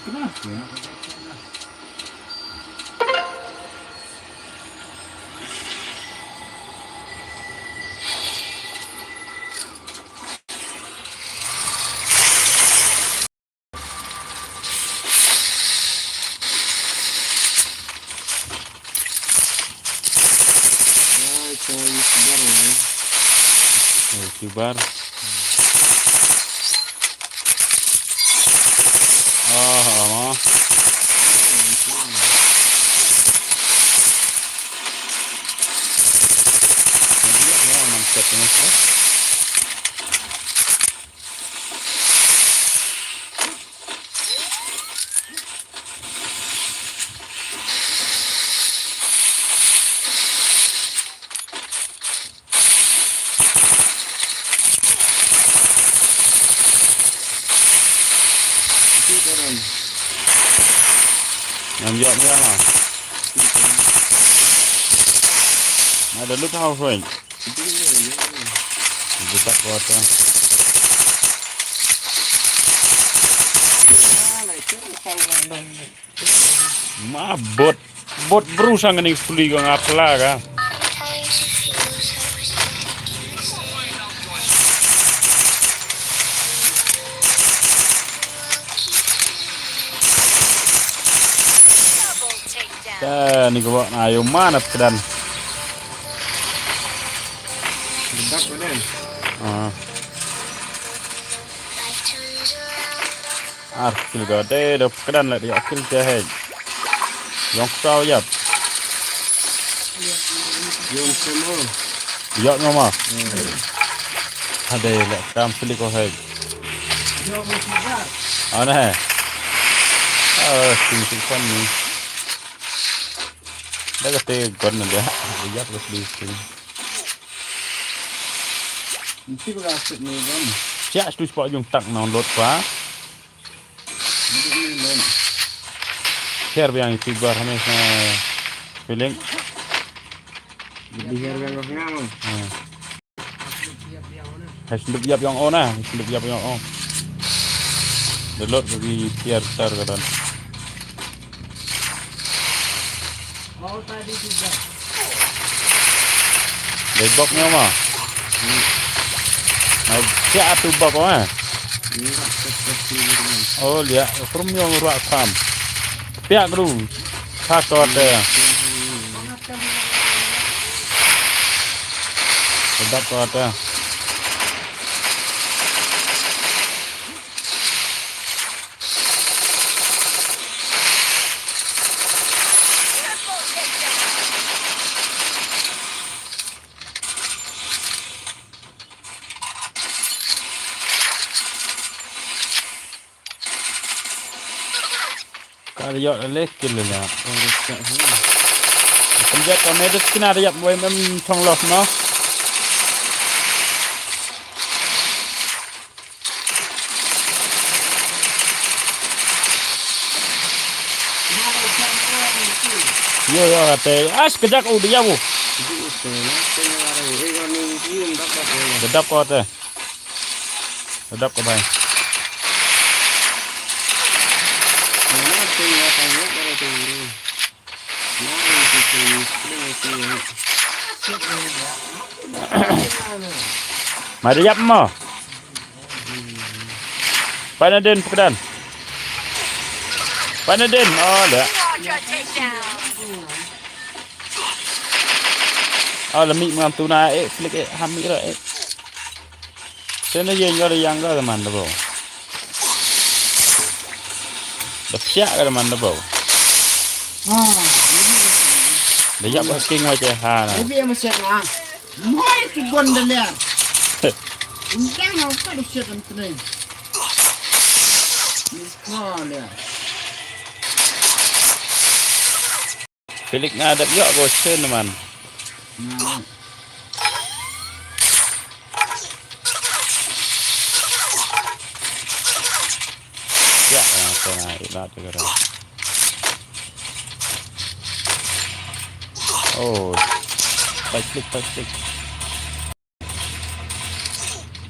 Ai, ito, YouTuber, eh. YouTuber. Ah, ama. Mantap ini, eh. Ngam ïoh ïa nga. Nga da lut hau hoi. Butak ko ta. Ma bot. Bot bru sang ni puli ko nga pla ka. Ta ni ko na yo mana pdan. Budak ko den. Ah. Ar kill ka de, de pkdan la de kill te hai. Yong saw yap. Yong saw. Yap no ma. Ade la kam kill ko hai. Ana hai. Ah, sing sing kan ni. Da kata gun na dia. Dia ïap ka sli sli. Mesti ba ka sik ni gun. Siak stu spot jong tak nang lot pa. Mesti ni gun. Share biang itu bar hame sa feeling. Jadi share biang ko ngam. Ha. Hai sendep ïap ïong o na, hai sendep ïap ïong o. Delot bagi tiar besar ka don. Dei bok nyo ma. Na sia atu bok ma. Oh lia, krum ïong ruak sam. Piak kru. Kha ko te. Sedap ko te. Ka ïoh le kill le. Pynjat ka medit kina da ïap wei mem thong los no. Yo yo ate as kejak u dia bu. Kedap ko ate. Kedap ko bai. Mari ïap mo. Panadin pekdan. Panadin. Oh, dah. Oh, lemi mengam tuna eh, flick eh, hamira eh. Sene ye ngor yang ga man da bo. Da psiak ga man da bo. Ah, da ïap ba king wa che ha na. Maybe I'm a set na. Mai tu gon da ler. Undang au ka da set am tnai. Miss call ya. Felix nga dep ïoh ko chen man. Ya, ya, ko na ila tu kara. Oh. Baik klik, baik klik.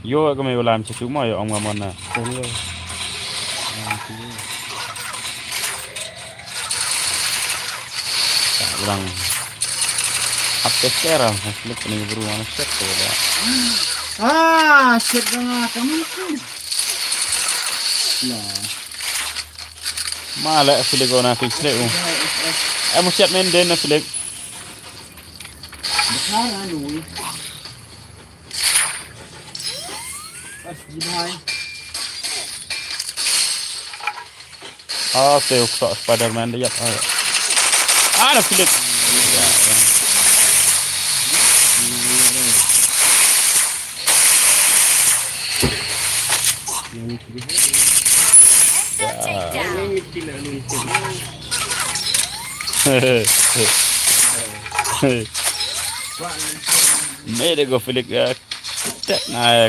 Yo ka me ulam chetu mo yo ong mamon na. Tunggu. Ulang. Apa kera? Slip ni bru mana set tu dah. Ah, set dengan kamu tu. Lah. Mala Felix ona Felix. Eh, mo siat main den na Felix. Besar anu. Pas di bawah. Ah, te uk sok Spider-Man dia. Ah, ada Felix. Made go Felix ya. Tet na ya.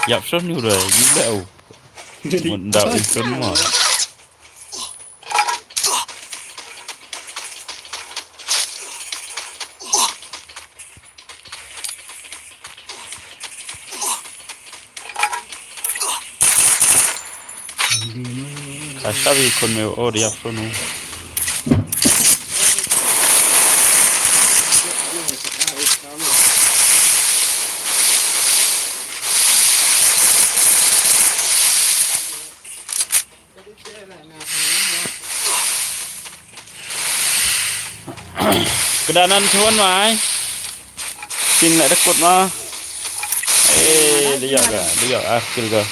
Yap son ni udah gila oh. Mun da isun mah. Asa bi kon me o dia prono. Kedanan chuan mai. Sing nak dekut mah. Eh, dia ga, dia ah skill ga.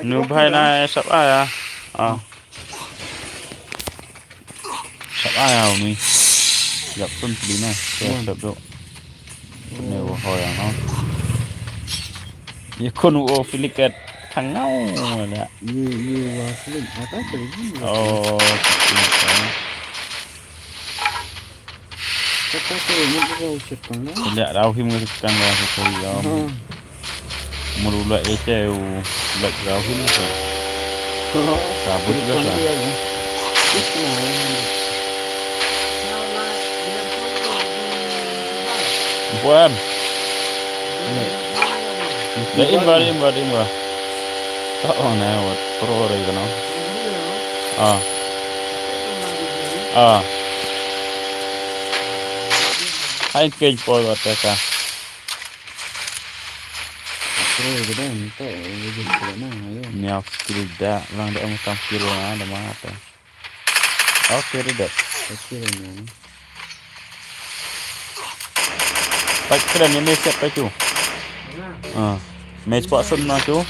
Nu bhai na sap ah ya. Ah. Ai au ni. Yap sun pli na. Yap sun do. Ne wo ho yang no. Ye kun wo filiket tang ngau le. Ye ye wa filik ata filik. Oh. Kata tu ni tu shit kang na. Le rau him ngi kang la ko yo. Mulu la ete u la jauh ni tu. Kabut juga lah. Buan. Ya, imba, imba, imba. Tak on eh, wat pro re kono. Ah. Ah. Hai kej pol wat ka. Pro ke dah minta, eh, dia sudah nah, ya. Ni aku skill dah, lang dah mau tam skill lah, dah mata. Oke, dah dah. Oke, dah ni. Pak keren ni, message pa tu. Ah, message pak sun na tu.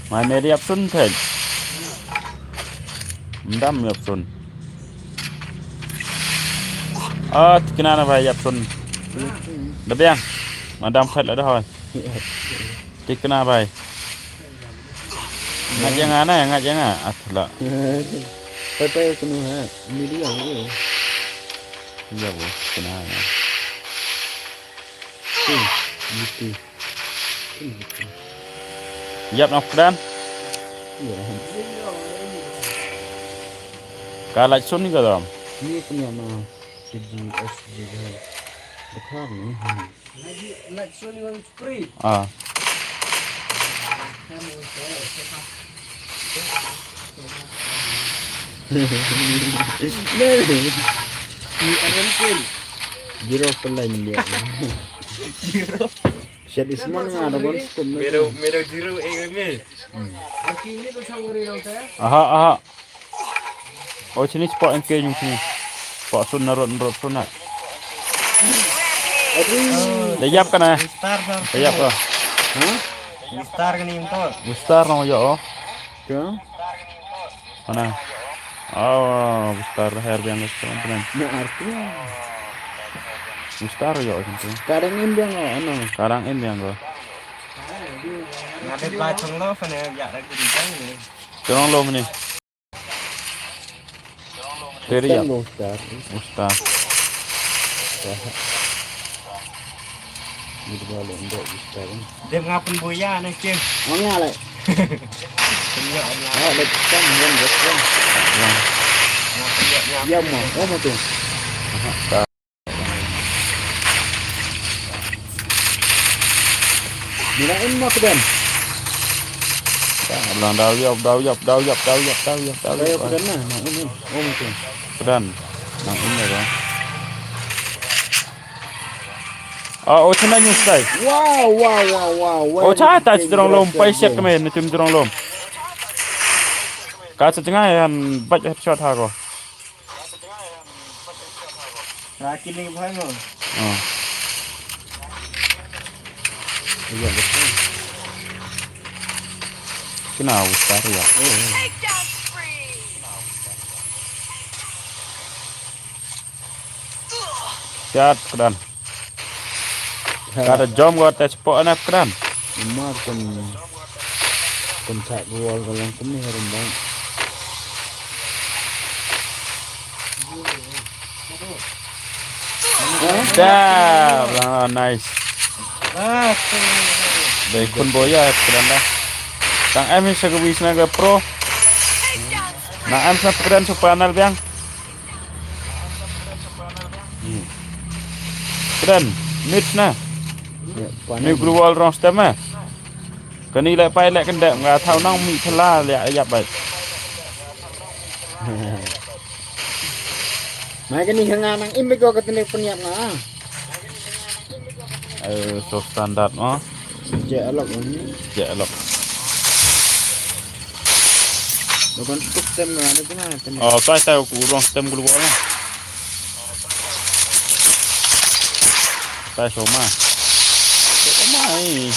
Mai meri apsun thej. Ndam yap sun. Ah, tikna na bai yap sun. Da biang. Madam khat la da hoi. Tikna bai. Ngat yang ana, ngat yang a. Atla. Pai pai kunu ha. Midi yang ni. Ya bo, tikna na. Midi. Yap na kren. Ka lach sun ni ka dam. Ni punya ma C G S G. Bekar ni. Ah. Zero pelain dia. Zero. Shet isman nga da gon skum. Mero mero zero eh me. Aha, aha. Oh, sini spot engke jung sini. Spot sun narot narot sun na. Aduh. Dah yap kan eh? Star star. Dah yap kan? Hah? Star kan ini tu. Star no yo. Ke? Mana? Oh, star hair biang star tenan. Ni arti. Star yo macam tu. Kadang in biang oh, ano. Kadang in biang ko. Ngadep lah cong lo fane ya lagi di jang ni. Cong lo ni. Teri ya. Ustaz. Ustaz. Gitu balik ndok ustaz. Dia ngapain boya ni ke? Mana le? Punya ni. Ah, le kan yang betul. Ya mau, oh mau tu. Ni na in ma kedan. Bilang dau yap, dau yap, dau yap, dau yap, dau yap, dau yap. Dau yap kedan na, na in in. Oh mungkin. Kedan. Na in dah. Ah, oh chana nyusai. Wow, wow, wow, wow. Oh cha ta chidrong lom pai siat kemai ni chidrong lom. Ka cha jngai han baj headshot ha ko. Rakin ni bhai mo. Ah. Iya betul. Kena ustar ya. Siat kedan. Kada jom ko te spot na kran. Mar kun kun sa wall ko lang kumi harum bang. Dah, nice. Dei kun boya kran dah. Tang em sa ka wis na ka pro. Na em sa kran su panel biang. Kren, mit na. Ni global rong stem eh. Kani le pai le kendek nga thau nang mi thela le yap bai. Mai kani nga nang im ko katne peniap nga. Eh, so standard mo. Jek alok ni. Jek alok. Bukan stuk tem lah, ada tengah tem. Oh, tai tai aku urang tem global lah. Tai sama. Sama ni.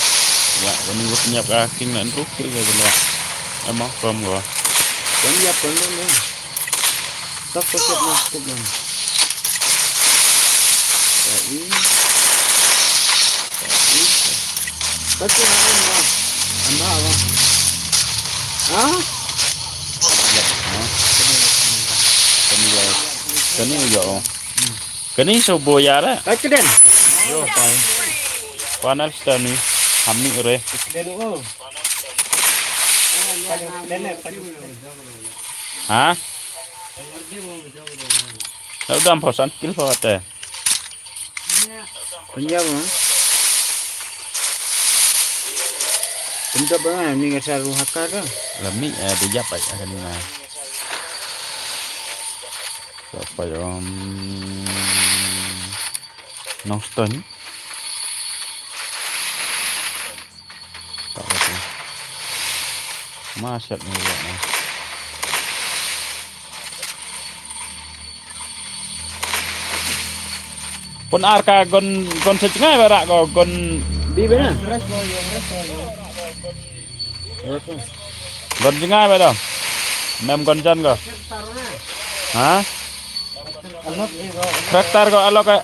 Ya, kani ka pynïap ka king na nruk kri ka jela. Emang pam ko. Pynïap pynïap ni. Tak paket ni, tak paket ni. Ya, ini. Ya, ini. Pati na ni. Anda apa? Ha? Ya, ha? Kani ya. Kani ya, oh. Kani so boyar eh. Ka kden. Yo, fine. Panel stani. Hamni ore. Kden oh. Ha? Dah dam phosan kil phawate. Punjab, ha? Punjab, ha? Ni ka sa ruh hakar, ha? Lami, eh, dia apa ya, kan, nah. Siapa ya? Hmm, Nongstoiñ. Tak apa. Masyat ni juga ni. Pun ar ka gon, gon sa jngai ba rak ko, gon. Di bena. Gon jngai ba dong. Mem gon jan ko. Ha? Traktor ko alok ka.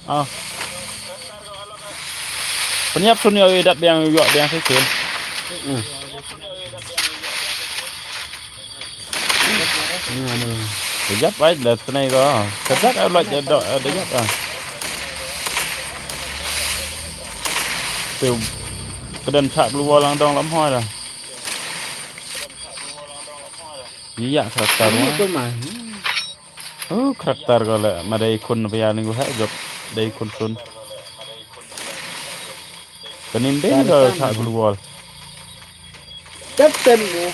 Ah. Pynïap sun ïoh i dat biang, ïoh biang shisien. Hmm. Ka jap ai da tnai ko. Ka jap ai loj da, da jap ah. Te ka don chak lu lang dong lam hoi da. Ïa ka tar. Ni ko ma. Oh, karakter ko le, ma dei khun pia ni ko ha, jop dei khun sun. Kanin dei ko sa global. Tep tem ko.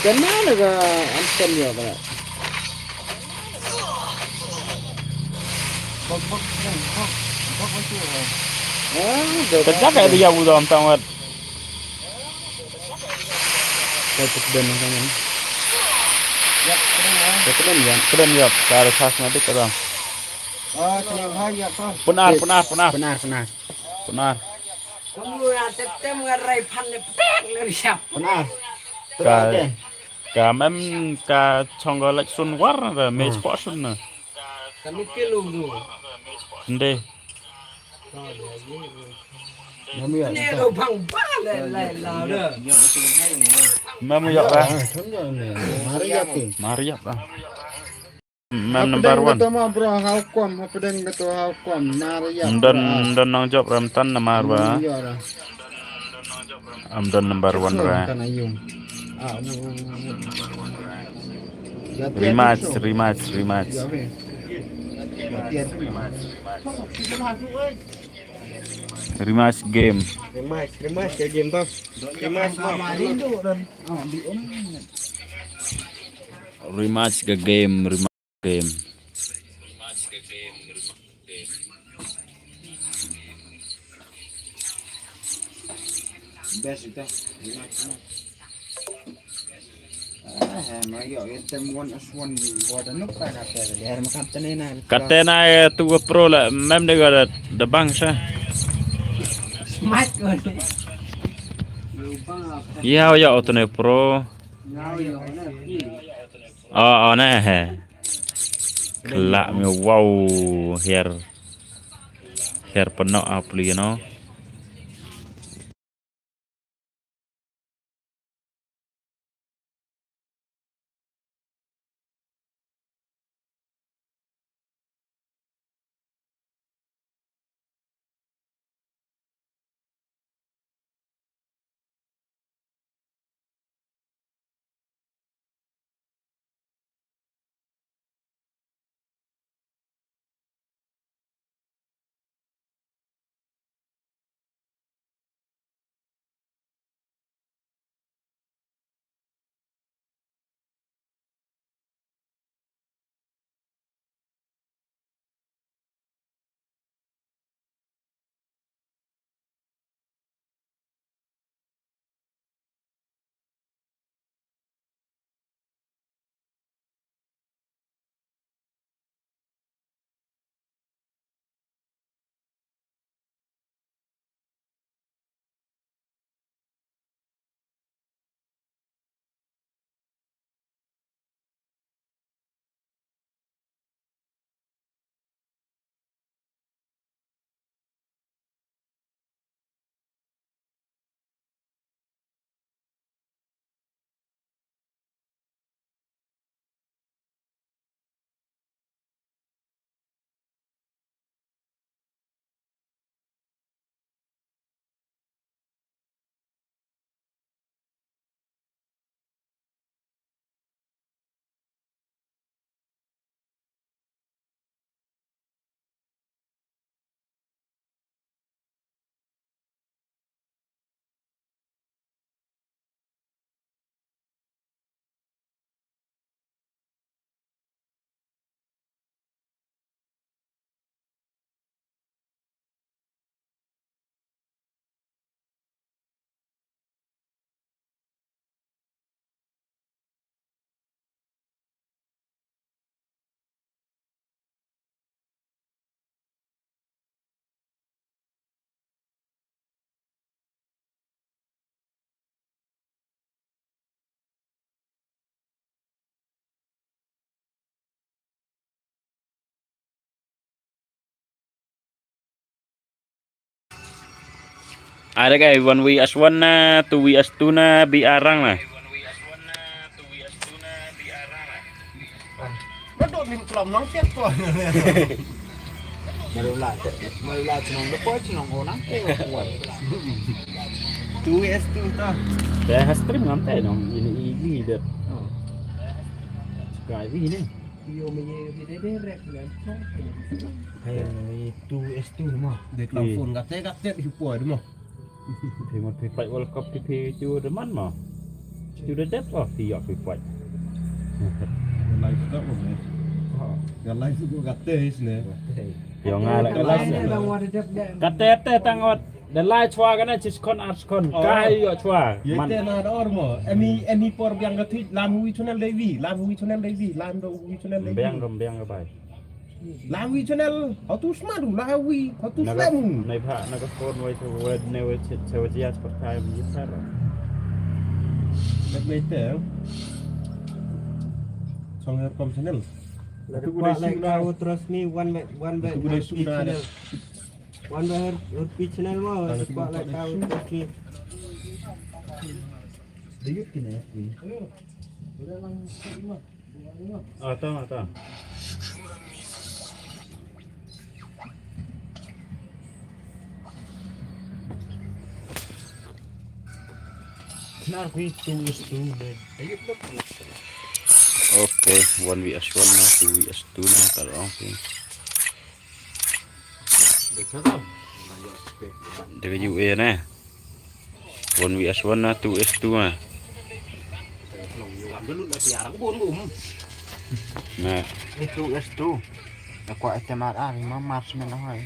Kena na ka am tem ya ka. Bok, bok, bok, bok, bok, bok, bok. Ah, kejak ka dia bu dom tang wat. Ka tu kden kan. Ka kden ya. Kden ya. Ka ada khas ngadik ka dong. Ah, kena bahaya tu. Punar, punar, punar. Punar, punar. Punar. Kamu ya tetem ngarai pan le pek le siap. Punar. Ka, ka mem ka chonggo lek sun war na mej po sun na. Kami kilu tu. Ende. Ni lo bang ba le le la de. Mem ïoh ba. Mariap. Mariap ba. Mem number one. Kata ma bro, how come? Apa deng kata how come? Mariap. Don, don nang job ram tan number ba. Am don number one ra. Rematch, rematch, rematch. Rematch game. Rematch, rematch ke game tu. Rematch tu. Rematch ke game, rematch game. Best itu. Rematch, rematch. Kate na tu pro la mem de ga da bang sa. Ya ya tu ne pro. Oh, oh ne he. Kela mi wow her. Her peno apli no. Ada kai, one V S one na, two V S two na, B R rang na. Ba dot lim tlam nang pet ko. Baru lah, baru lah chnong depo chnong ko nang pet ko. Two V S two ta. Dah stream ngam te nong ini ini deh. Kai ini. Yo me ye de de rek. Hai, two V S two mo. De tlam phone kate kate di po de mo. Phi mut phi pait World Cup phi phi ju de man mo. Ju de dep oh phi ïoh phi pait. Live ka mo ne. Ya live ko ka te is ne. Yo nga la ka live. Ka te te tang ot. De lai chwa ka na chis kon ars kon. Ka ïoh chwa. Ye te na dor mo. Emi emi por biang ka thik lam wi channel de wi. Lam wi channel de wi. Lam do wi channel de wi. Biang ka biang ka bai. Lam wi channel, hatu sma du, la wi, hatu sma mu. Nai pha, na ka phone wai sa wai ne wai sa wai jias per time yi sar. Let me tell. Song her kom channel. Hatu ku dai su na. Trust me, one by one by. Hatu ku dai su na. One by her, her pitch channel mo. Hatu ku dai su. Trust me. Dayut kine. Ata, ata. Nar kui tu is tu le. Okay, one V S one na, two V S two na, ta long phi. Dega U A na. One V S one na, two S two na. Na. Ni two S two. Aku S T M R R, ma marksman ahoy.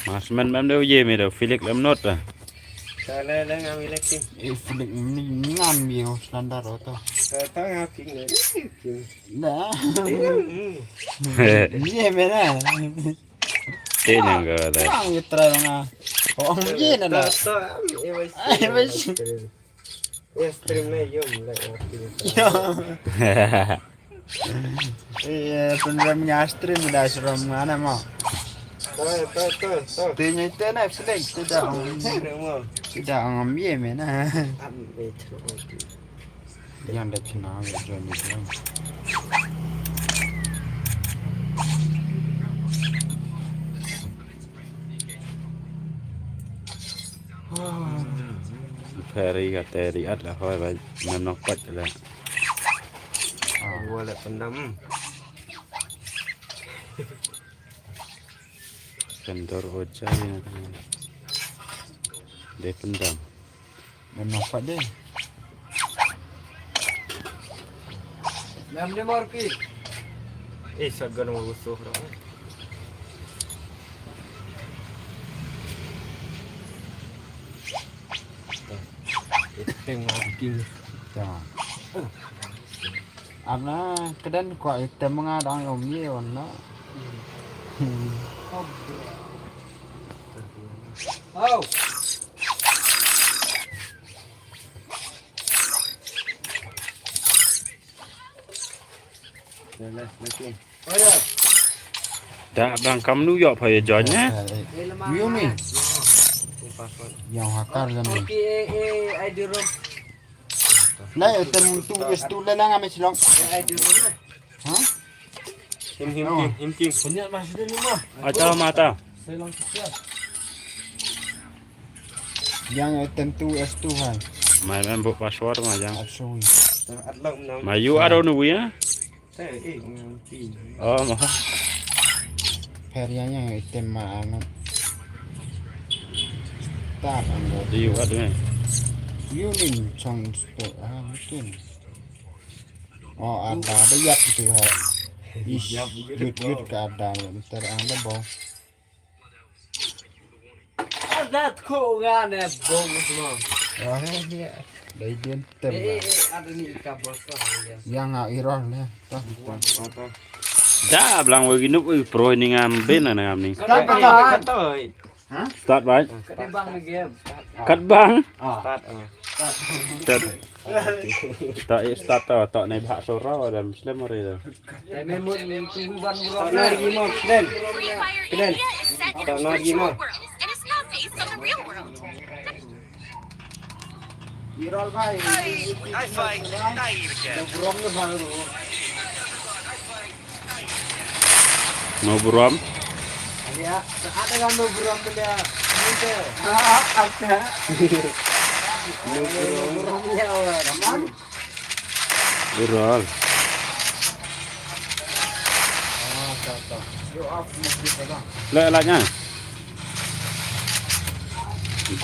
Marksman mam deu ye me deu, Felix lem not ta. Sale le ngam ilek ki. Eh, Felix ni ngam ye standar auto. Ta ngam ping ne. Na. Ye me na. Te nang ka da. Ang ye try nga. Oh, ang ye na da. Ai, wes. Yes, stream na yum, like, yo. Eh, pun ram nya stream da sram nga na mo. To, to, to, to. Te nya te na select te da. Te da ang ye me na. Am be to. Yang da china ye join ni. Peri ka te ri at la hoi ba nam nok pat la. Wala pendam. Kendor oja ni. De pendam. Memang kuat deh. Nam ni morki. Eh, sagan mau usuh dah. Teng morki. Teng. Ana keden ko item nga dang om ye wan na. Oh. Da bang kam nu yo pha ye join ne. Yo ni. Yang hakar kan ni. Lai tem tu es tu le nang ame silong. Ha? Him him him him him. Punya masih ada lima. Ata mata. Saya langsung siap. Yang tem tu es tu hai. Mai mem bu password ma yang. Asui. Ma you are on we ya. Oh ma. Pher yang yang tem ma ang. Tar ang. Di you are doing. You nin chong sto ah mungkin. Oh, ada ada yap tu ha. Ish, yut yut ka ada ntar ada bo. Ada ko ngane bong semua. Ah, dia. Dai dia tem. Eh, eh, ada ni ka bos lah. Yang ah irol ne. Tah. Da blang wagi nup wagi pro ni ngam ben na ngam ni. Kata kata. Start, right? Kat bang lagi ya. Kat bang? Ah. Start. Start. Tak, eh, start tau, tak naik bahak surau dan Muslim hari tu. Start lagi mo, Muslim. Muslim. Start lagi mo. It's not based on the real world. Irol bhai, no burom ne bhai. No burom. Alia, ada kan no burom dia. Ah, ada. No burom. No burom ya, Rahman. Irol. Ah, tak, tak. Yo, up, mesti pegang. Le, le nya.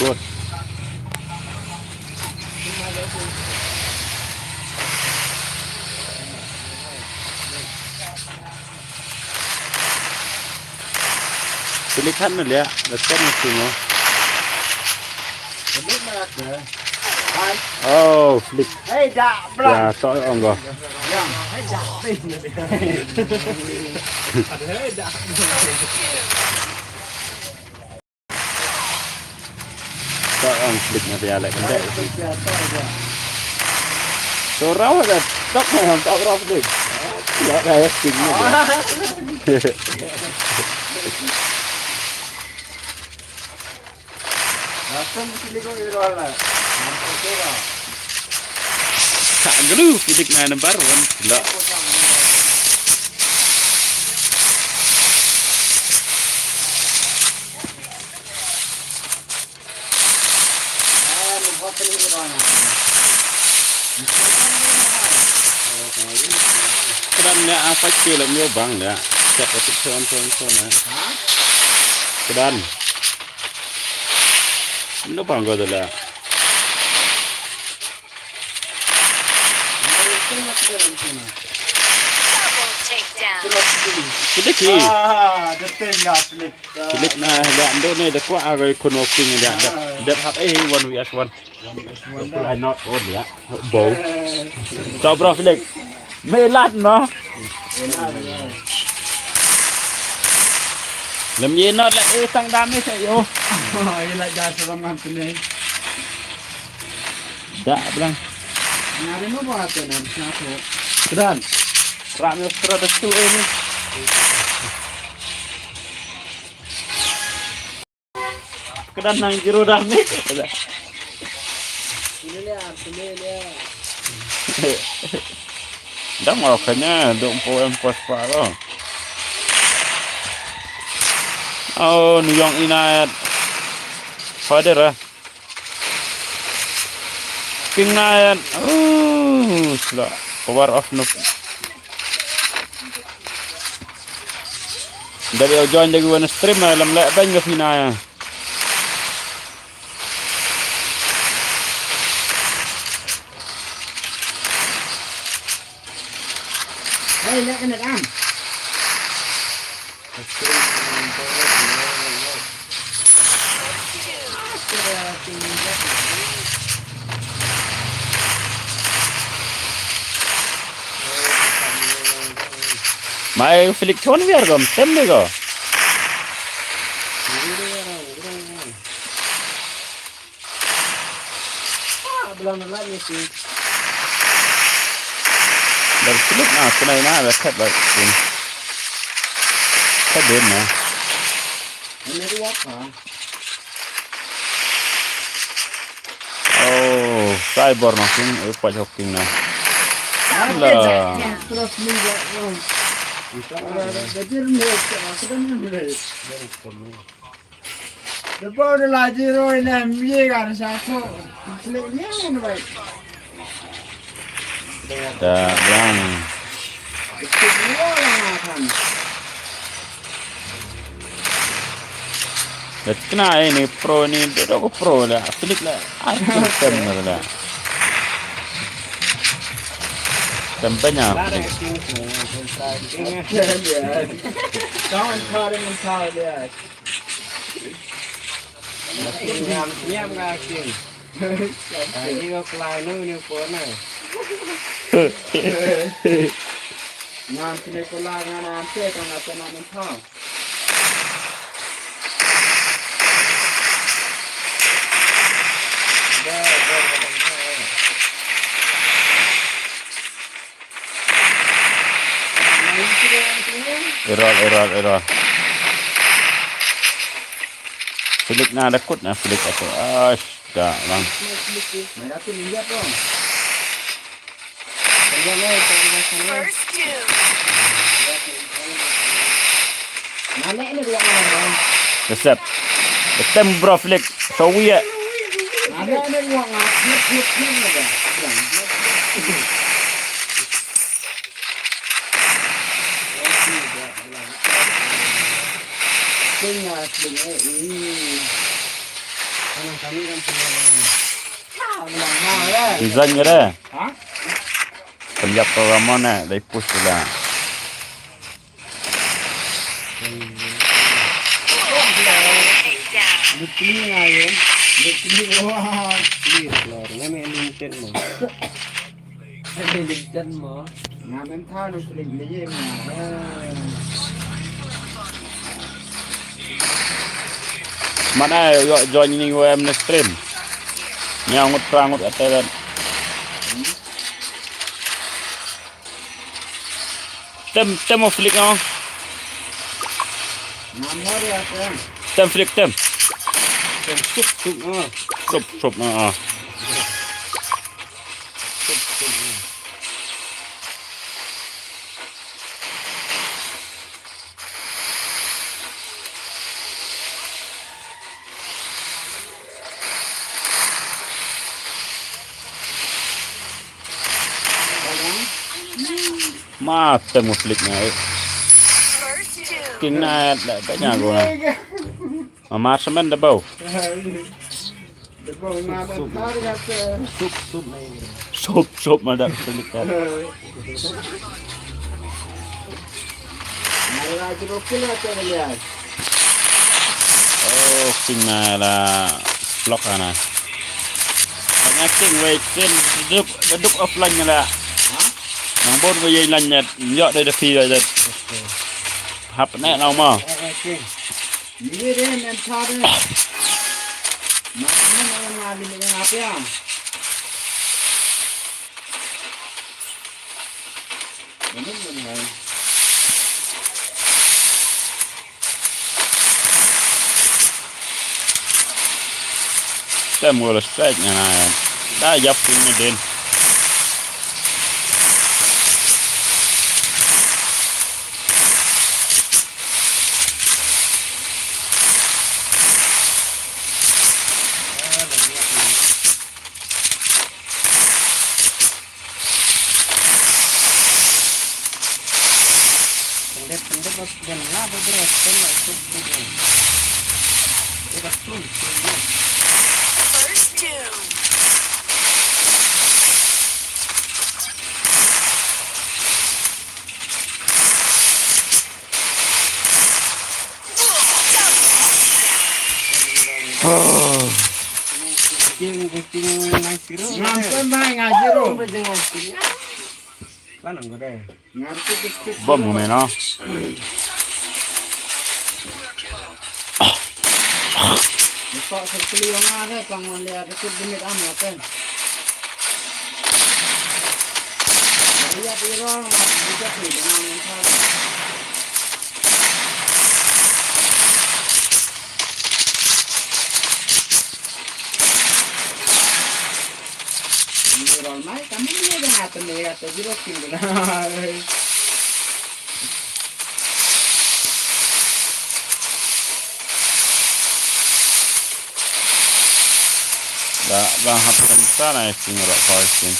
Good. Pilihan na lia, let's go, mesti mo. Oh, flick. Hey, dah, blang. Ya, so ong go. Hey, dah, blang. Hey, dah. Ka ong flick na pia lek kende. So raw da tok na tok raw flick. Ya ka ya flick na. Ka glu flick na number one. La. Kedan ne apa ke lam yo bang ne. Chat apa chon chon chon ne. Kedan. Lo bang go de la. Double takedown. Klik hi. Ah, the thing ya klik. Klik na ya ando ne de kwa agai kuno king ya. Dep hap eh one vs one. Why not? Oh ya. Bo. Stop bro Felix. Melat no. Lem ye not la eh tang dam ni sa yo. Ye la jar sa man tene. Da blang. Ngari no ba ta na sa ko. Kedan. Ram yo stra da tu eh ni. Kedan nang zero damage. Dang mau kena dong po em pos pa lo. Oh, ni yong inayat. Father ah. King nayat. Oh, sila. Power off no. Dari join dari one stream ah, lam lek bang ke sini ya. Hey, lek kena kan? Mai Felix chon biar gom tem ni go. Belum lah ni sih. Dari Felix na kenai na ada kat baik sih. Kat dia na. Ini dua kan. Oh, cyber makin eh pa joking na. Lah. Depa udah lagi roy na mye kan sa ko. Klik ni yang mana baik. Da blang. Da kena ini pro ni, da ko pro la, klik la. Ai tem la. Tem banyak. Jangan kau dengan kau dia. Ngam ngam nga king. Ai ni ko klai nu ni ko na. Ngam kine ko la ngam ante ko na ko na men thang. Error, error, error. Felix na da kut na Felix aku. Ash. ka lang. Ka set. Ka tem bro flick. Sawi ya. Design ka re. Pynjap ka Ramon eh, dei push ka da. Mana yo joining U M na stream. Nya ngut pra ngut atelan. Tem, tem mo flick no. Tem flick tem. Tem sup sup no. Sup sup no. Ma tem mo flick na. King na da da nya go na. Ma ma semen da bau. Sup sup ma da flick ka. Oh, king na la block ana. Tanya king wei kin duk duk offline la. Nang bon wei line net. Yo de de pi de. Hap ne nang ma. Ni de men ta de. Ma ne nang ma ni nang apa ya? Tem wala strike na na. Da yap king na din. Ngam pun mai ngaji ro. Bom mo me no. Ba ba hap kan sa na sing ro ko sing.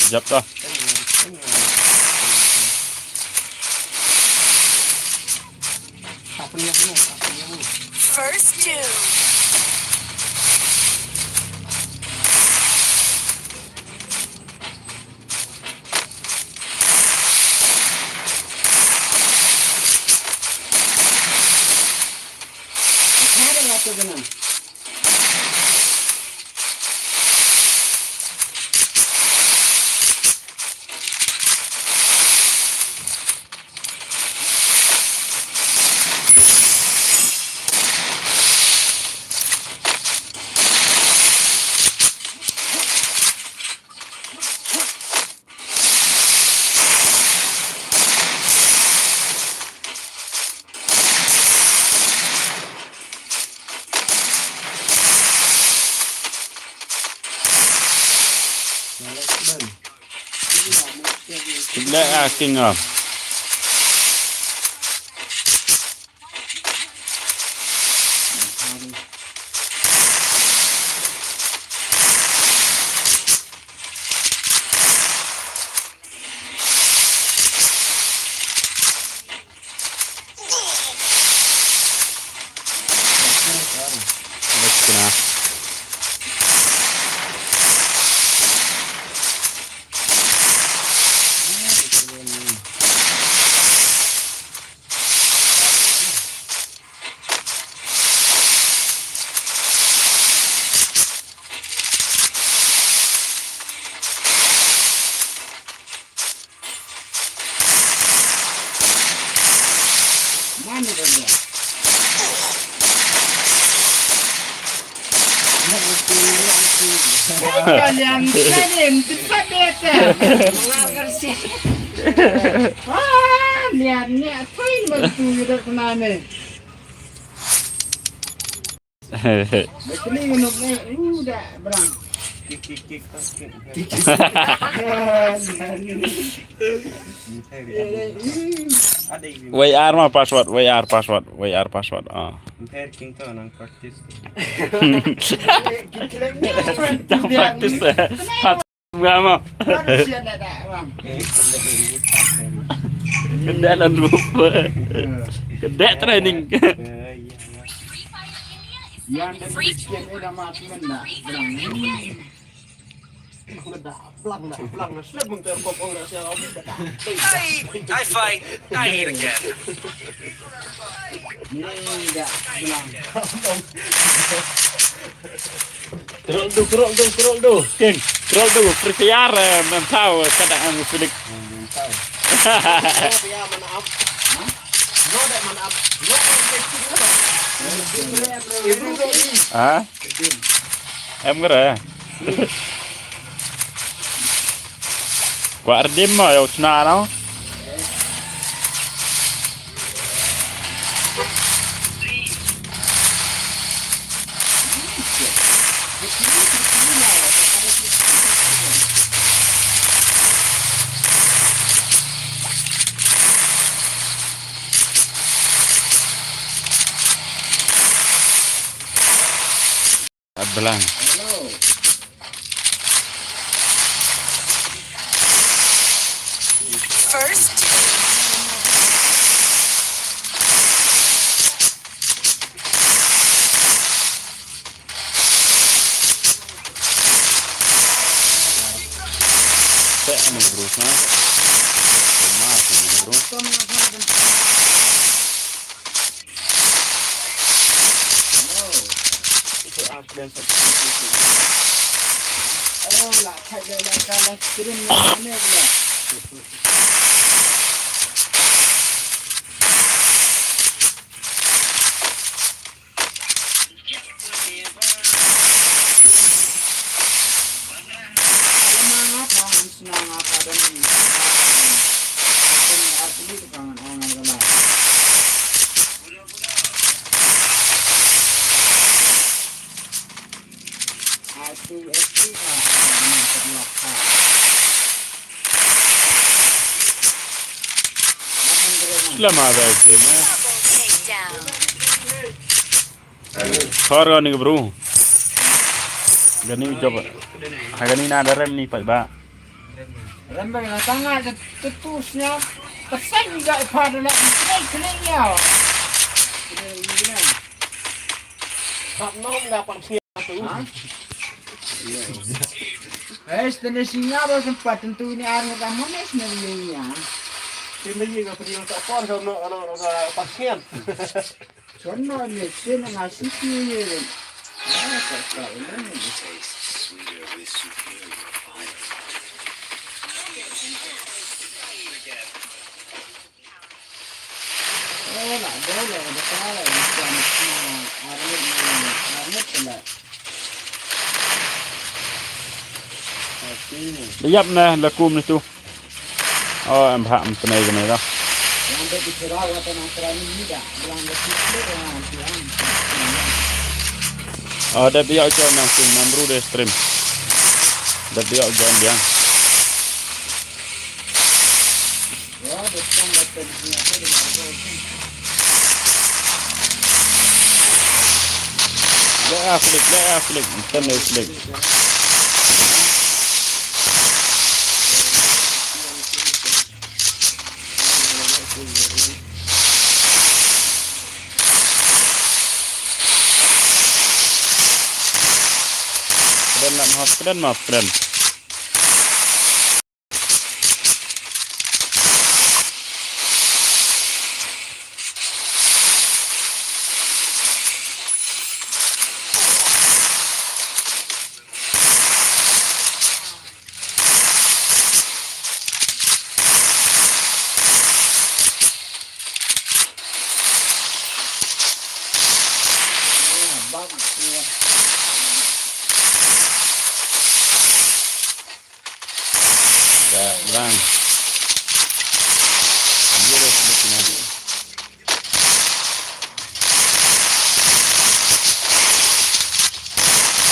Jap dah. First two. Eh, ah, king, ah. Wei ar ma password, wei ar password, wei ar password. Ah. Practice. Practice. Nga ma. Kena lan bupa. Kena training. I, I fight, I eat again. Scroll du, scroll du, scroll du. King, scroll du. Prepare, eh, mental, eh, kada ang pilik. Ha? Em kere. Kwah redeem mo, ïa u chna no. Ablang. First. Te anu bro na. Te ma anu bro. Slam ada game, eh. Thor kani ka bru. Kani ka jop. Ha kani na da rem ni pat ba. Rem ba na tanga da tetus nya. Tesan ga ipa da la ni kene ya. Kap nom da pan sia tu. Ha? Eh, tene singa ba sempat tentu ini arang ka mones na ni ya. Kini ga pedi ka por ka no no ka pas ngian. Sono ne sien nga siki ye. Ah, ka ka ne. Oh, la do la da ka la ni kan armit ni armit la. Iyap na la kum ni tu. Oh, em bha em tnai kane da. Oh, da biak join nang sing nam ru de stream. Da biak join biang. Leh ah, flick, leh ah, flick. Ten leh flick. Kren lah, map, kren, map, kren. Ya, bang. Dia dah sebut sini.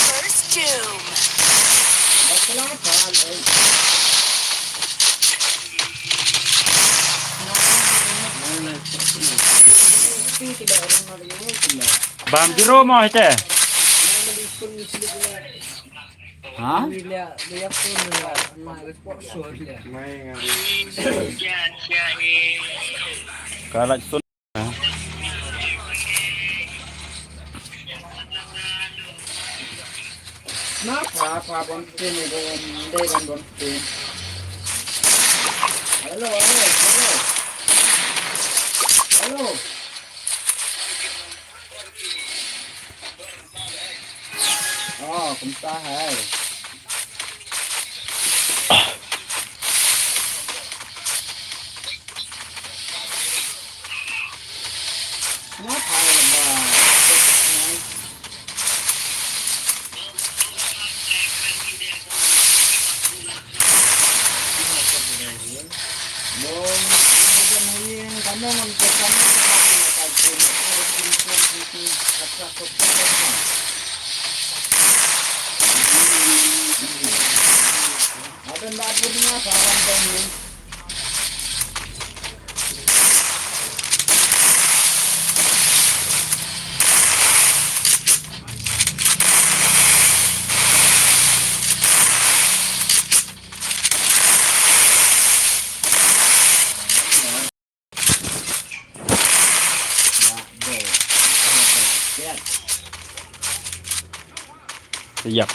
First Doom. Bam jiro mo hite. Ha? Ka lait sun. Na pha pha bon tin ne ko dei ban bon tin. Hello, hello, hello. Hello. Oh, kumta hai. Yep.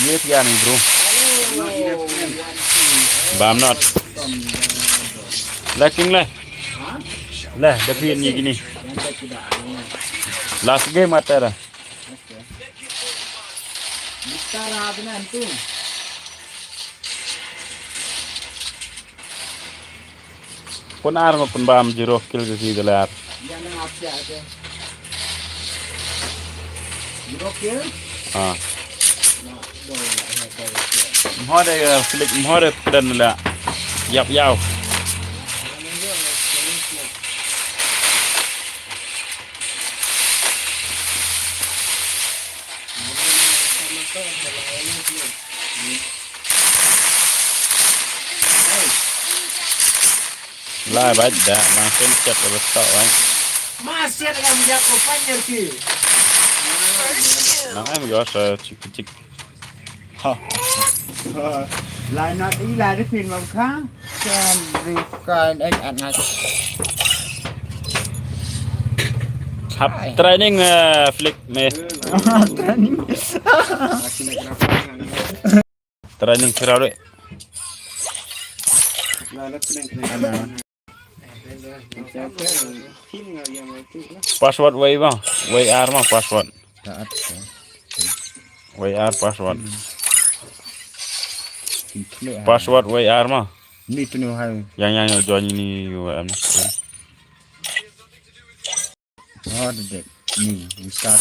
Ye pia ni, bro. Bam not. Lacking le. Le, da pin ni kini. Last game atara. Kun ar ngo kun bam zero kill ke si de lar. Zero kill? Ah. Mhode, eh, flick mhode kren la. Yap yau. Lai bait da, nang sen chat ba tok bait. Ma siat ka mjak ko panjer ki. Nang em yo sa chik chik. Ha. Lai na i lai de pin mam kha. Kan ri kan ek at ngai. Hap training, eh, flick me. Training. Training sirau deh. Password wei ba, wei ar ma password. Wei ar password. Password wei ar ma. Ni tu ni hai. Yang, yang, yang join ini, em. Oh, dedek. Ni, Mister.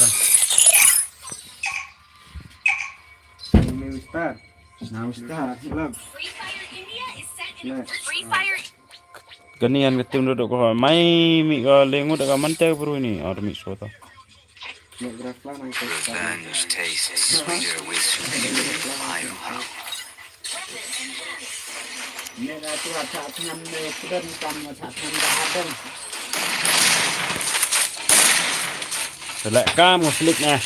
Ni, Mister. Nah, Mister. Belum. Kani an ka tim duduk ko mai mi ka lengut ka mante bru ni. Ar mi sota. Revenge tastes sweeter with superior firepower. Te leh kam nga flick ne.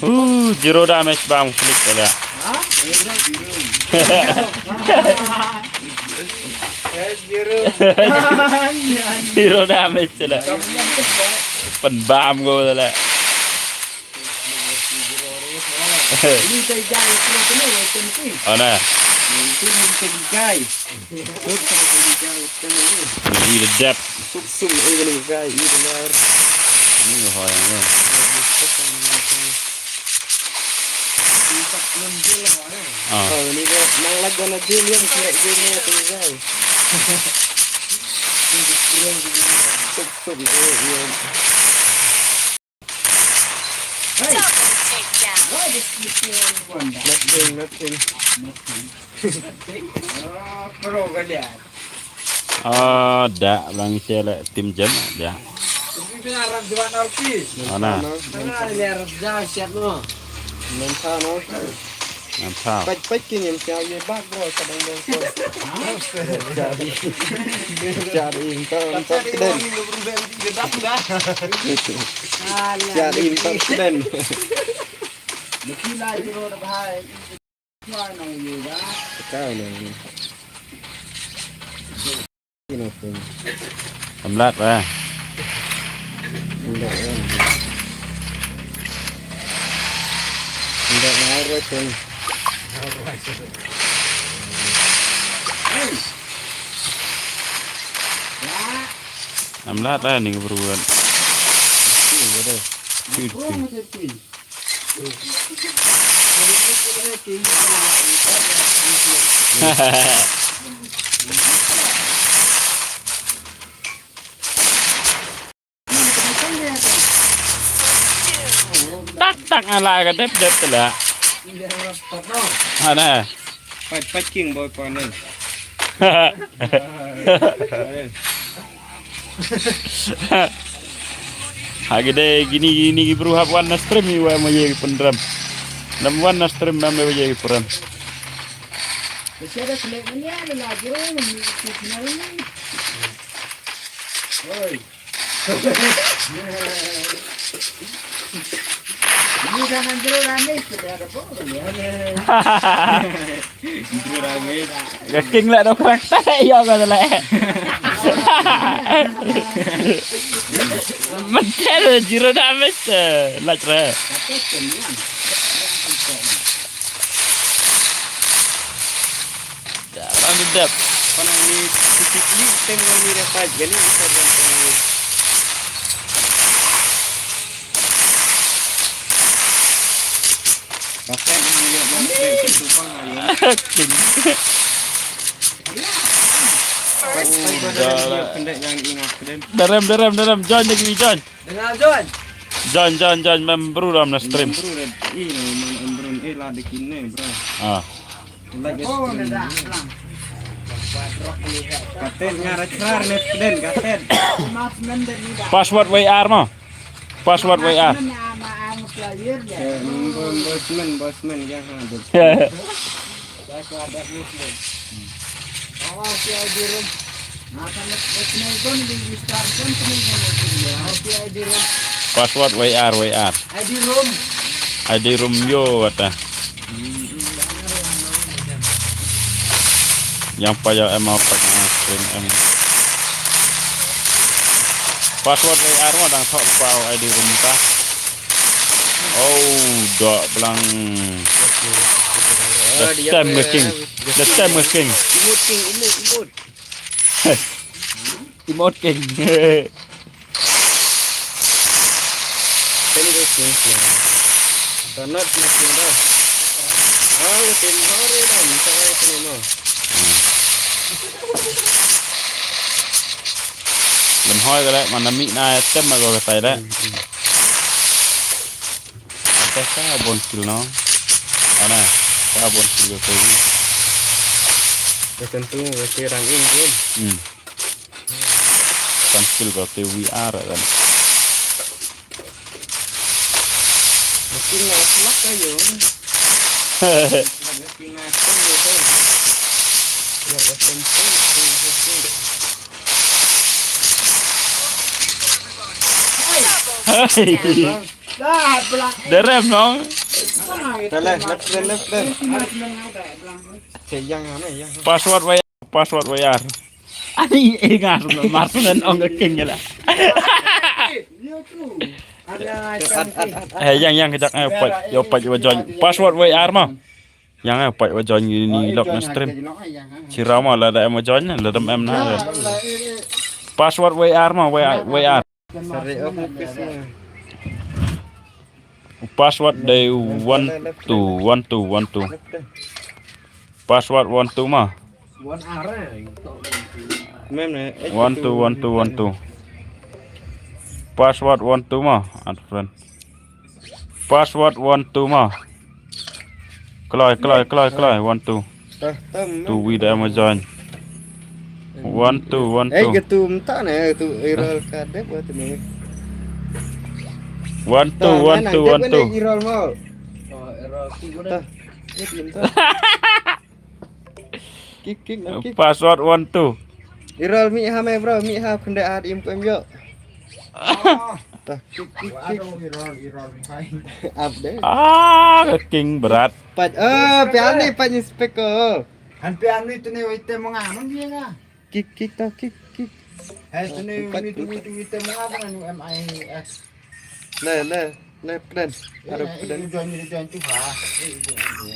Uh, zero damage ba nga flick te leh. Zero damage te leh. Pynbam ko te leh. Ini tai jai itu kena itu. Ana. Itu ini tai jai. Ini the depth. Suk suk ini kena guys, ini benar. Ini hoi ni. Ah. Oh, ini dia nang lagi na dia yang kena dia ni tu guys. Suk suk ini. Hey. Nothing, nothing. Ah, da lang sele tim jem da. Ana. Nanta no. Nanta. Pait pait kini em sia ye bak bro kadang dong ko. Cari. Cari intel intel keden. Cari intel keden. Kau nang. Ina pun. Amlat lah. Ndak ngai ruh pun. Amlat lah ni keperluan. Cuy, cuy. Tak tak ala ka dep dep tela. Ana. Pat pat king boy panen. Ha ki dei kini kini ki bru hap wan na stream i wa ma ye ki pynrem. Nam wan na stream nam ye ki pynrem. Oi. Ka king la dok rak ta yo ka la. Mentel zero damage, eh, lach re. Dah, dah dep. Panang ni titik ni tem ni dia fight gani kita dan ni. Pakai ni dia buat tu bang ayo. King. Dah lah. Darem, darem, darem. Join lagi, join. Dengar join. Join, join, join. Membru dalam stream. Membru dah. Ih, membru eh lah dekin ni, bro. Ah. Katet nga ra chrar ne pden katet. Password W R mo. Password W R. Bosman, bosman ya ha. Password W R, W R. I D room. I D room yo kata. Yang payah em apa screen em. Password W R mo dang thok pa I D room ta. Oh, dok belang. The stem ke king. The stem ke king. Imut king, imut, imut. Imut king. Tani ko king king. Tanat king king da. Ah, king hore da, minta ai tani mo. Lem hoi ka le, mana mi na tem ma ko ka tai le. Ata sa bon kill no. Ana, sa bon kill ko. Ka tentu ka rang in ko. Hmm. Kan skill ko te V R kan. Hey. Derem nong. Left lane, left lane. Password Y R, password Y R. Ani ingat marksman ong ka king la. Hey, yang, yang, kejap, eh, pat, yo, pat, yo, join. Password Y R ma. Yang, eh, pat, yo, join ni, ni lock na stream. Sira ma, lada em join, lada em na. Password Y R ma, Y R, Y R. Password dei one two, one two, one two. Password one two ma. One two, one two, one two. Password one two ma, add friend. Password one two ma. Kloi, kloi, kloi, kloi, one two. Tu wi da Amazon. One two, one two. Eh, gitu mynta ne, tu error ka dep wa tu ne. One two, one two, one two. Error mo. Kick, kick, kick. Password one two. Error mi ha me bro, mi ha khynde ar im em yo. Ta kick, kick, kick. Update. Ah, ka king berat. Pat, eh, pian ni pat ni spek ko. Han pian ni tu ni wite mo nga, mo ni nga. Kick, kick, ta kick, kick. Hai tu ni, ni tu ni tu wite mo nga, tu ni M I X. Le, le, le, pren. Aduh, pren.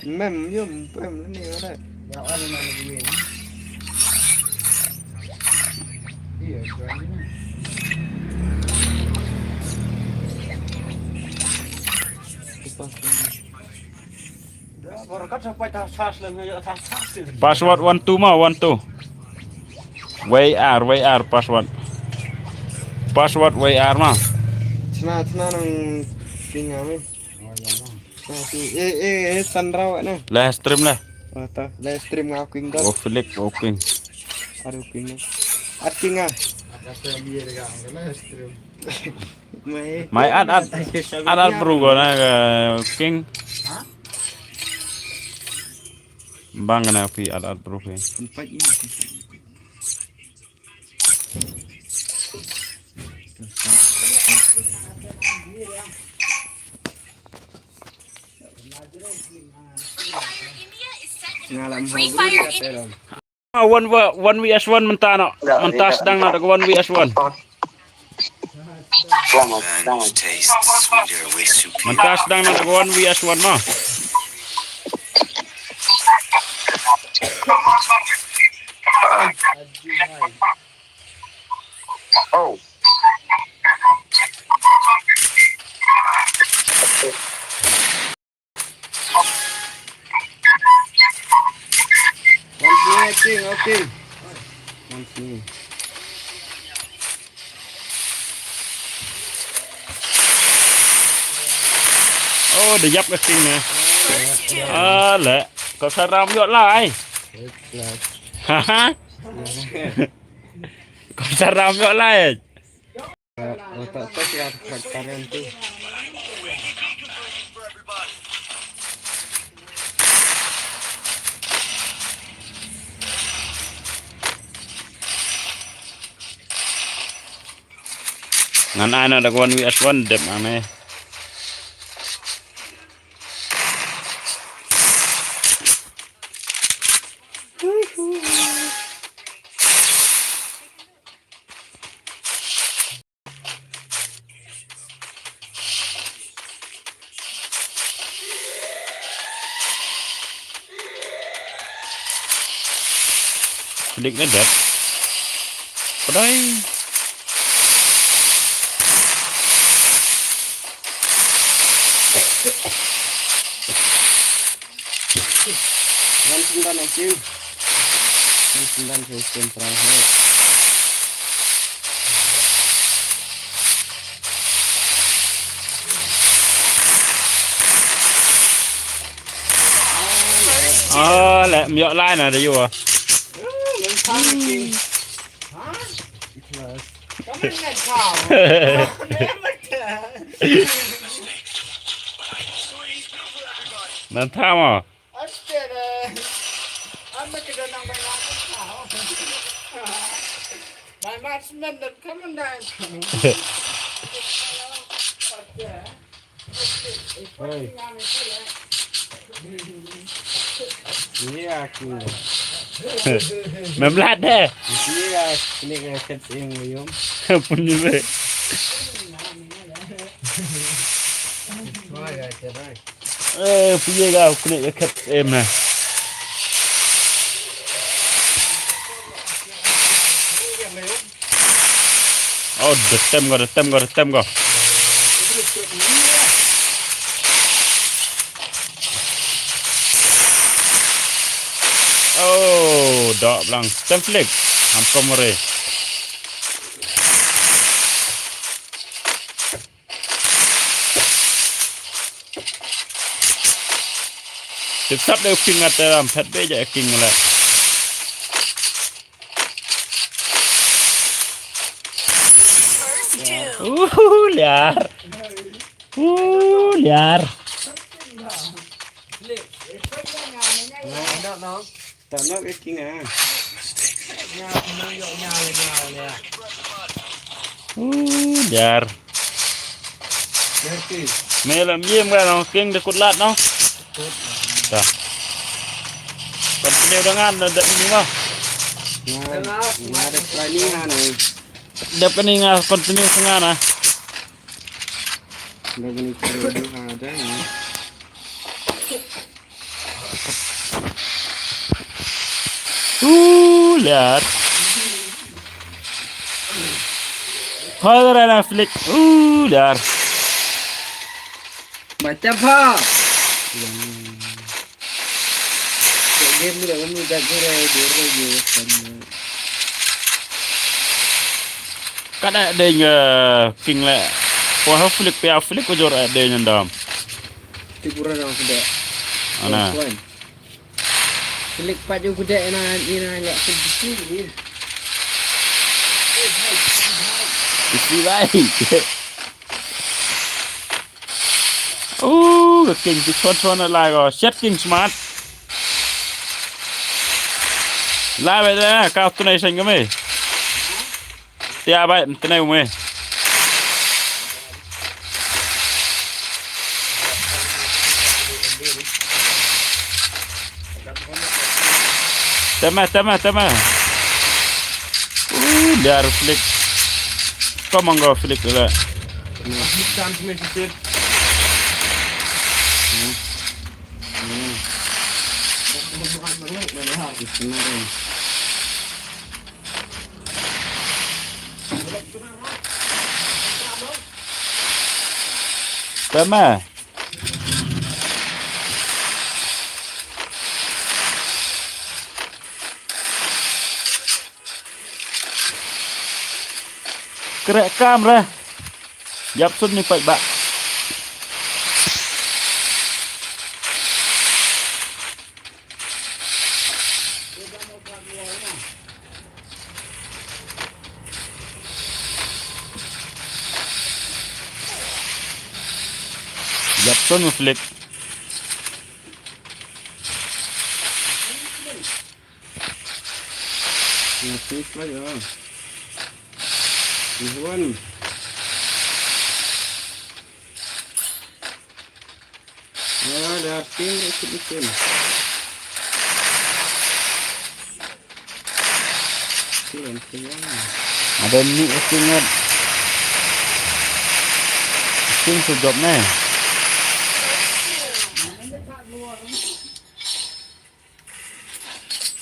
Mem, yum, pem ni ora. Password one two ma, one two. W R, W R, password. Password W R ma. Chna, chna nang king ami. Chna ki, eh, eh, eh, sanraw na. Live stream lah. Oh, ta, live stream nga king dot. Oh, Felix, oh, king. Aduh, king. At king ah. Mai at at at at bro ko na ka king. Bang na pi at at bro pi. Ngalam ho bro ka teram. Ah, one v-, one v s one mynta no. Mynta sdang no da one v s one. Mynta sdang no da one v s one no. Oh. One sini, I think, okay. One sini. Oh, da ïap ka king ne. Ah, le. Ko saram ïoh lai. Haha. Ko saram ïoh lai. Ngan ai na da one v s one dep ane. Klik na dep. Padai. Ngan syndan, thank you. Ngan syndan sa u skem prang he. Ah, le, ym ïoh lai na da ïoh. Nan tha mo. Oi. Iya aku. Memlat deh. Iya, ini kayak kecil yum. Punya be. Wah, ya cerai. Eh, phi ïa ka u knieh ka khet em na. Oh, da tem ko, da tem ko, da tem ko. Oh, da blang. Tem flick. Ham ko mare. Tip sap dei u king ate lam phet be ja king le. Uh, liar. Uh, liar. Tano ke king ah. Uh, jar. Me la miem ka no king de kut lat no. Ta. Continue dengan da ni ma. Nga de training ah ni. Dep kani nga continue sa nga na. Dep kani training ha da ni. Uh, liar. Hoi, rana flick. Uh, liar. Macam apa? Game ni dah kami dah gerai dia orang je. Kada dei nga king le. Ko ha flick pia flick ko jor dei nyandam. Ti pura dang kuda. Ana. Kuan. Selik pat jong kuda ina ina lek sejati ni. Isi bai. Oh, ka king tu chon chon lai ko. Shit king smart. Lai bai da ka tu nai sang kami. Tia bai, mtneu me. Tema, tema, tema. Uh, liar flick. Come on, go flick le. Tema. Krek kam re. Yap sun ni pat ba. Japson mo flick. Nasi pula ya. Iwan. Ya, dah tim ikut-ikut. Kiran kiran. Ada ni ikut ngat. Tim sejop ni.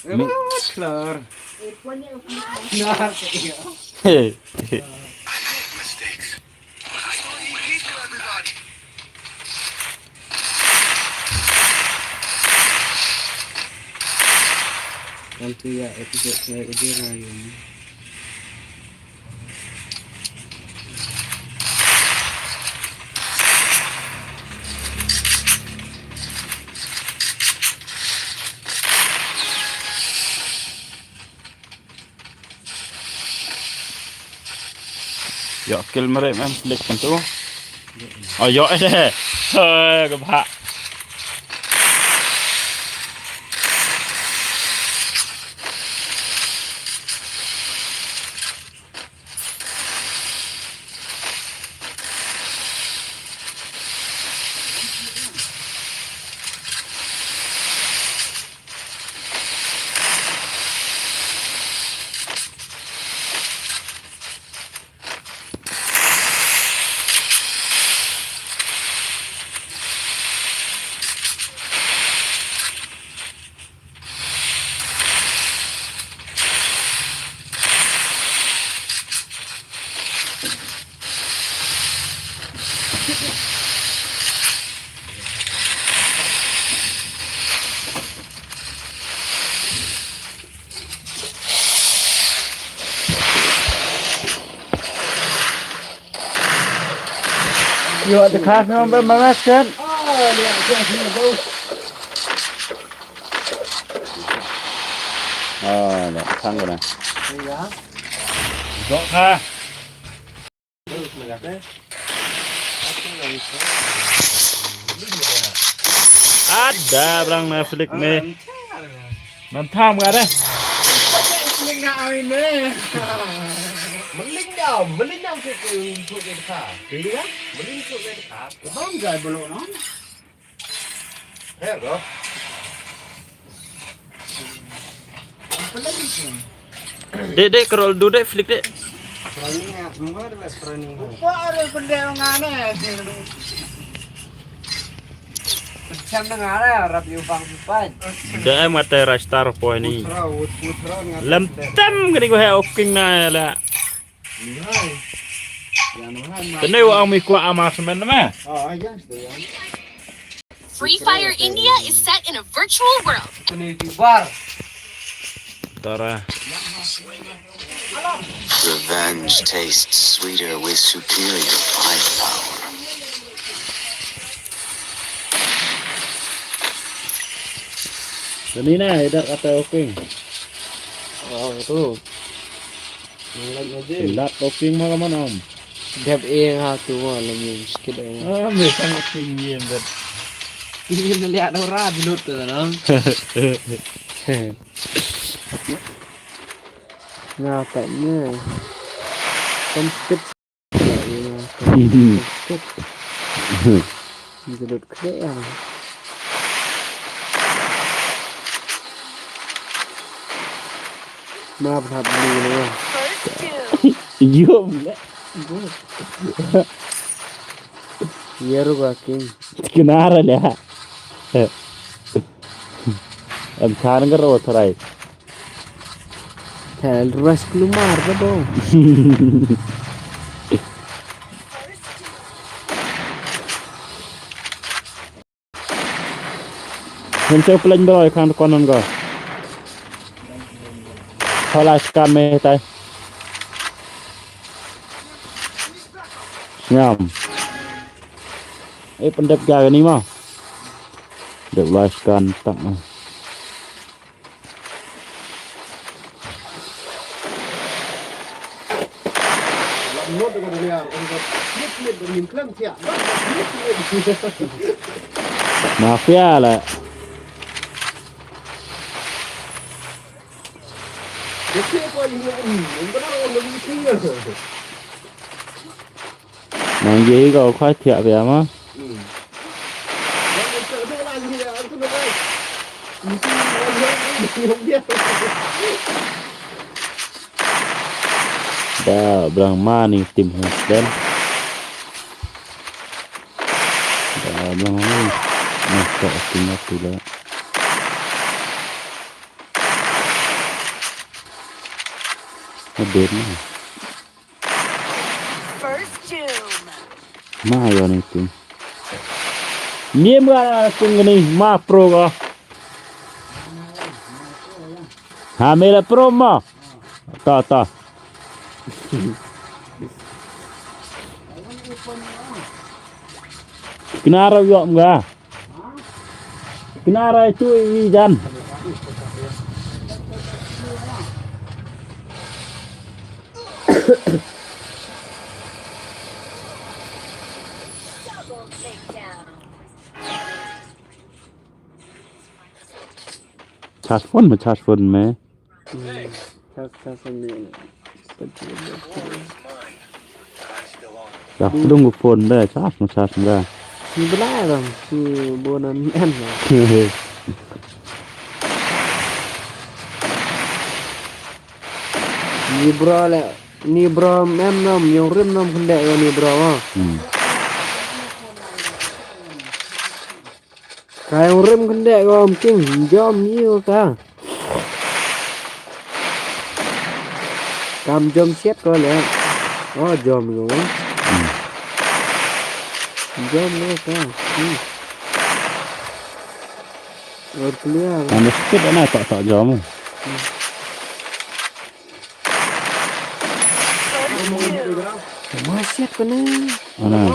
Emang klar. Klar, iya. Hey. Nanti ya episode saya kerja lain. Ïoh kill mare mem flick kan tu. Oh ïoh eh. Hei ka bha. Yo, the car number, mama said. Oh, yeah, yeah, yeah. Oh, no, thank you. Ada orang na flick me. Mantap, nggak ada. Meling dah, meling dah, tu tu tu tu. Iya kan? Meling tu tu. Bang, dah belum, no? Dek, dek, kerol du, dek, flick, dek. Dek, mata rastar po ni. Lem tem kini ko he oking na la. Tene wa ang mi kwa ama semen ma. Free Fire India is set in a virtual world. Tara. Revenge tastes sweeter with superior firepower. Tani na, idak kata oking. Oh, itu. Lat oking ma ka man am. Dep ing ha tu ma lam ing skit ing. Ah, me sang oking ing dat. Ing na liat ora bilut tu na. Nga kat ne. Kan skit. Skit. Bilut kre ya. Map hap ni na. Yum. Yeru ga king. Kinara le. Em khan ga ro tharai. Thel ras klumar ga bo. Hem seo plan bro kan konon go. Hola scan me tai. Ngam. Eh, pendep ga ni ma. Dep lai scan tak ma. Mafia la. Nang ye ka khwa thiah pia ma. Da brang ma ni tim Husden. Da brang ma ni. Nah, ka tim atu la. Ada ni. First Doom. Ma yo ni tim. Ni ma tim ni ma pro ga. Ha, me la pro ma. Ta, ta. Kinara yo mga. Kinara itu iwi jan. Charge phone me, charge phone me. Hmm, charge, charge phone me. Dah dung phone be, charge me, charge me. Ni bela dong, ni bonan en. Ni bro le, ni bro em nom, yung rim nom kende ni bro. Hmm. Ka ïa u rim khyndai ka ong king, jom ïa ka. Kam jom siat ka leh. Oh, jom ïa ka. Hmm. Jom ïa ka. Hmm. Or clear. Ano skit ana tak tak jom. Hmm. Masiat kena. Ana.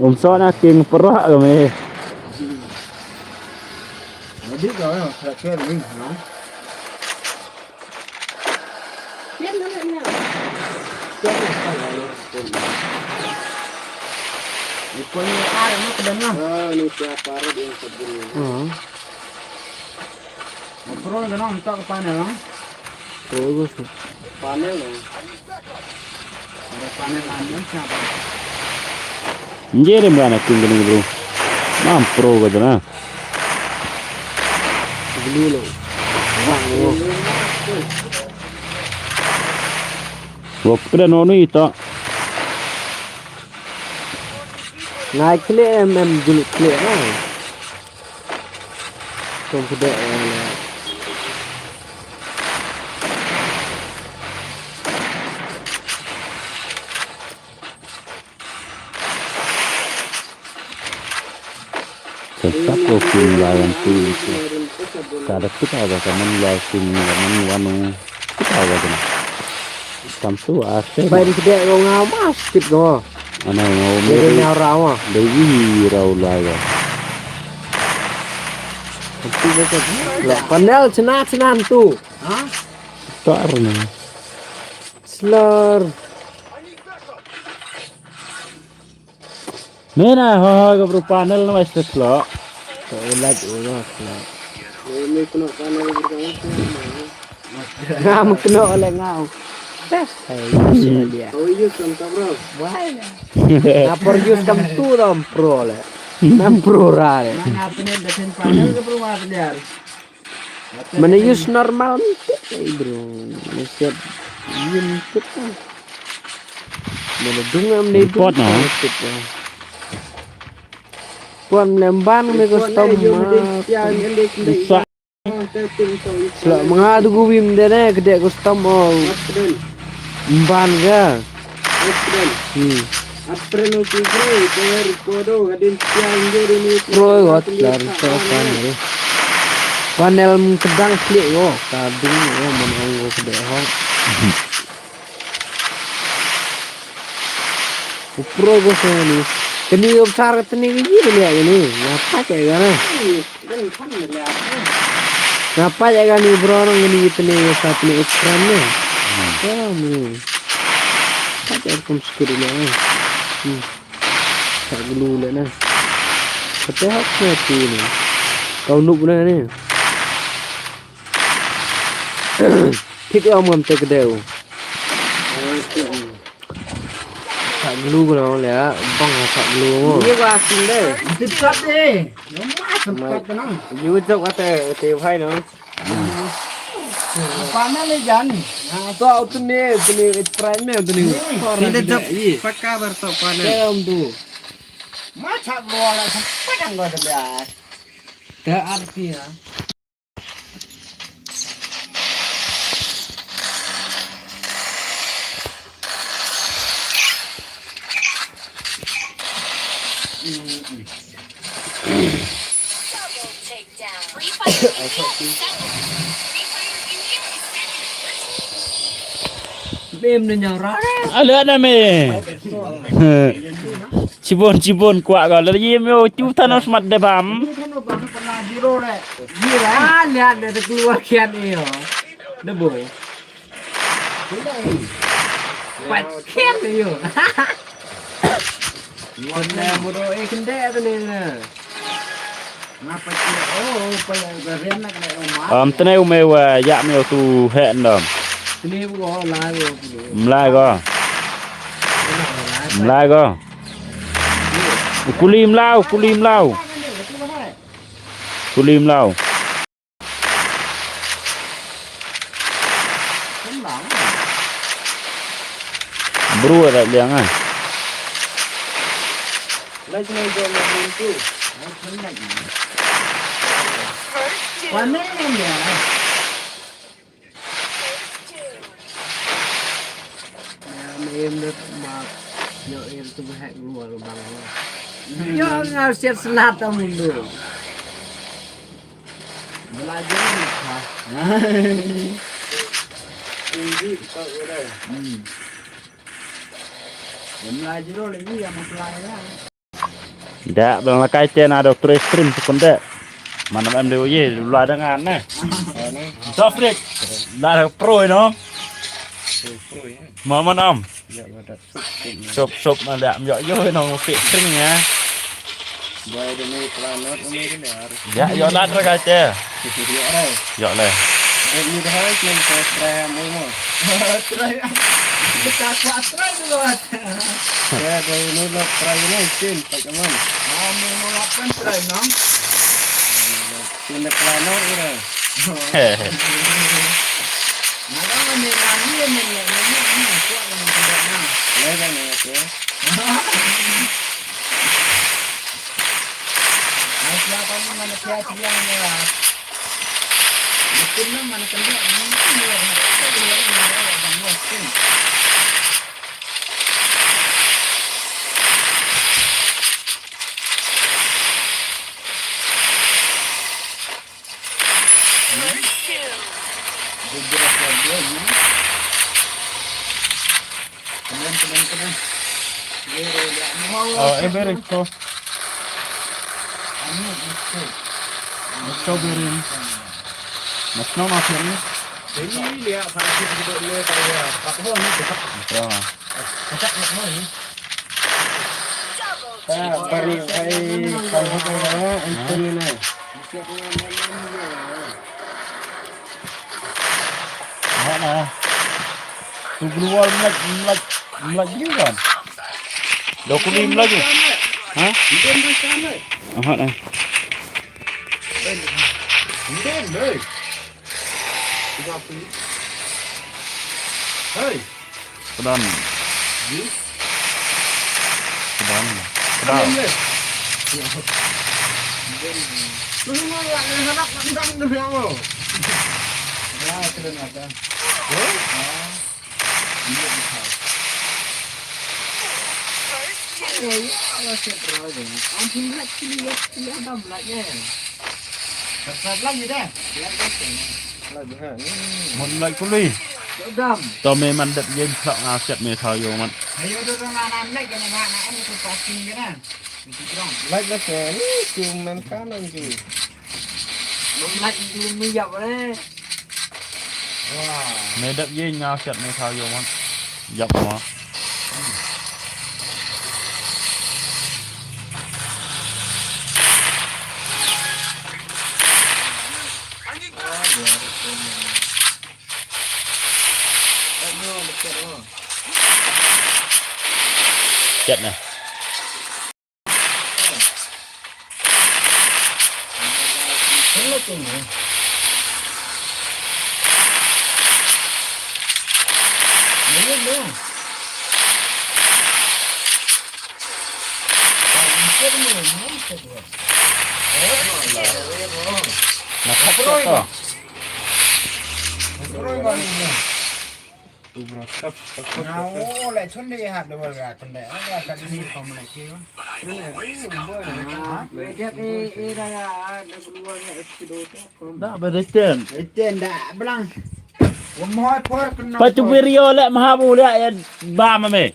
Um sona king perah kami. Jadi kau nak kira ni, no? Ikut ni ada nak kena. Ah, ni siapa ada yang sebelum. Hmm. Pro ka nong tok panel nong. Pro ka su. Panel nong. Ada panel aneh siapa? Nje dem gana king kene bro. Mam pro ka jana. Bulu lo. Wak peda nonu ito. Ngai klik em em juluk klik na. Kong kedek eh. Tetap ko kin lawan tu itu. Kada kita ada teman lawan kin lawan wanu. Kita ada kena. Tam tu ase. Bai di kedek ko ngau mas kit ko. Ana ngau. Jadi ni orang mah. Dewi rau lai ya. Panel cina cina tu. Ha? Tar ni. Slur. Mena ha ha ka bru panel na mai slur. Ko ilat ulo slur. Ni ni kena panel ni. Ngam kena oleh ngau. Best hai dia. Oh iya kan bro. Wah. Ngapor use kam tu dom pro le. Nam pro ra le. Mana apa ni desin panel ke bru mas dia. Mana use normal ni, eh, bro. Ni siap use tu. Mana dung am ni pot dung na. Pot lemban me ko stom. Sa. Sla manga du gu wim de ne kedek ko stom o. Mban ga. Hmm. Roi wat lar to kan ni. Panel kedang klik yo, kadung yo man ong ko kedek ho. Upro ko sini. Kini upsar kini ni ni ni. Ngapa cak gana? Ngapa ya kan ni bro orang ni tene sa tene ekran ni. Hmm. Ya ni. Apa ya kum skut ni. Hmm. Tak gelu le na. Kata hak ni tu ni. Kau nuk na ni. Kit ya ngam te kedeu. Tak gelu ko na le, bang tak gelu. Ni ba sing de. Dekat de. Nama sempat kenang. Yu jok ate te bhai no. Panel ni jan. Ha to tu ni, tu ni try me tu ni. Ni de jok. Pakka bar to panel. Te om tu. Ma chak bola sempat ang ko de. Te arti ya. Bem ne nyara. Ala na me. Chibon chibon kwah ka la yim yo chu thanos mat de bam. Ni thanos bam pernah zero le. Zero. Ah, lihat dia keluar kian ni yo. Debo. Pat kian ni yo. Mana bodoh eh kendek tu ni. Ngapa kira oh pa ya garian nak kena rumah. Am tene u me wa ya me tu he ndam. Ni bu ko la yo. Mlai ko. Mlai ko. Kuli mlau, kuli mlau. Kuli mlau. Bru ada liang ah. Mana yang dia? Yo, ir tu bahek luar bang. Yo, ngar siat selat amun tu. Belajar ni, ha? Tinggi, tak boleh. Hmm. Belajar lagi yang masalah ya. Da bang lakai te na do tres trim sekon de. Mana em de ye la da ngan ne. Dofrik. La pro no. Mama nam. Sop sop na da yo yo no pe tring ya. Bai de ni planot ni de har. Ya yo la tra ka te. Yo le. Ni de har ni ko tra mo mo. Tra. Kita kuat tra dulu. Ya, dari ini lo try ini, Cin, tak aman. Ah, mau ngelakukan try, Nang? Cin dah kelana, orang. Nada mana nani yang mana, mana, mana, kuat yang tidak, Nang. Ya, kan, ya, ya. Nah, siapa ni mana siapa yang ya? Betul lah, mana kena, mana kena, mana kena, mana kena, mana kena. Oh, eh, very cool. Let's go, very. Mas no, mas no. Ini lihat, saya sih, dulu, saya, apa, oh, ini, apa? Ito. Kasak na mo, eh. Ah, bari, ay, kalbo ko na, ang tuni na. Aha na. Tugluwal mlaj, mlaj, mlaj yun kan? Dokuli mlaj yun. Ha? Aha na. Hey. Kedan. Kedan. Kedan. Mon lai kuli. To me man dep yen thlok nga siat me thaw yo man. Like na se ni tu men kanan tu. Me dep yen nga siat me thaw yo man. Yap ma. Chat na. Na khat ko. Da ba return. Return da blang. Pa tu video le mahabu le ya ba ma me.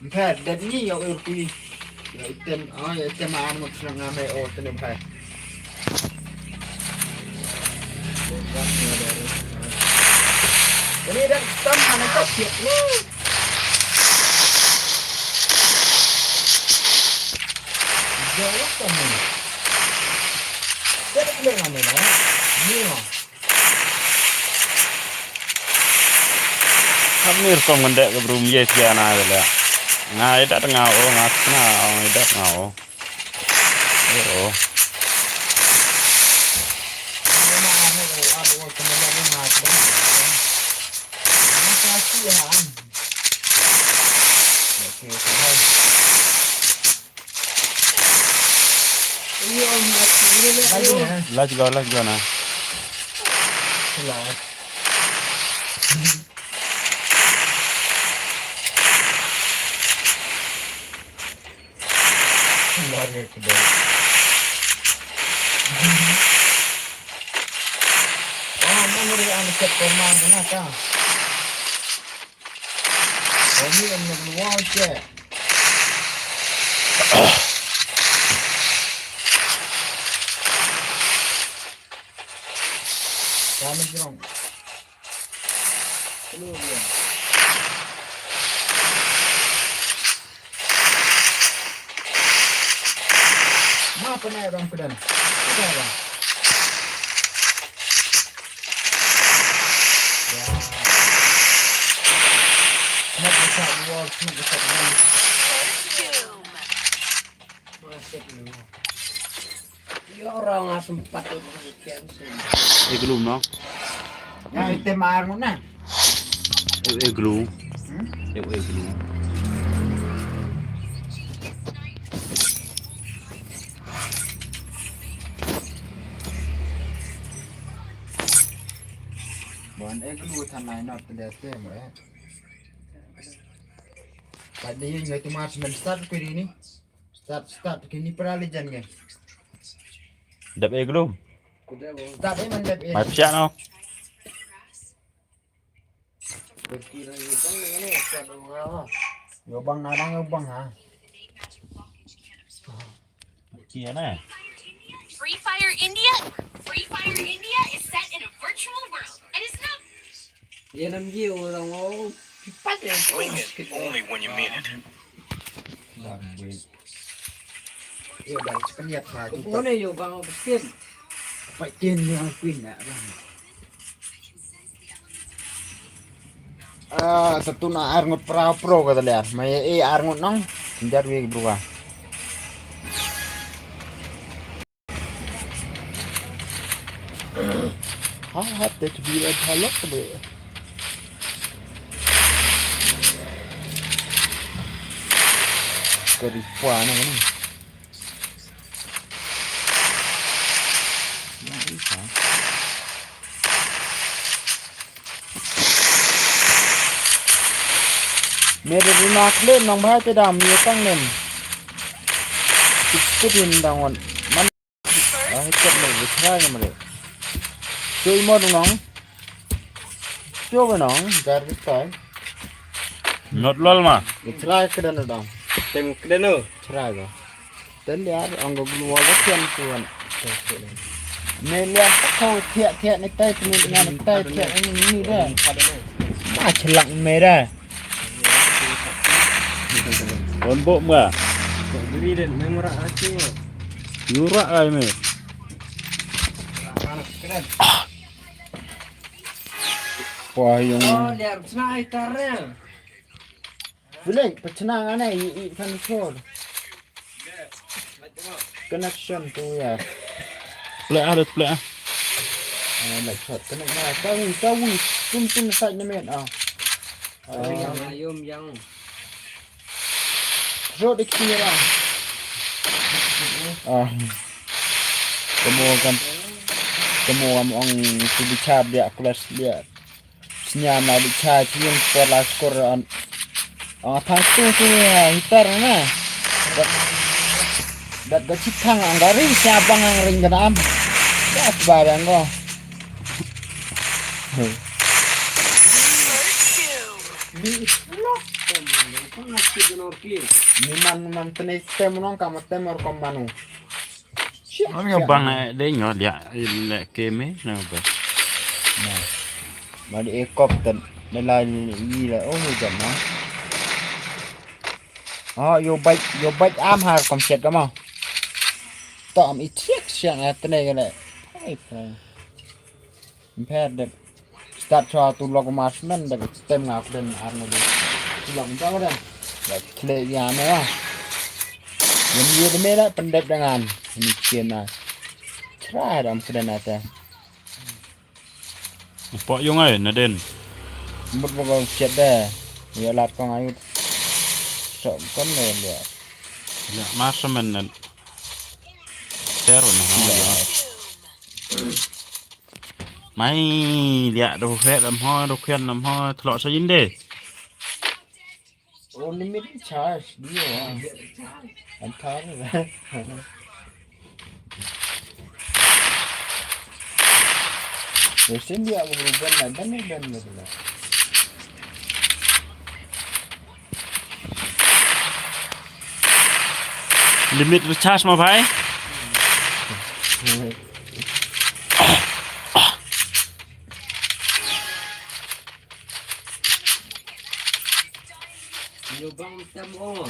Mpe, dat ni ya urpi. Ya item, ah, ya item an mo sna nga me o tene mpe. Ini dah tam mana kau siap ni. Jauh kamu. Jadi kena mana ni? Ni lah. Khamir kong ngan dek ke brum ye pia na le. Nga idat nga o, nga sna o, idat nga o. Ero. Let's go, let's go na. Ma pynai ram kedan. Pynai ram. Ya. Smoke the shot wall, smoke the shot wall. First doom. First doom. Yo, orang asam patut. Eh, glue no. Ya, ite mar mo na. Eh, eh, glue. Hmm? Eh, eh, glue. Bon, eh, glue than I not the same, eh. But the young to March men start kuri ni. Start, start, kini para legend ke. Dep eh glue. Start eh man dep eh. Mai psiak no. Yo bang na bang yo bang ha. Kia na. Free Fire India? Free Fire India is set in a virtual world and is now. Ye nam ji orang oh. Pat ya. Only when you mean it. Yo, dah cepat lihat lah. Mana yo bang biskin? Pakin yang pin nak bang. Ah, satu na ar ngut perahu pro kata lihat. Mai eh ar ngut nong. Jar wi bro. Ha ha te tu bila halak tu. Kari puan ni. Mere runa khle nong bha te dam ye tang nem. Sip sip in dang wan. Man. Ah, hikap mere, bithra ye mere. Sui mo dong nong. Sio ba nong, gar bitai. Not lol ma. Bithra ke dan dong. Tem ke dan. Bithra ga. Ten dia ang go glua ga kian tuan. Me lia ko thiak thiak ni tai ni ngan tai thiak ni ni dah. Ma chelak me dah. Bon bo ma. Beli den me murah aja. Murah ai me. Wah yung. Oh, dia harus naik tarnya. Vlek, pachna nga ne, i, i, kan sor. Connection to ya. Play ah, let's play ah. Ah, let's shot. Connect na. Tawi, tawi. Tum, tum, side na men. Ah. Ah. Yang, yang. Shot di kiri lah. Ah. Kamu kan, kamu kamu ang tu bichar dia, kelas dia. Sñiaw ma dih chai phi ïeng por la skor an. Ang thang tu tu hitar na. Dat dat ga chit thang ang gari sñiaw bang ang ring ga am. Ya sba bang go. Ni man man tene tem nong ka ma tem or kom manu. Ong ïa bang, eh, de nyo dia, eh, le ke me na ba. Na. Ma di e kop tan, de la yi la, oh, yo jam na. Oh, yo bait, yo bait am har kom siat ka ma. To am i thiak siang, eh, tene ke le. Ai, pa. Mpher dep. Start chwa tu lok marksman dep tem nga kden ar ngudi. Tu lok ntang dep. Dep kle ya me wa. Yam ye de me la pendep dengan. Ni kien na. Chra dam kden ate. Pok yung ai na den. Mut bogol chet de. Ya lat kong ayut. Sok kon le le. Ya marksman nan. Ter na ho. Mai liak do khet lam ho, do khet lam ho, thlok sa yin de. Oh, limit charge dia. Antar. Mesin dia berubah lah, dan dan dan. Limit recharge mo bhai. Yo bang tem o.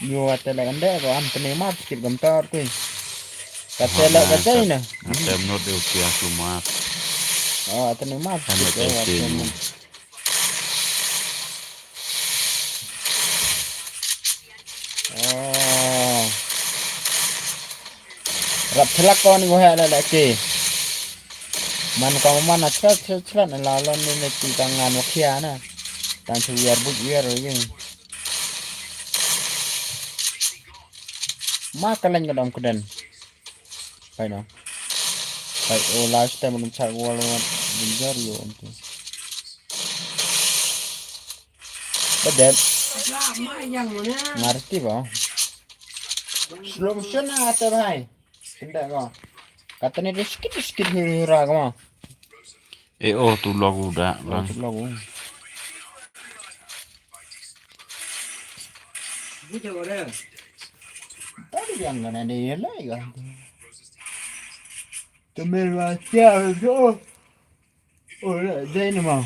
Yo ate la kande ko am tene map kit gam tor kui. Kate la kate na. Tem not de ukia tu map. Oh, tene map kit ko. Oh. Rap thlak kon ko he la la ke. Man ka man a chlat chlat chlat na la lon ni ne ti ka ngan wa khia na. Tan chu wiar but wiar ro yin. Ma ka lain ka dom kden. Pai no. Pai o last time dum chak wal dum jar yo ontu. Ba det. Mar ti ba. Slow motion na ate bhai. Tinda ko. Katane de skit skit hura hura ko. E o tu logu da lang. Tu logu. Tadi yang kana de la ya. Tu mel wa tia ko. Oh, dei ni mo.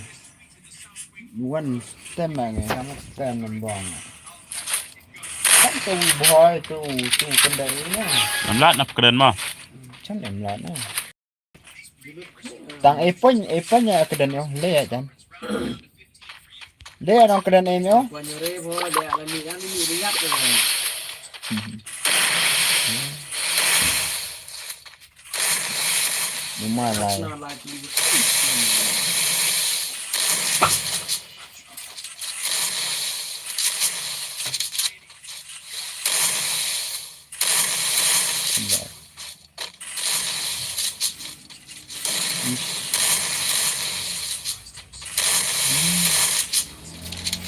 Wan stem ma nge, kam stem nam bong. Kam tu boy tu tu kende ini. Nam lat nap keden mo. Chan nam lat na. Tang e pon e pon ya keden yo le ya chan. Le ya nong keden em yo. Pon yo re bo le ya la ni kan ni ri yap. Numai lai.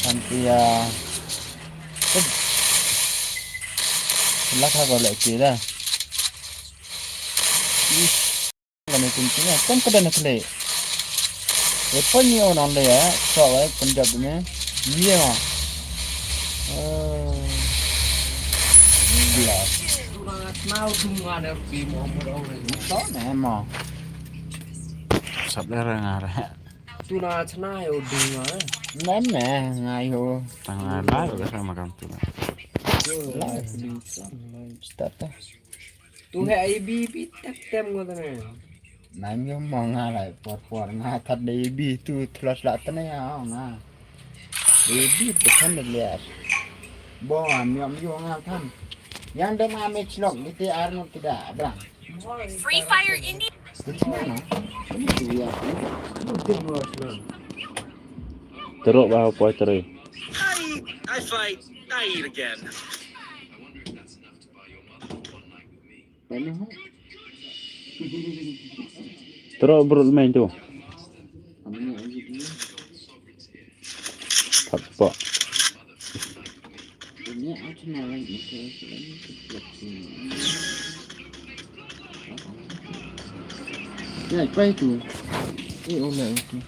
Santia. Lakha ko lek kira. Lane tin tin kan ka dan khle. E pon ni on on le ya. So e pon jab ne. Ni ya. Dia. Mau tu mana pi mo mo ro. So ne mo. Sab le ra nga ra. Tu na chna yo ding ma. Mem me nga yo. Tang la la ka sa ma kam tu. La. Start ta. Tu he ai bi bi tak tem ngo ta ne. Nam yo mo nga lai por por nga that de bi tu thlos la tne ya nga. De bi tu kan de le. Bo am yo yo nga kan. Yang de ma me chlok ni te ar no tida abra. Free Fire India. Teruk bah poi terus. I, I fight, I eat again. Teruk brut main tu. Pat pok. Ya, pai tu. Eh, oh, lah, okey.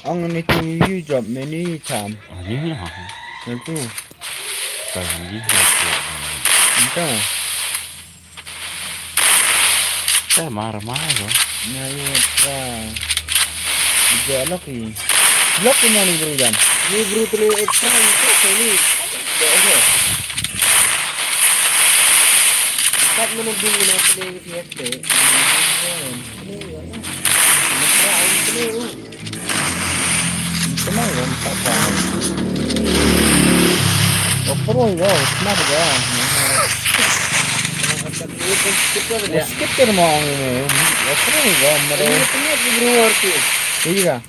Ang ni tu you job many time. Ah, ni ha. Yang tu. Kan ni ha. Entah. Te mar mar ko. Na yo tra. Dia loki. Loki mani berikan. Ni bru tu ni extra ni tu ni. Dia okey. Kat mana ding na tu ni dia tu. Ni ya. Ni ya. Ni ya. Kenal kan, tak tahu. Oh, pro ya, smart ya. Skip ter mo ang ini. Oh, pro ya, mero. Ini punya di luar tu. Iya.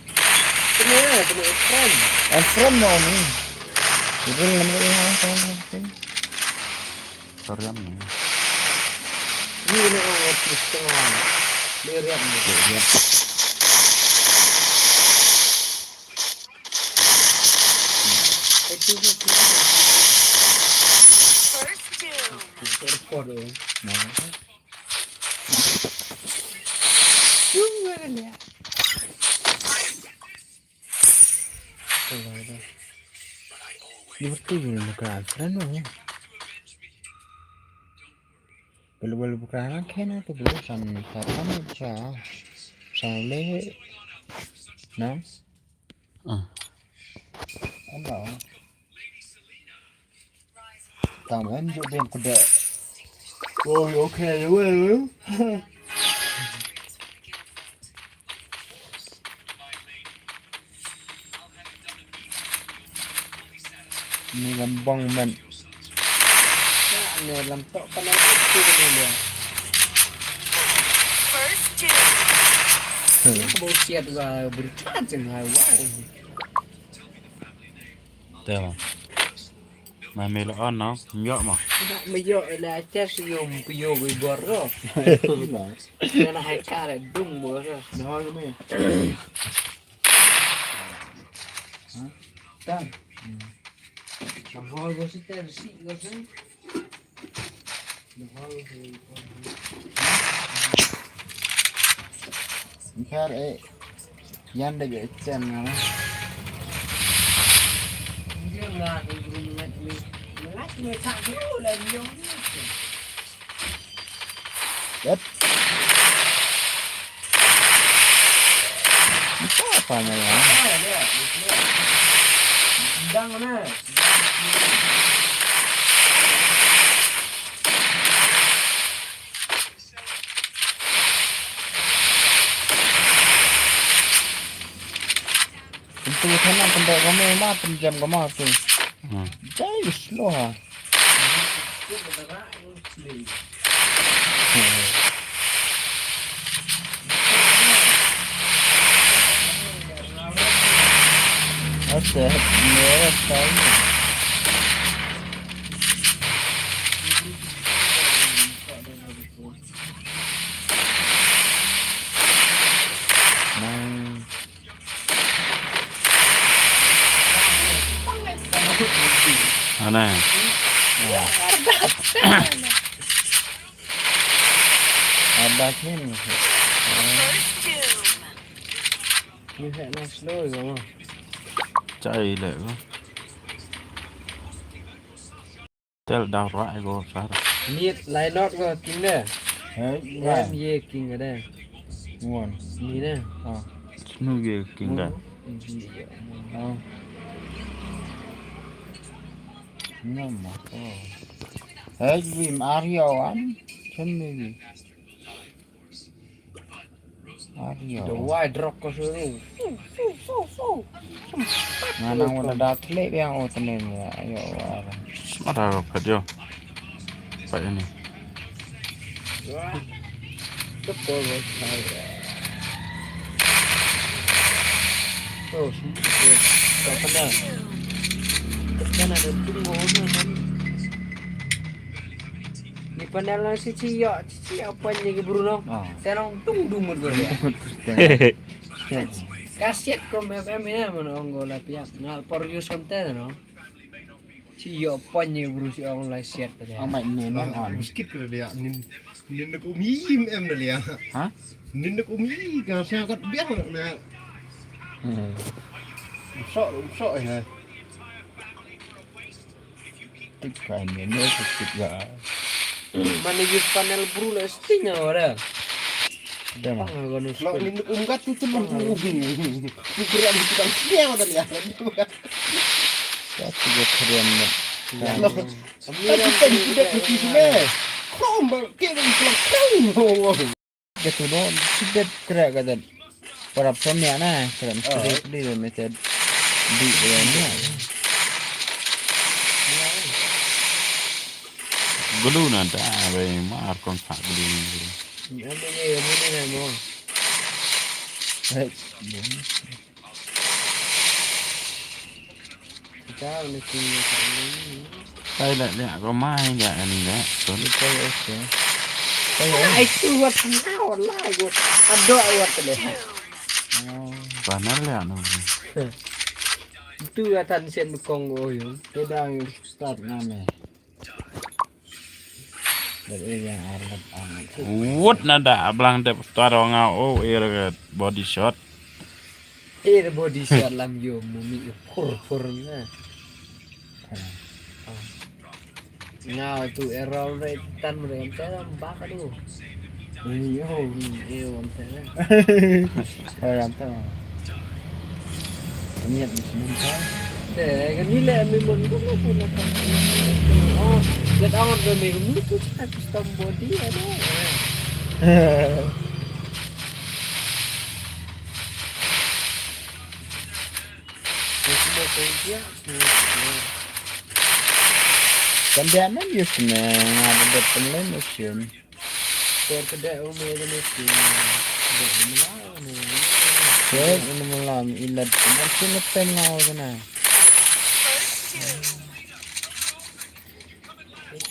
Punya, punya friend. Ang friend mo ni. Sorry, I'm not. Ni ni oh, ni setengah. Ni riap ni. Dia, dia. Itu je. First kill. Itu record, eh. Nah. Itu mana dia? Ni betul ni, bukan friend tu. Bel bel bukan anak kena tu bel san satan sa san le. Nang. Ah. Ano? Tang en jo ben kuda. Oh, okay, well. Ni lambong man. Ni lam tok kan aku ni dia. First kill. Hmm. Bullshit gua berkat jeng hai wai. Tama. Ma me lo on no, myo ma. Myo la chas yo yo we gor ro. Kana hai kare dung bo ro. No me. Tan. Kam hol go si ter si go si. Nkhar eh yan da ge chen na. Yep. Apa na ya? Dang na. Pintu sana pendek kami mah, pinjam kami tu. Hmm. Jai slow ha. Acha, merah sekali. Nice. Ana. Ada kin. Ni hek na slow je mo. Chai le ko. Tel da ra ko sar. Ni lai lot ko king de. Hey, em ye king de. One. Ni de. Ah. Snu ye king de. Ah. Nyam ma. Oh. Hey, we are you one? Can maybe. Adio. The wide rock ko suru. Nga nang wala da klik yang o tenen ya. Ayo wala. Semata ko pet yo. Pak ini. Wah. Tepol bos. Oh, sini. Tak pernah. Kan ada tunggu orang kan. Ni panel na si chi yo, chi yo pan ni ki Bruno. Ah. Te nong tung dung mut ko ya. Ka siat ko M F M ina mo ong ko la pia. Na por use kon te no. Chi yo pan ni Bruno chi ong la siat te. Amai ni no. Skip ko dia. Nin nin ko mi M M na lia. Ha? Nin ko mi ka sa kat biang na. Hmm. So so eh. Tik ka ni ne tik ga. Mana use panel bru la sting ora. Dama. Lo ni um kat tu tu lu tu ubi. Tu kira ni tu kan dia ora ya. Ka tu ga keren ne. Lo. Tapi kan kita pergi sini. Krom ke ni krom. Jatu no, sidet kra ka dat. Para pemia na, kra mesti di di mesti di di ni. Gulu na da, be mar kon sa gulu. Ni ada ni, ni ni mo. Hey. Ka na kin ni ka ni. Kai la le ko mai ya ani le. Ton. Kai oke. Kai oke. Ai tu wat na wala wat. Ado wat le. Oh. Panar le anu. Tu atan sen kong o yo. Te dang start na me. Wut na da blang dep start nga o ir body shot. Ir body shot lam yo mumi phur phur na. Nga tu error re tan re em tan ba ka du. Ni yo ni yo em tan. Em tan. Niat ni sini kan. Te kan ni le mi mon ko ko ko. Oh, ya tahu tu mi mi tu custom body ada. Kan dia nan yus ne ngada de penlen yus yun. Ter kede umi de ne ki de mela ne. Ter ini malam ilat makin ngetem ngau kena.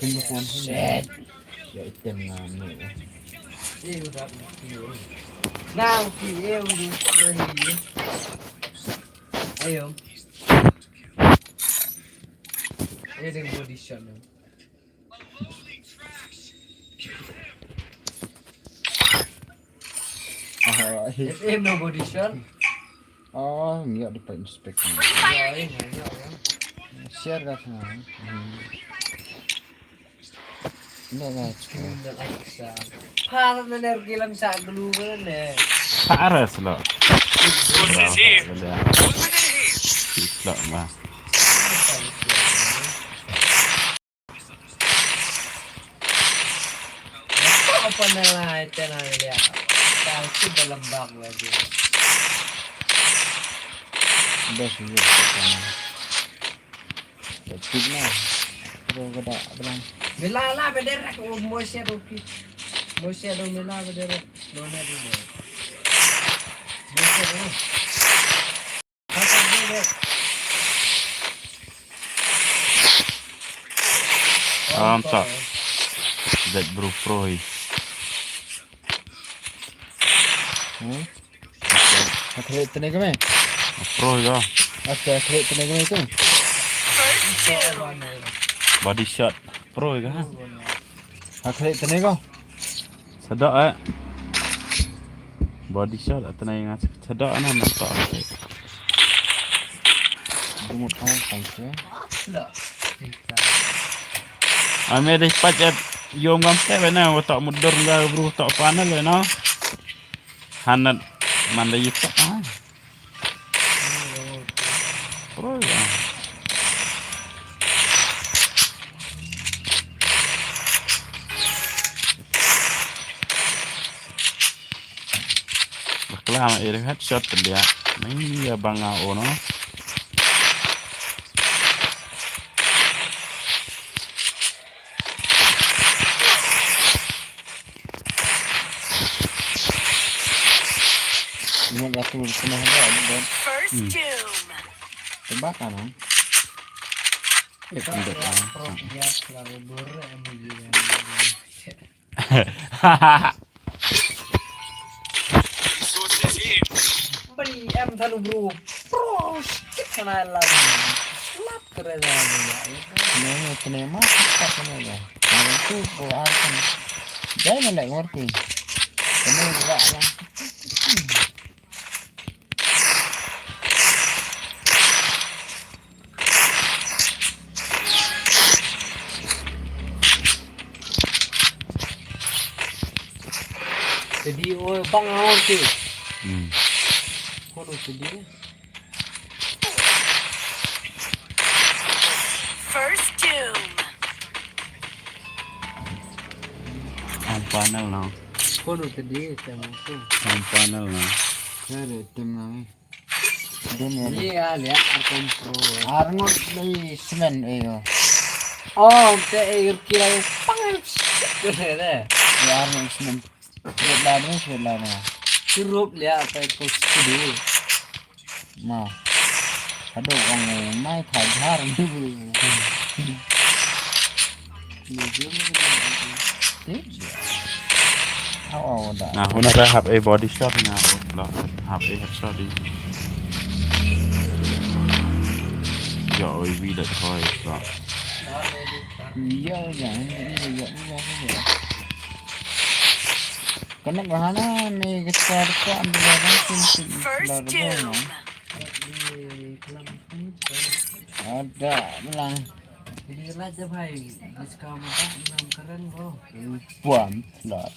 Ini kan set. Ya item ngau ni. Now ki eu ni. Ayo. Ayo ding body shot ni. Ah, eh. Em no body shot. Oh, ngi ïa di pa inspect. Ïa, ïa, ïa, ïa. Share ka sana. Hmm. Ngi ïa. Para na ner kilang sa gelu ne. Para selo. Selo ma. Apa na lai tena lia. Tal tu dalam bab lagi. Bas ni. Tik na. Terus kada bilang. Mila la bederak, oh, Moshe tu ki. Moshe tu mila bederak. Mona tu. Moshe tu. Anta. Zat bro pro hi. Hmm? Hakhle tene kame? Pro hi ga. Acha hakhle tene kame tu. Body shot. Pro hi ga. Hakhle tene ko. Sadok eh. Body shot atnai nga sadok ana nampak. Dumut ai tangke. Ame dei pacet yom gam te bena watak mudur ga bru tak panel bena. Hanat manda yitak ai. Pro ya. Bakla ma iri headshot dia. Nang ya banga ono. Ini ratu kena ada ada. First doom. Tembak kanan. Eh, tembak kanan. Bani em thanu bro. Bro, shit kana lam. Lap kere na ni ya. Ne ne kene ma tak kene ya. Kene tu ko ar kan. Dai na lek ngerti. Kene ga la. Jadi, oh, bang awal tu. Hmm. Kono tu dia. First doom. Ang panel no. Kono tu dia, tama tu. Ang panel no. Kare tem na eh. Dun ya. Iya, lihat Arkham Pro. Arngut dei semen eh yo. Oh, te eh kira pang. Deh. Ya arngut semen. Surup lama, surup lama. Surup lihat apa itu studio. Nah. Aduh, ong mai thai har ni. Au, au, da. Na, huna da hap a body shot na, lo, hap a headshot di. Yo, oi, wi da thoi, lo. Yo, ya, ya, ya, ya, ya. Kena bahana ni, kita dekat, ambil orang sini, sini, First sini, doom. Ada, bilang. Ini lah je, bhai. Diskaun apa? Enam keren, bro. Buam, lah.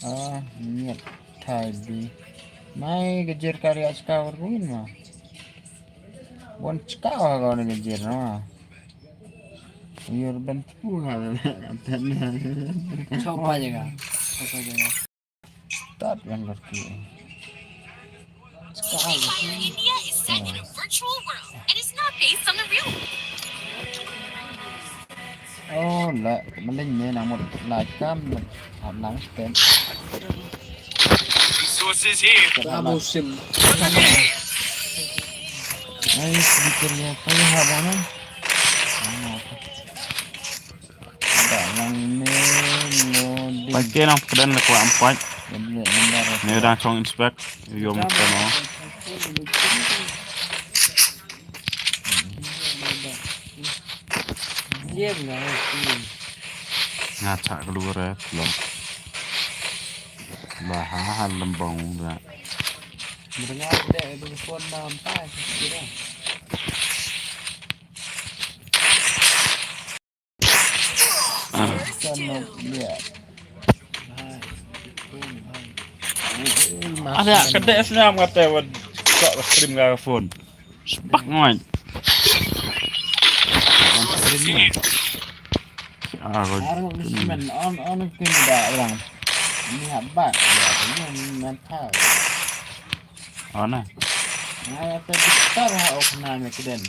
Ah, niat thai bi. Mai ka jer kari a chka ur bin ma. Bon chka ha ka ne ka jer ma. Yor ben tu ha. Chau pa jega. Chau pa jega. Start yang kaki. Chka ha ka. India is set in a virtual world and is not based on the real world. Oh, la, maling ne nang mut la kam, hap nang sten. Resources here. Ba musim. Ai, sedikit ya, kau hap mana? Mana apa? Ada yang melodi. Pakai nang kedan le kuat empat. Dia beli lembar. Ni dah chong inspect. Yo, mesti no. Nga chak keluar eh, belum. Bahal lembong dah. Mendengar dia itu phone nampak kira. Ada ka dei snam kata wan ka stream ka phone. Spak ngai. Ah, ko. Arang Usman on on kin da orang. Ni habat ya ni mental. Ana. Nga ïa peit bitar ha u khana me kden.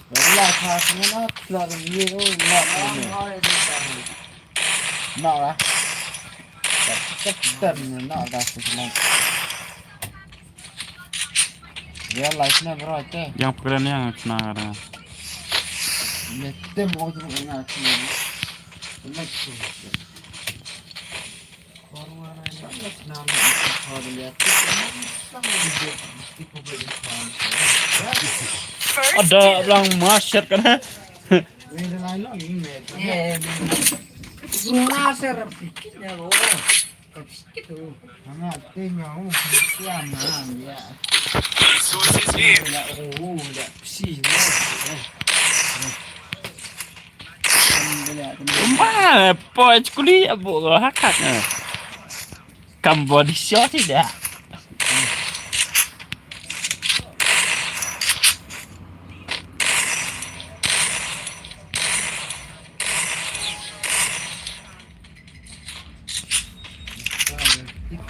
Wala kha khana na tla ram ye o la ne. Na la. Tek tek ten na da su khana. Ya la khana bro te. Yang pekeren yang khana ada. Ne tem o ju na khana. Next. Ada bilang masyarakat kan? Ma, poi chkuli abu ko hakat na. Kam body shot tidak.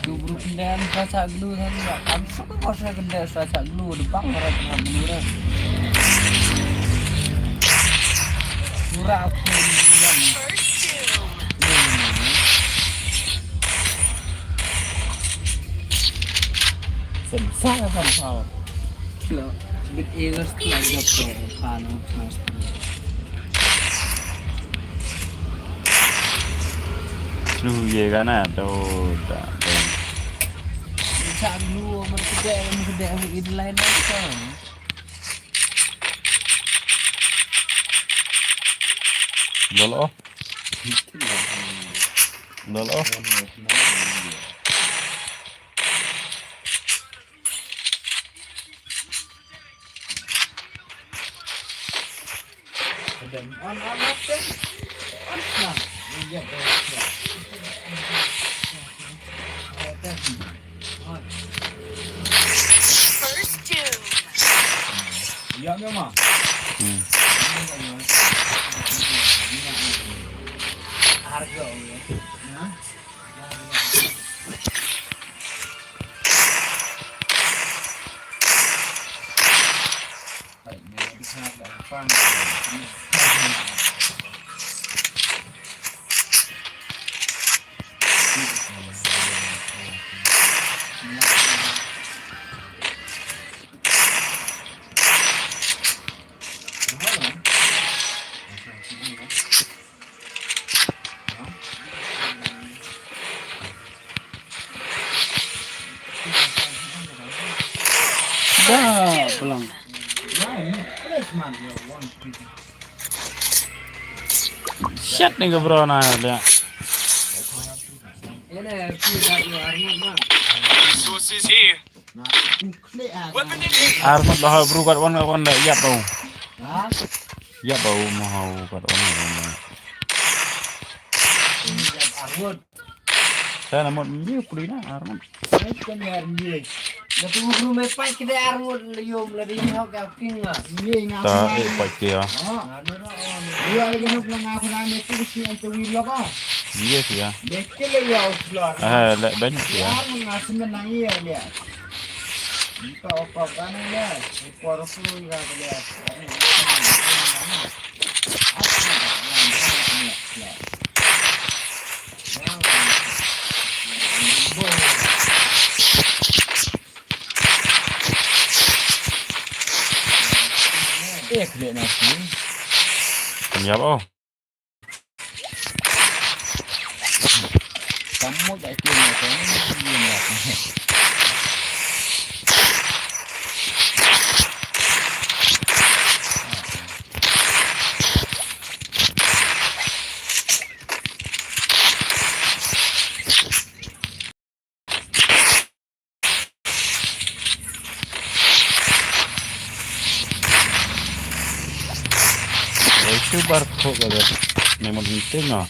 Gubru kenderaan sa sa glu sa sa. Kam suka ko sa kenderaan sa sa glu de bang rat rat glu rat. Surah aku yang Sen sa sa sa. Kilo bit egas kilo jop ko pano mas. Lu ye kana to da. Sa lu man kede man kede id line na ko. Lolo. Lolo. First doom. Hmm. Shit, ni ka bro na dia. Armut lah bro, kat wan, kat wan, kat wan, kat wan. Ïa bau. Ïa bau, mau kat wan, kat wan. Sa na mot mbiu puli na arngut. Ai kan yar mbiu. Na tu ru me pai kede arngut le yom le di hok ka king nga. Mbiu nga. Ta e pai ke ya. Anu ra on. Yu ai genu pula nga khuna me tu si an tu wi lo ka. Mbiu si ya. Be ke le ya uslor. Eh, le ben si ya. Yar nga semen na iya le. Ka opa kan le. Por su ya le. Ek le na sini. Nyap oh. Kamu tak kira macam ni. Itu bar kok kata. Memang penting ah.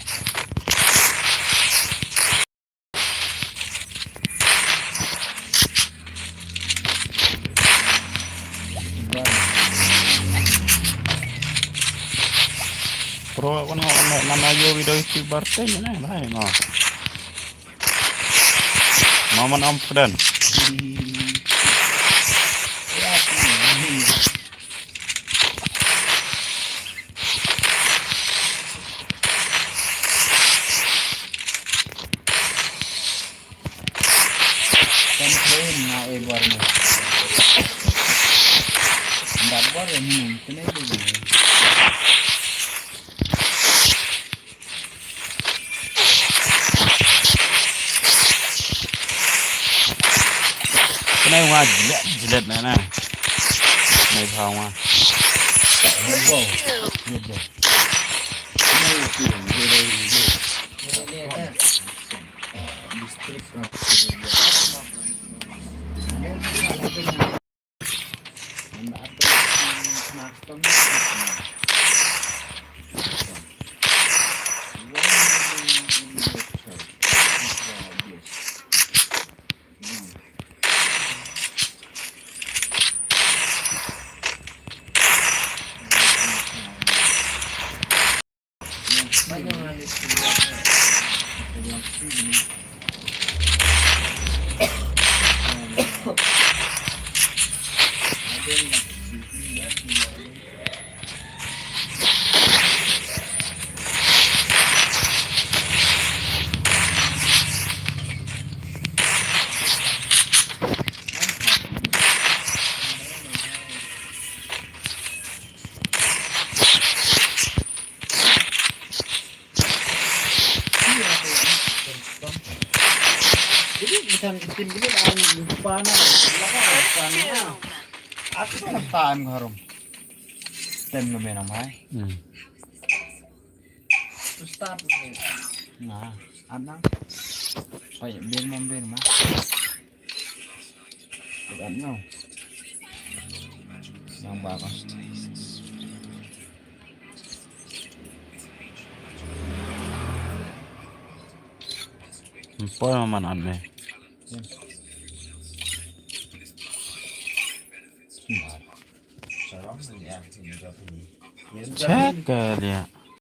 Pro wan ngo na na yo video YouTuber te ne na no. Maman am pdan. Kan train na e bor ni. Nda bor ni, kene ni. Kene wa jilet, jilet na na. Kene wa. Bo, bo. Jadi bukan tim ini kan lupa na, lupa na. Aku kan tan harum. Tem lo menam hai. Hmm. Start. Nah, anang. Pai ben mam ben ma. Bukan no. Yang bagus. Mpoi man an me. Check ka dia.